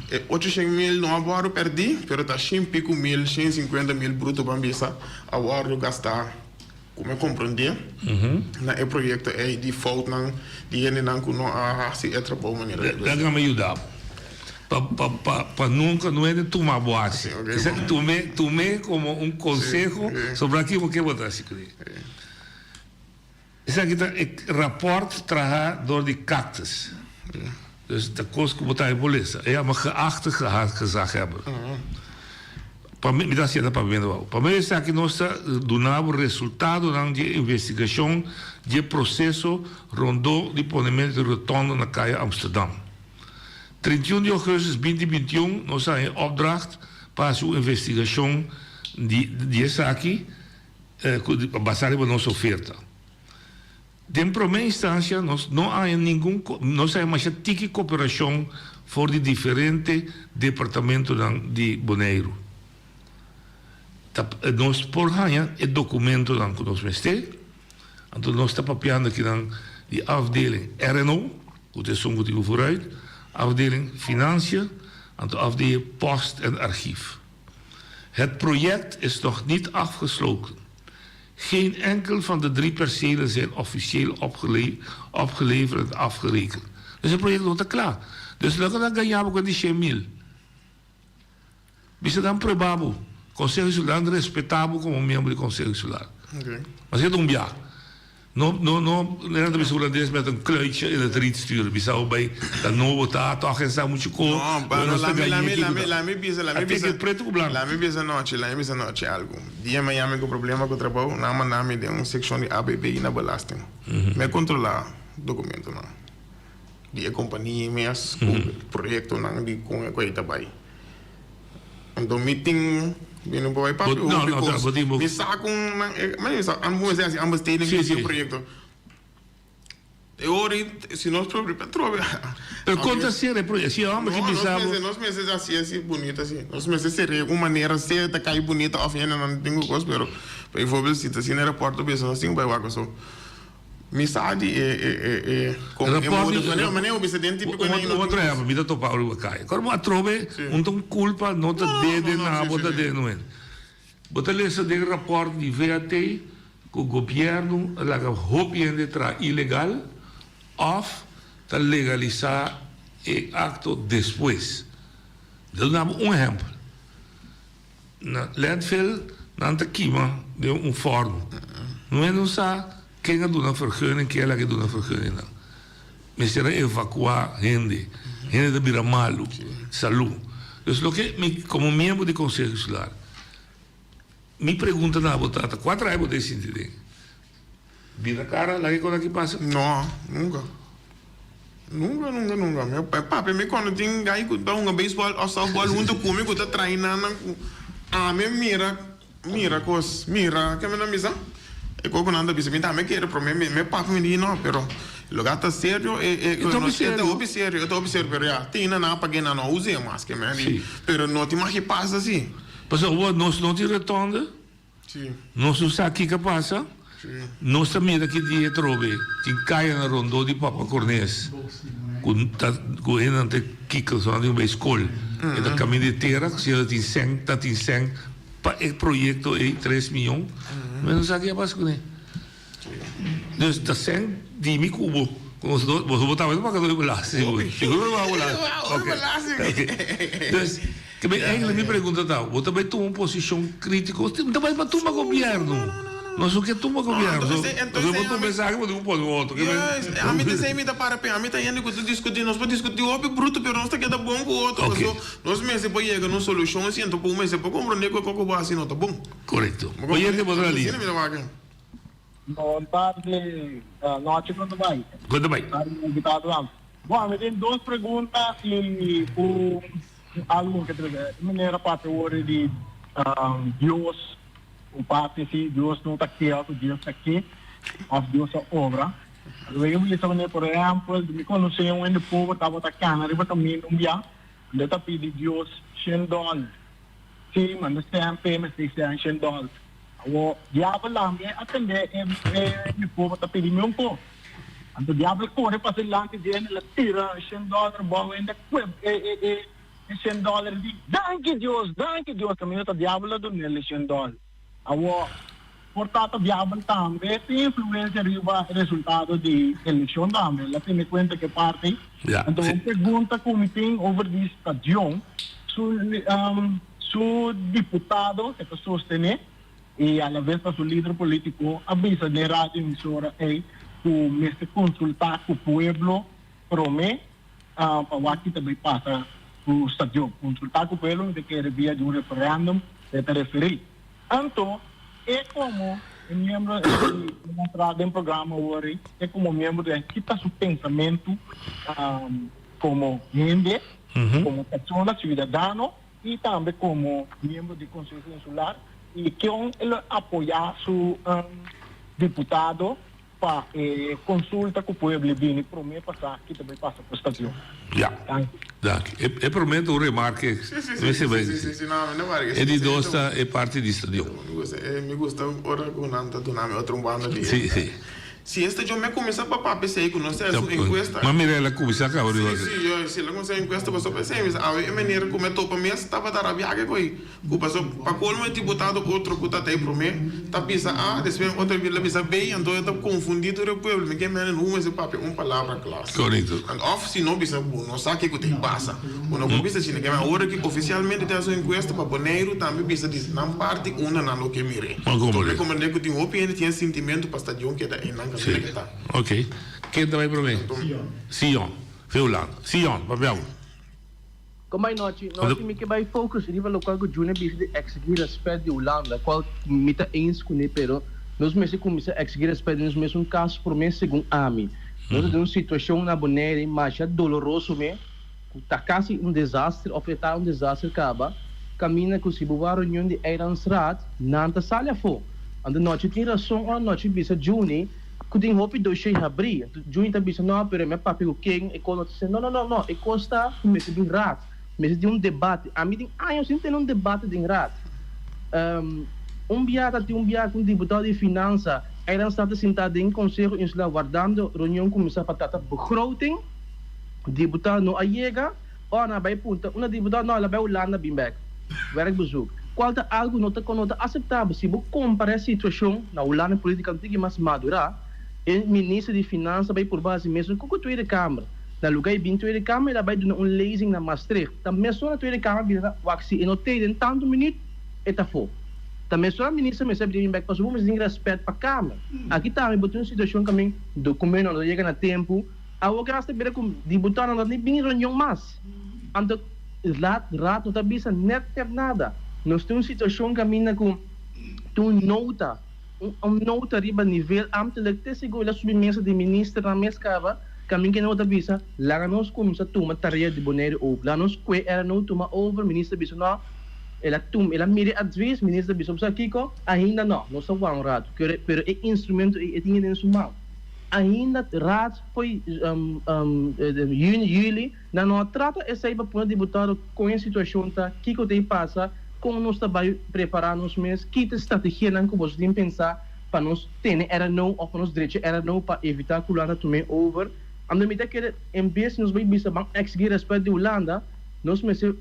e ochoshen mil no a wòrdu pèrdí, pero ta shen piku mil, shen sinkuenta mil bruto ban bisa a wòrdu gastá ku mi a komprondé na e proyekto ei di foutnan di hendenan ku no a hasi e trabou manera debe ser. Laga mi yuda bo. Pa pa pa pa nunca no hende tuma bo haci. Esaki tume tume como un conseho sobre aki bo ke bo ta haci cu Esaki ta e rapport traha door di Cactus. Dus ta cos cu bo ta por lesa. E yama geachte gezaghebber. Pa mi, mi ta haciendo pa mi pa Pa medio esaki nos ta duna bo resultadonan di e investigacion di e proceso rondó di ponemento di rotonda na Kaya Amsterdam. 31 di augustus binti 21 nos a haña opdracht pa hasi un investigashon di di esaki. Basá riba nos oferta. Den promé instansia nos no haña ningun nos haña masha tiki koperashon for di diferente departamentonan di Boneiru. Ta nos por haña e dokumentonan ku nos mester, anto nos ta papiando akinan di afdeling RNO, ku ta esun ku tin ku vooruit, afdeling Financiën, anto afdeling Post en Archief. Het project is nog niet afgesloten. Geen enkel van de drie percelen zijn officieel opgeleverd en afgerekend. Dus e project no ta kla. Dus loke nan gaña bo ku di shen mil. Bisa nan prueba bo. Conseho Insular nan respeta bo komo miembro di Conseho Insular. Mas e ta un bia. No, no, no, nan ta bisa hulandes met een kluitje in het riet sturen. Bisa bo bai ta nobo ta, toch en sa mucho ko. No, Bo no, nos ta lami, gañ'é lami, kiko lami, ta. lami bisa, lami A bisa. teken preto ku blanko. Lami bisa nochi, lami bisa nochi algu. Dia mi a yami ku problema ku trabou, nan a manda mi den un sekshon di ABB na belasting. Mi a kontrolá dokumentonan di e kompania mes ku proyektonan di kon e kos ei ta bai. Anto mi tin bini por bai papia hopi kos. Mi sa ku nan e mi sa an bo hasi aanbesteding di e proyekto. E ora ei si nos probi atrobe. Pero kon ta sera e proyekto? Si e hòmber ki bisa bo. Nos mester hasi asi bunita si. Nos mester ser'é un manera sea ta kai bunita òf hendenan tin ku kos pero bijvoorbeeld si ta asina e rapòrt ta bisa nos tin ku bai wak aso. Mi sa di e e e e con e modo di manera manera bo bisa den tipiko Un nan otro otro ehempel mi ta topa riba kaya. Kor bo atrobe un ta un kulpa no ta dede na bo ta dede no hende. Bo ta lesa den raport di VAT ku gobierno a laga hopi hende traha ilegal of ta legalisa e akto despues. Mi ta duna bo un ehempel. Na landfill nan ta kima den un fòrnu. No hende no sa ken a duna vergunning, ken a laga e duna vergunningnan. Mester a evakuá hende. Hende ta bira malu, salú. Dus loke mi komo miembro di Konseho Insular, mi pregunta na bo ta, ta kua traha bo ta e sinti den? Bira kara laga e kos aki pasa? No, nunka. Nunka, nunka, nunka. Mi papia mi kono tin gai ku ta hunga beisbòl òf sòftbòl huntu ku mi ku ta traina nan ku ami a mira, mira kos, mira ke mi nan bisa? E kos ku nan ta bisa mi tambe kere prome mi mi papia mi di no pero loke a ta serio e e E ta hopi serio. E ta hopi serio, e ta hopi serio pero ya tin nan a pag'é nan no us'é mas ke mi a di pero no tin mas ke pasa si. Pasobra nos no tin retonde. Nos no sa kiko a pasa. Nos ta mira ki dia atrobe tin kayanan rondó di Papa Cornes ku ta ku hendenan ta kiko so nan tin ku bai skol. E ta kaminda di tera ku siñor tin sèn ta tin sèn pa e proyekto ei tres miyon. Nos no sa ki a pasa kuné. Dus ta sèn di mi ku bo. Ku nos no boso bo tambe ta paga dor di belasting sigur. Sigur bo ta paga belasting. Oke. Dus. Ke mi eigenlijk mi pregunta ta, bo ta bai tuma un posishon kritiko? No ta bai pa tuma gobièrnu. Nos no ke tuma gobièrnu. So, pasobra bo tuma esaki bo tin ku pone otro. Ami ta esei mi ta para pe. Ami ta hende ku ta diskutí. Nos por diskutí hopi brutu pero nos ta keda bon ku otro. Paso nos mester por yega na un solushon así anto por mester por komprondé ku e kos ku bo hasi no ta bon. Korekto. Oyente bo ta na liña. Bon tardi, nochi con ta bay? Con ta bay? Invitado Bon, mi tin dos pregunta y un algo que trece. Manera papia worde di Dios, un parti si Dios no ta ke of Dios ta ke, of Dios a obra. Luego mi bisa manera, por ehempel, mi conoce un hende pober tabata cana riba camino un bia, unda ta pidi Dios shen dollar. Si, manda sèn p'e mester sèn shen dòler. Awor, diabel tambe a tendé e mi pober ta pidi mi un kos. Anto diabel kore pasa dilanti di hende, el a tira shen dòler abou hende a kue e shen dòler i di, Danki Dios, danki Dios! Kaminda ta diabel a dun'el e shen dòler. Awor, por ta ta diabel tambe tin influensia riba e resultado di elekshon tambe. El a tene kuenta ku e parti. Anto un pregunta ku mi tin over di stadion, su su diputado ke ta sostené i alaves ta su lider polítiko a bisa den radio emisora ei ku mester konsultá ku pueblo promé pa wak ki ta bai pasa ku stadion. Konsultá ku pueblo mi ta kere via di un referèndum e ta referí. Anto, e komo e miembro di demostrá den programa awor ei, e komo miembro di ki ta su pensamentu komo hende, komo persona, siudadano i tambe komo miembro di Konseho Insular. I kion e lo apoyá su diputado pa e konsulta ku pueblo bini promé pasá ki ta bai pasa ku stadion? Ya. Danki. Danki. E promé ta un remarke. Sí, sí, sí, sí, sí, sí, sí, no, mi no wari. E di dos ta e parti di stadion. Mi gusta, mi gusta ora ku nan ta duna mi otro un banda di. Sí, sí. Si esta yo me cuminsa pa papia esey cu nos ta haci un encuesta. Ma mira el a cuminsa caba riba. Si, si, yo si el a cuminsa encuesta pasobra pa esey mi bisa awe e manera cu mi a topa mes tabata rabia ke coy cu pasobra pa colmo e diputado otro cu ta tey prome ta bisa A despues otro a bisa B anto e ta confundi tur e pueblo mi ke menen hu mester papia un palabra cla. Correcto. Anto of si no bisa bo no sa kico ta pasa bo no por bisa asina ke awor aki oficialmente ta haci un encuesta pa Boneiru tambe bisa di nan parti unda nan lo ke mire. Bo rekomend'é ku tin hopi hende tin e sintimentu pa stadion keda einan kaminda ke ta. Ok. Ken ta bai promé? Sion. Veuland. Sion, papia bo. Komai nochi. Nochi mi ke bai focus riba lokual ku Junior bisa di eksigí rèspèt di Hulanda, kual mi ta eens kuné, pero nos mester kuminsá eksigí rèspèt di nos mesun kas promé segun ami. Nos ta den un situashon na Bonaire masha doloroso me. Ku ta kasi un desaster of e ta un desaster kaba, kaminda ku si bo wak reunion di Eilandsraad, nan ta sali afó. Anto Nochi tin rason ora Nochi bisa Juni ku tin hopi doshé habrí. Anto Juni ta bisa, No, pero mi a papia ku ken, e kos no ta asina. No, no, no, no, e kos ta ku mester bin raad, mester tin un debate. Ami tin años sin tene un debate den raad. Un bia ta tin un bia ku un diputado di finansa, Eilandsraad ta sintá den Konseho Insular wardando reunion kuminsá pa trata begroting. Diputado no a yega, ora nan a bai punta una diputado, no, el a bai Hulanda bin bek, werkbezoek. Cual ta algo no ta no ta aceptabel. Si bo compara e situacion na Hulanda politica un tiki mas madura, e minister di finansa bai purba haci mesun cu cu Tweede Kamer. Na lugar e bin Tweede Kamer el a bai duna un lezing na Maastricht. Ta mesora Tweede Kamer bisa wak si e no tey den tanto minuut e ta fo. Ta mesora minister mester bin bek pasobra bo mester tin respet pa Kamer. Aki tambe bo tin un situacion camin documento no ta yega na tempo. Awor gras ta bira ku diputadonan no ta ni bini reunion mas. Anto raad raad no ta bisa net net nada. Nos tin un situashon kaminda ku tin un nota, un nota riba nivel ambtelijk te sigur el a subi mesa di ministernan mes kaba, kaminda ku e nota bisa laga nos kuminsá tuma tarea di Bonaire over, laga nos kue RNO tuma over, minister bisa no, el a tuma, el a mira e advis, minister bisa bo sa kiko? Ainda no, nos ta wak un ratu, pero e instrumento ei e tin den su man. Ainda Raad fo'i juni, juli, nan no a trata esei pa pone diputado kon e situashon ta, kiko ta e pasa, kon nos ta bai prepará nos mes, ki ta e strategianan ku boso tin pensá pa nos tene RNO òf pa nos drecha RNO pa evitá ku Hulanda tum'é over. Anto mi ta kere en bes di nos bai bisa ban eksigí rèspèt di Hulanda, Nos mester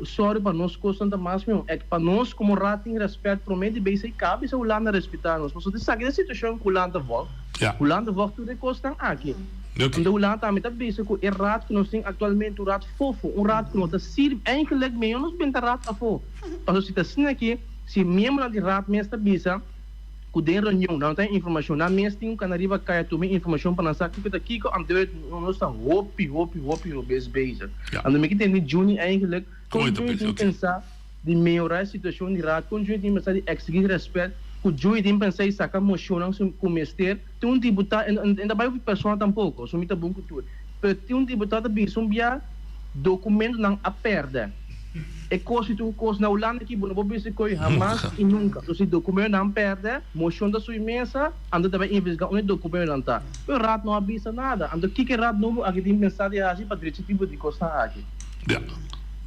sòru pa nos kosnan ta mas mihó. Ek pa nos komo raad tin rèspèt promé di BCK bisa Hulanda respetá nos. Pasobra esaki ta e situashon ku Hulanda vòg. Hulanda vòg tur e kosnan aki. Anto Hulanda tambe ta bisa ku e raad ku nos tin aktualmente un raad fofo, un raad ku no ta sirbi. Eigenlik mihó nos benta raad afó. Pasobra si ta asina aki, si miembronan di raad mes ta bisa. ku den reunion nan no ta haña informashon, nan mes tin ku kana riba kaya tuma e informashon pa nan sa kiko ta kiko, anto nos ta hopi hopi hopi robes bezig. Anto mi ke tende Juni eigenlijk kon Juni tin pensa di mehora e situashon di raad, kon Juni tin pensa di eksigí rèspèt, ku Juni tin pensa di saka moshonnan ku mester, tin un diputado, e ta bai hopi persona tampoko, so mi ta bon ku tur, pero tin un diputado ta bisa un bia documentonan a pèrdè. E kos si ta un kos na Hulanda aki bo no por bisa koe hamas i nunka. So si dokumentonan pèrdè, moshon ta subi mesa, anto ta bai investigá unda e dokumentonan ta. Pero Raad no a bisa nada. Anto kiko e Raad nobo aki tin pensá di hasi pa drecha e tipo di kosnan aki? Ya.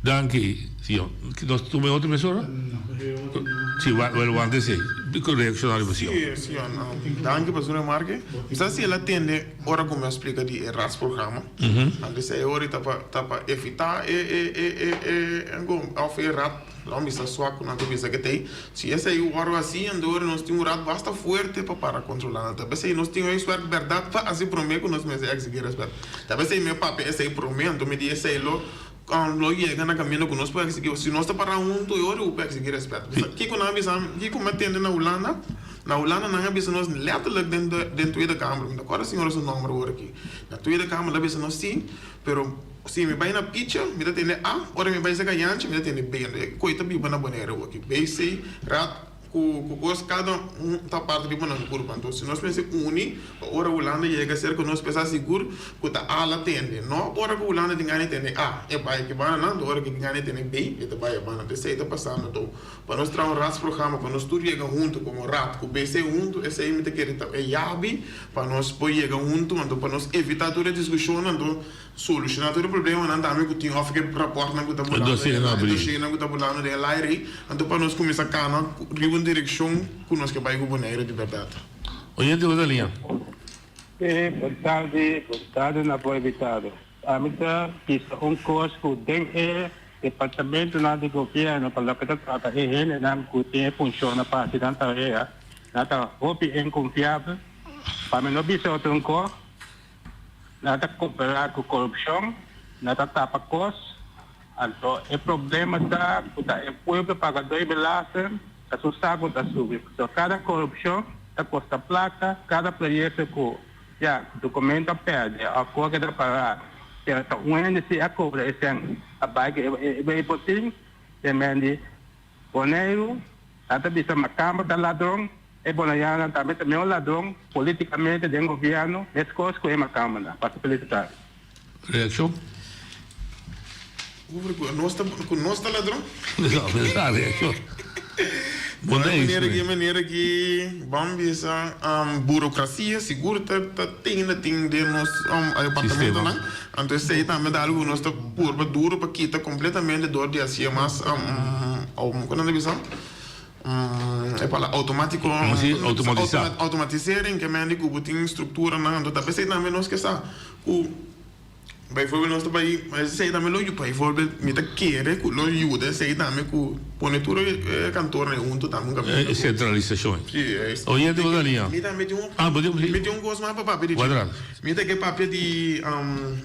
Danki, Sion. Nos tuma e otro persona? Si, wel wanta esei. Reakshoná riba Sion. Si, Sion. Danki pa su remarke. Mi sa si el a tende ora ku mi a splika di e raadsprogramma. Antes e ora ta pa ta pa evitá e e e e e òf e rat lo bisa suak ku nan ta bisa ke t'ei. Si esei wòrdu hasi anto nos tin un rat basta fuerte pa para kontrolá nan. Ta p'esei nos tin e suèrt bèrdat pa hasi promé ku nos mester eksigí rèspèt. Ta p'esei mi a papia esei promé anto mi di esei lo lo yega na kaminda ku nos por eksigí. Si nos ta para huntu e ora ku por eksigí rèspèt. Kiko nan a bisa mi kiko mi a tende na Hulanda? Na Hulanda nan a bisa nos letterlijk den de den Tweede Kamer, mi ta kòrda señora su nòmber awor aki. Na Tweede Kamer ta bisa nos si, pero si mi bai na Picha mi ta tende A, ora mi bai saka Jantje mi ta tende B. Anto e koi ta biba na Bonaire awor aki. B, C, Raad. Ku ku kos kada un ta parti riba nan kurpa. Anto si nos mester uni pa ora Hulanda yega serka nos p'e sa sigur ku ta A la tende. No ora ku Hulanda tin gana di tende A, e bai aki banda nan, anto ora ku e tin gana di tende B, e ta bai e banda. Anto esei ta pasando. Anto pa nos traha un raadsprogramma pa nos tur yega huntu komo raad ku BC huntu, esei mi ta kere ta e yabi pa nos por yega huntu, anto pa nos evita tur e diskushonnan. Anto Soluciona tur e problemanan tambe cu tin of ke raportnan cu ta bulando den e dossiernan cu ta bulando den e laire, anto pa nos cuminsa cana riba un direccion cu nos ke bay cu Bonaire di berdad. Oyente bo ta liña. E bon tardi, bon tardi na bo invitado. Ami ta bisa un cos cu den e departamentonan di gobierno pa loke ta trata e hendenan cu tin e funcionnan pa haci nan tarea, nan ta hopi inconfiabel. Pa mi no bisa otro un cos. Nan ta kooperá ku korupshon, nan ta tapa kos. Anto e problema ta ku ta e pueblo pagadó e belasting ta su saku ta subi. Pasobra kada korupshon ta kosta plaka, kada proyekto ku ya dokumento a pèrdè òf ku a keda pará, pero ta un hende si a kobra e sèn a bai ku e botin, e men di Boneiru, nan ta bisa Makamba ta ladron, e Bonaianonan tambe ta meun ladron politicamente den gobierno mescos cu e Makambanan. Pasa feliz tarde. Reaccion? Over cu nos ta cu nos ta ladron? No, pensá reaccion. Boneiru. Manera ki manera ki ban bisa burocracia sigur ta ta tin ta tin den nos departamentonan. Anto esei tambe ta algu ku nos ta purba duru pa kita kompletamente dor di hasié mas, kon nan ta bisa? E palabra outomátiko. Si, outomatisá. Outomatisering ke mende ku bo tin strukturanan. Anto ta p'esei tambe nos ke sa ku. Bijvoorbeeld nos ta bai, esei tambe lo yuda, bijvoorbeeld mi ta kere ku lo yuda esei tambe ku pone tur e kantornan huntu tambe un kaminda ku. E sentralisashon. Si, e. Oyente bo ta liña. Mi tambe tin un. Ah, bo tin un. Mi tin un kos mas pa papia di dje. Cuadra. Mi ta ke papia di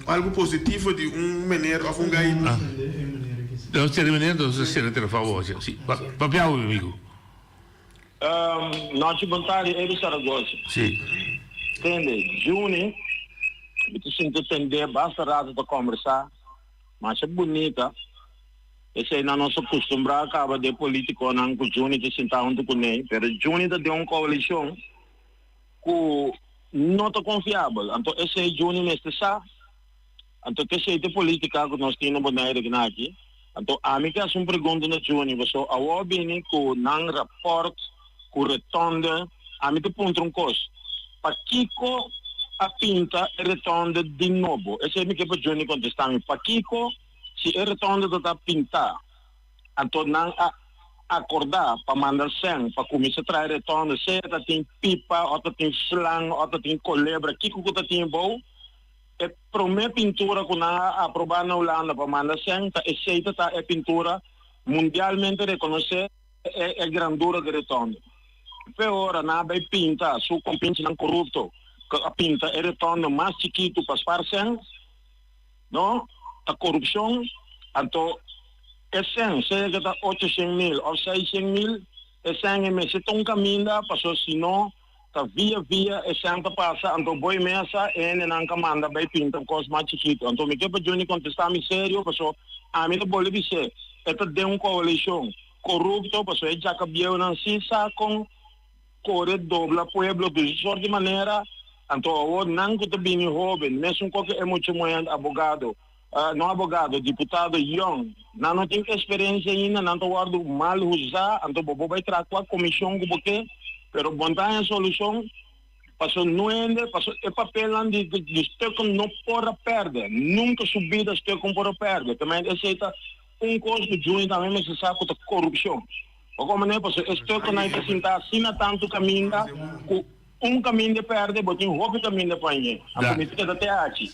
algu positivo di un meneer of un gai. Ah. Nos tene meneer, nos ta sera telefòn awor. Si, papia awe mi amigu. Nochi bon tardi Edu Saragoza. Si. Tende, Juni, mi ta sinti tende basta rato ta kombersá, masha bunita. Esei nan nos a kustumbrá kaba de politikonan ku Juni ta sintá huntu kuné, pero Juni ta den un koalishon ku no ta konfiabel. Anto esei Juni mester sa. Anto t'esei t'e politica cu nos tin na Bonaire aki. Anto ami ke haci un pregunta na Juni, paso awor bini cu nan rapport cu retonde, ami ta puntra un cos, pakico a pinta e retonde di nobo? Esei mi ke pa Juni contesta mi, pakico si e retonde ta ta pinta, anto nan a acorda pa manda cen pa cuminsa traha e retonde, sea ta tin pipa o ta tin slang o ta tin colebra, kico cu ta tin ebou? E promé pintura ku nan a aprobá na Hulanda pa manda sèn ta esei ta ta e pintura mundialmente rekonosé e e grandura di retondo. P'e ora nan a bai pinta su kompinchinan korupto ku a pinta e retondo mas chikitu pa spar sèn, no, ta korupshon, anto e sèn sea ke ta 800.000 òf 600.000 e sèn e mester ta un kaminda paso si no Ta via via e sèn ta pasa, anto bo i mesa e hendenan ka manda bai pinta kos mas chikitu. Anto mi ke pa Johnny kontestá mi serio, paso ami ta bolbe bis'é, e ta den un koalishon korupto, paso e djaka bieunan si sa kon kore dobla pueblo di su sort di manera, anto awor nan ku ta bini hoben, mesun koke e mucha muhé abogado, No abogado, diputado yong. Nan no tin experiencia ainda, nan ta wordo mal huza, anto bo por bay traha cua comision cu bo ke, pero bo no ta haña solucion, paso no hende, paso e papelnan di di stukken no por a perde, nunca su bida stukken por a perde, te meen esey ta un cos cu Juni tambe mester sa cu ta corupcion. Bo comprende? Paso e stukkennan ta sinta asina tanto caminda cu un caminda e perde, bo tin hopi caminda pa hañ'e. Anto mi ta keda te haci.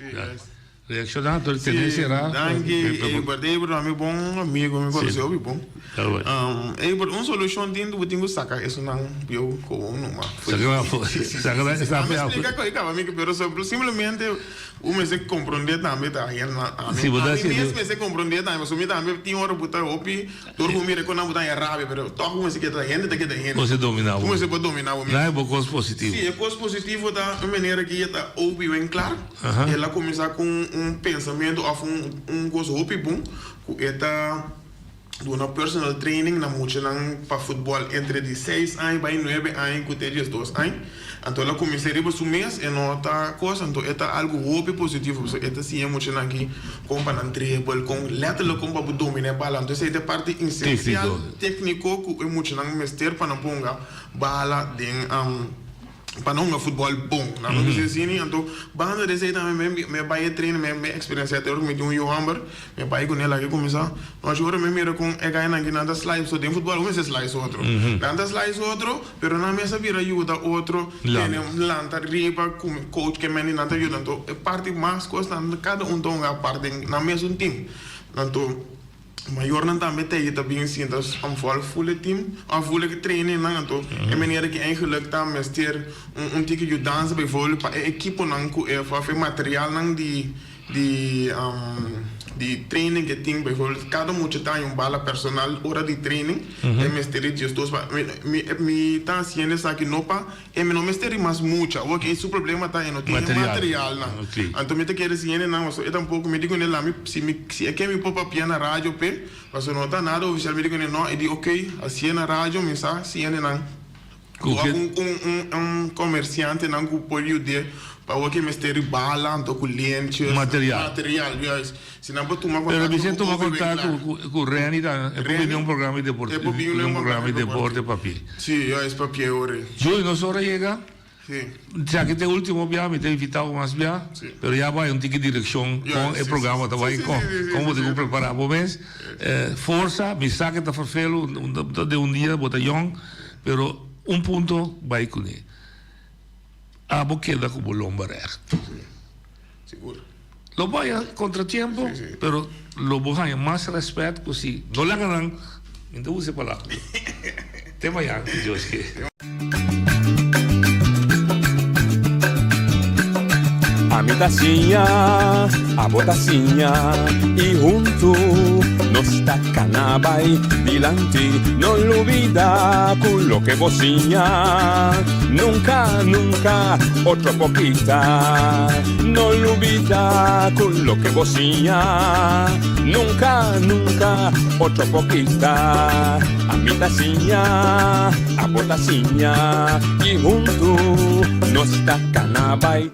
Reacciona door tene sera. Danki Ebert. Ebert mi bon amigo, mi conoce hopi bon. Ebert, un solucion tin bo tin cu saca esunnan bieu gewoon numa. Saca nan esa Ami explica cu caba mi pero simplemente bo mester comprende tambe ta hende ami mes mester comprende tambe pasobra mi tambe tin ora bo ta hopi Dor ku mira kon nan bo ta haña rabia, pero tòg bo mester keda hende ta keda hende. Bo mester dominá bo. Bo mester por dominá bo mes. Nan e bo kos positivo. Sí, e kos positivo ta un manera ki e ta opi wen klar. El a kuminsá ku un pensamentu òf un kos hopi bon ku e ta. Duna personal training na muchanan pa futbòl entre di seis aña bai nuebe aña ku te diesdos aña. Anto el a kuminsá riba su mes, e no ta kos, anto e ta algu hopi positivo pasobra e ta siña muchanan aki kon pa nan dribble, kon lèterlik kon pa bo dominá e bala. Anto esei ta e parti esensial tékniko ku e muchanan mester pa nan por hunga bala den. Pa no hunga futbòl bon. Nan no bisa asina, anto banda di esei tambe mi mi a bai e train, mi mi eksperensiá te ora ku mi tin un yu hòmber, mi a bai kuné laga e kuminsá. Nochi ora mi mira kon e gainan aki nan ta slice so den futbòl ku mester slice otro. Nan ta slice otro, pero nan mes a bira yuda otro tene lanta riba ku coach ke mende nan ta yuda. Anto e parti mas kos nan kada un ta hunga apart den nan mesun team. Anto. Mayornan tambe ta ei ta bin sinta aanval ful e team of ful e trainingnan anto e manera ki eigenlijk ta mester un un tiki yudansa bijvoorbeeld pa e ekiponan ku e of e materialnan di di di training ke tin bijvoorbeeld kada mucha ta haña un bala personal ora di training e mester di diesdos pa mi mi mi ta hasiendo esaki no pa E mi no mester di mas mucha. Awor ke su problema ta e no tin e materialnan. Anto mi ta kere si hendenan pasobra e tampoco mi di kuné lami si mi si e ke mi por papia na radio p'e pasobra no ta nada oficial mi di kuné no e di ok hasié na radio mi sa si hendenan ku un un un comerciantenan ku por yud'é pa awor ke mester di bala anto ku lentjes Material. material juist. Si nan por tuma Pero contacto Vicente ku tuma Obi contacto Winkler. ku ku Renny ta e por Renny bini un programa di deporte e por bini un un programa di programa di deporte deporte. papia. Si, juist papia ori. Juli nos ora yega. Si. Esaki ta e ultimo bia mi ta invita bo mas bia Si. pero ya bai un tiki direccion Juist, kon e si, programa si, ta si, bai si, kon si, si, kon si, bo tin si. ku prepara bo mes. Forsa mi sa ke ta ferfelu den un dia bo ta yong pero un punto bai kune abo keda ku bo lomba recht. Si. Sigur. Lo bo haña kontratiempo, pero lo bo haña mas rèspèt ku si no laga nan, mi ta usa e palabra, te mañana ku Dios ke. Ami ta siña, abo ta siña, i huntu nos ta kana bai dilanti. No lubida ku loke bo siña, nunka, nunka otro por kita. No lubida ku loke bo siña, nunka, nunka otro por kita. Ami ta siña, abo ta siña, i huntu nos ta kana bai.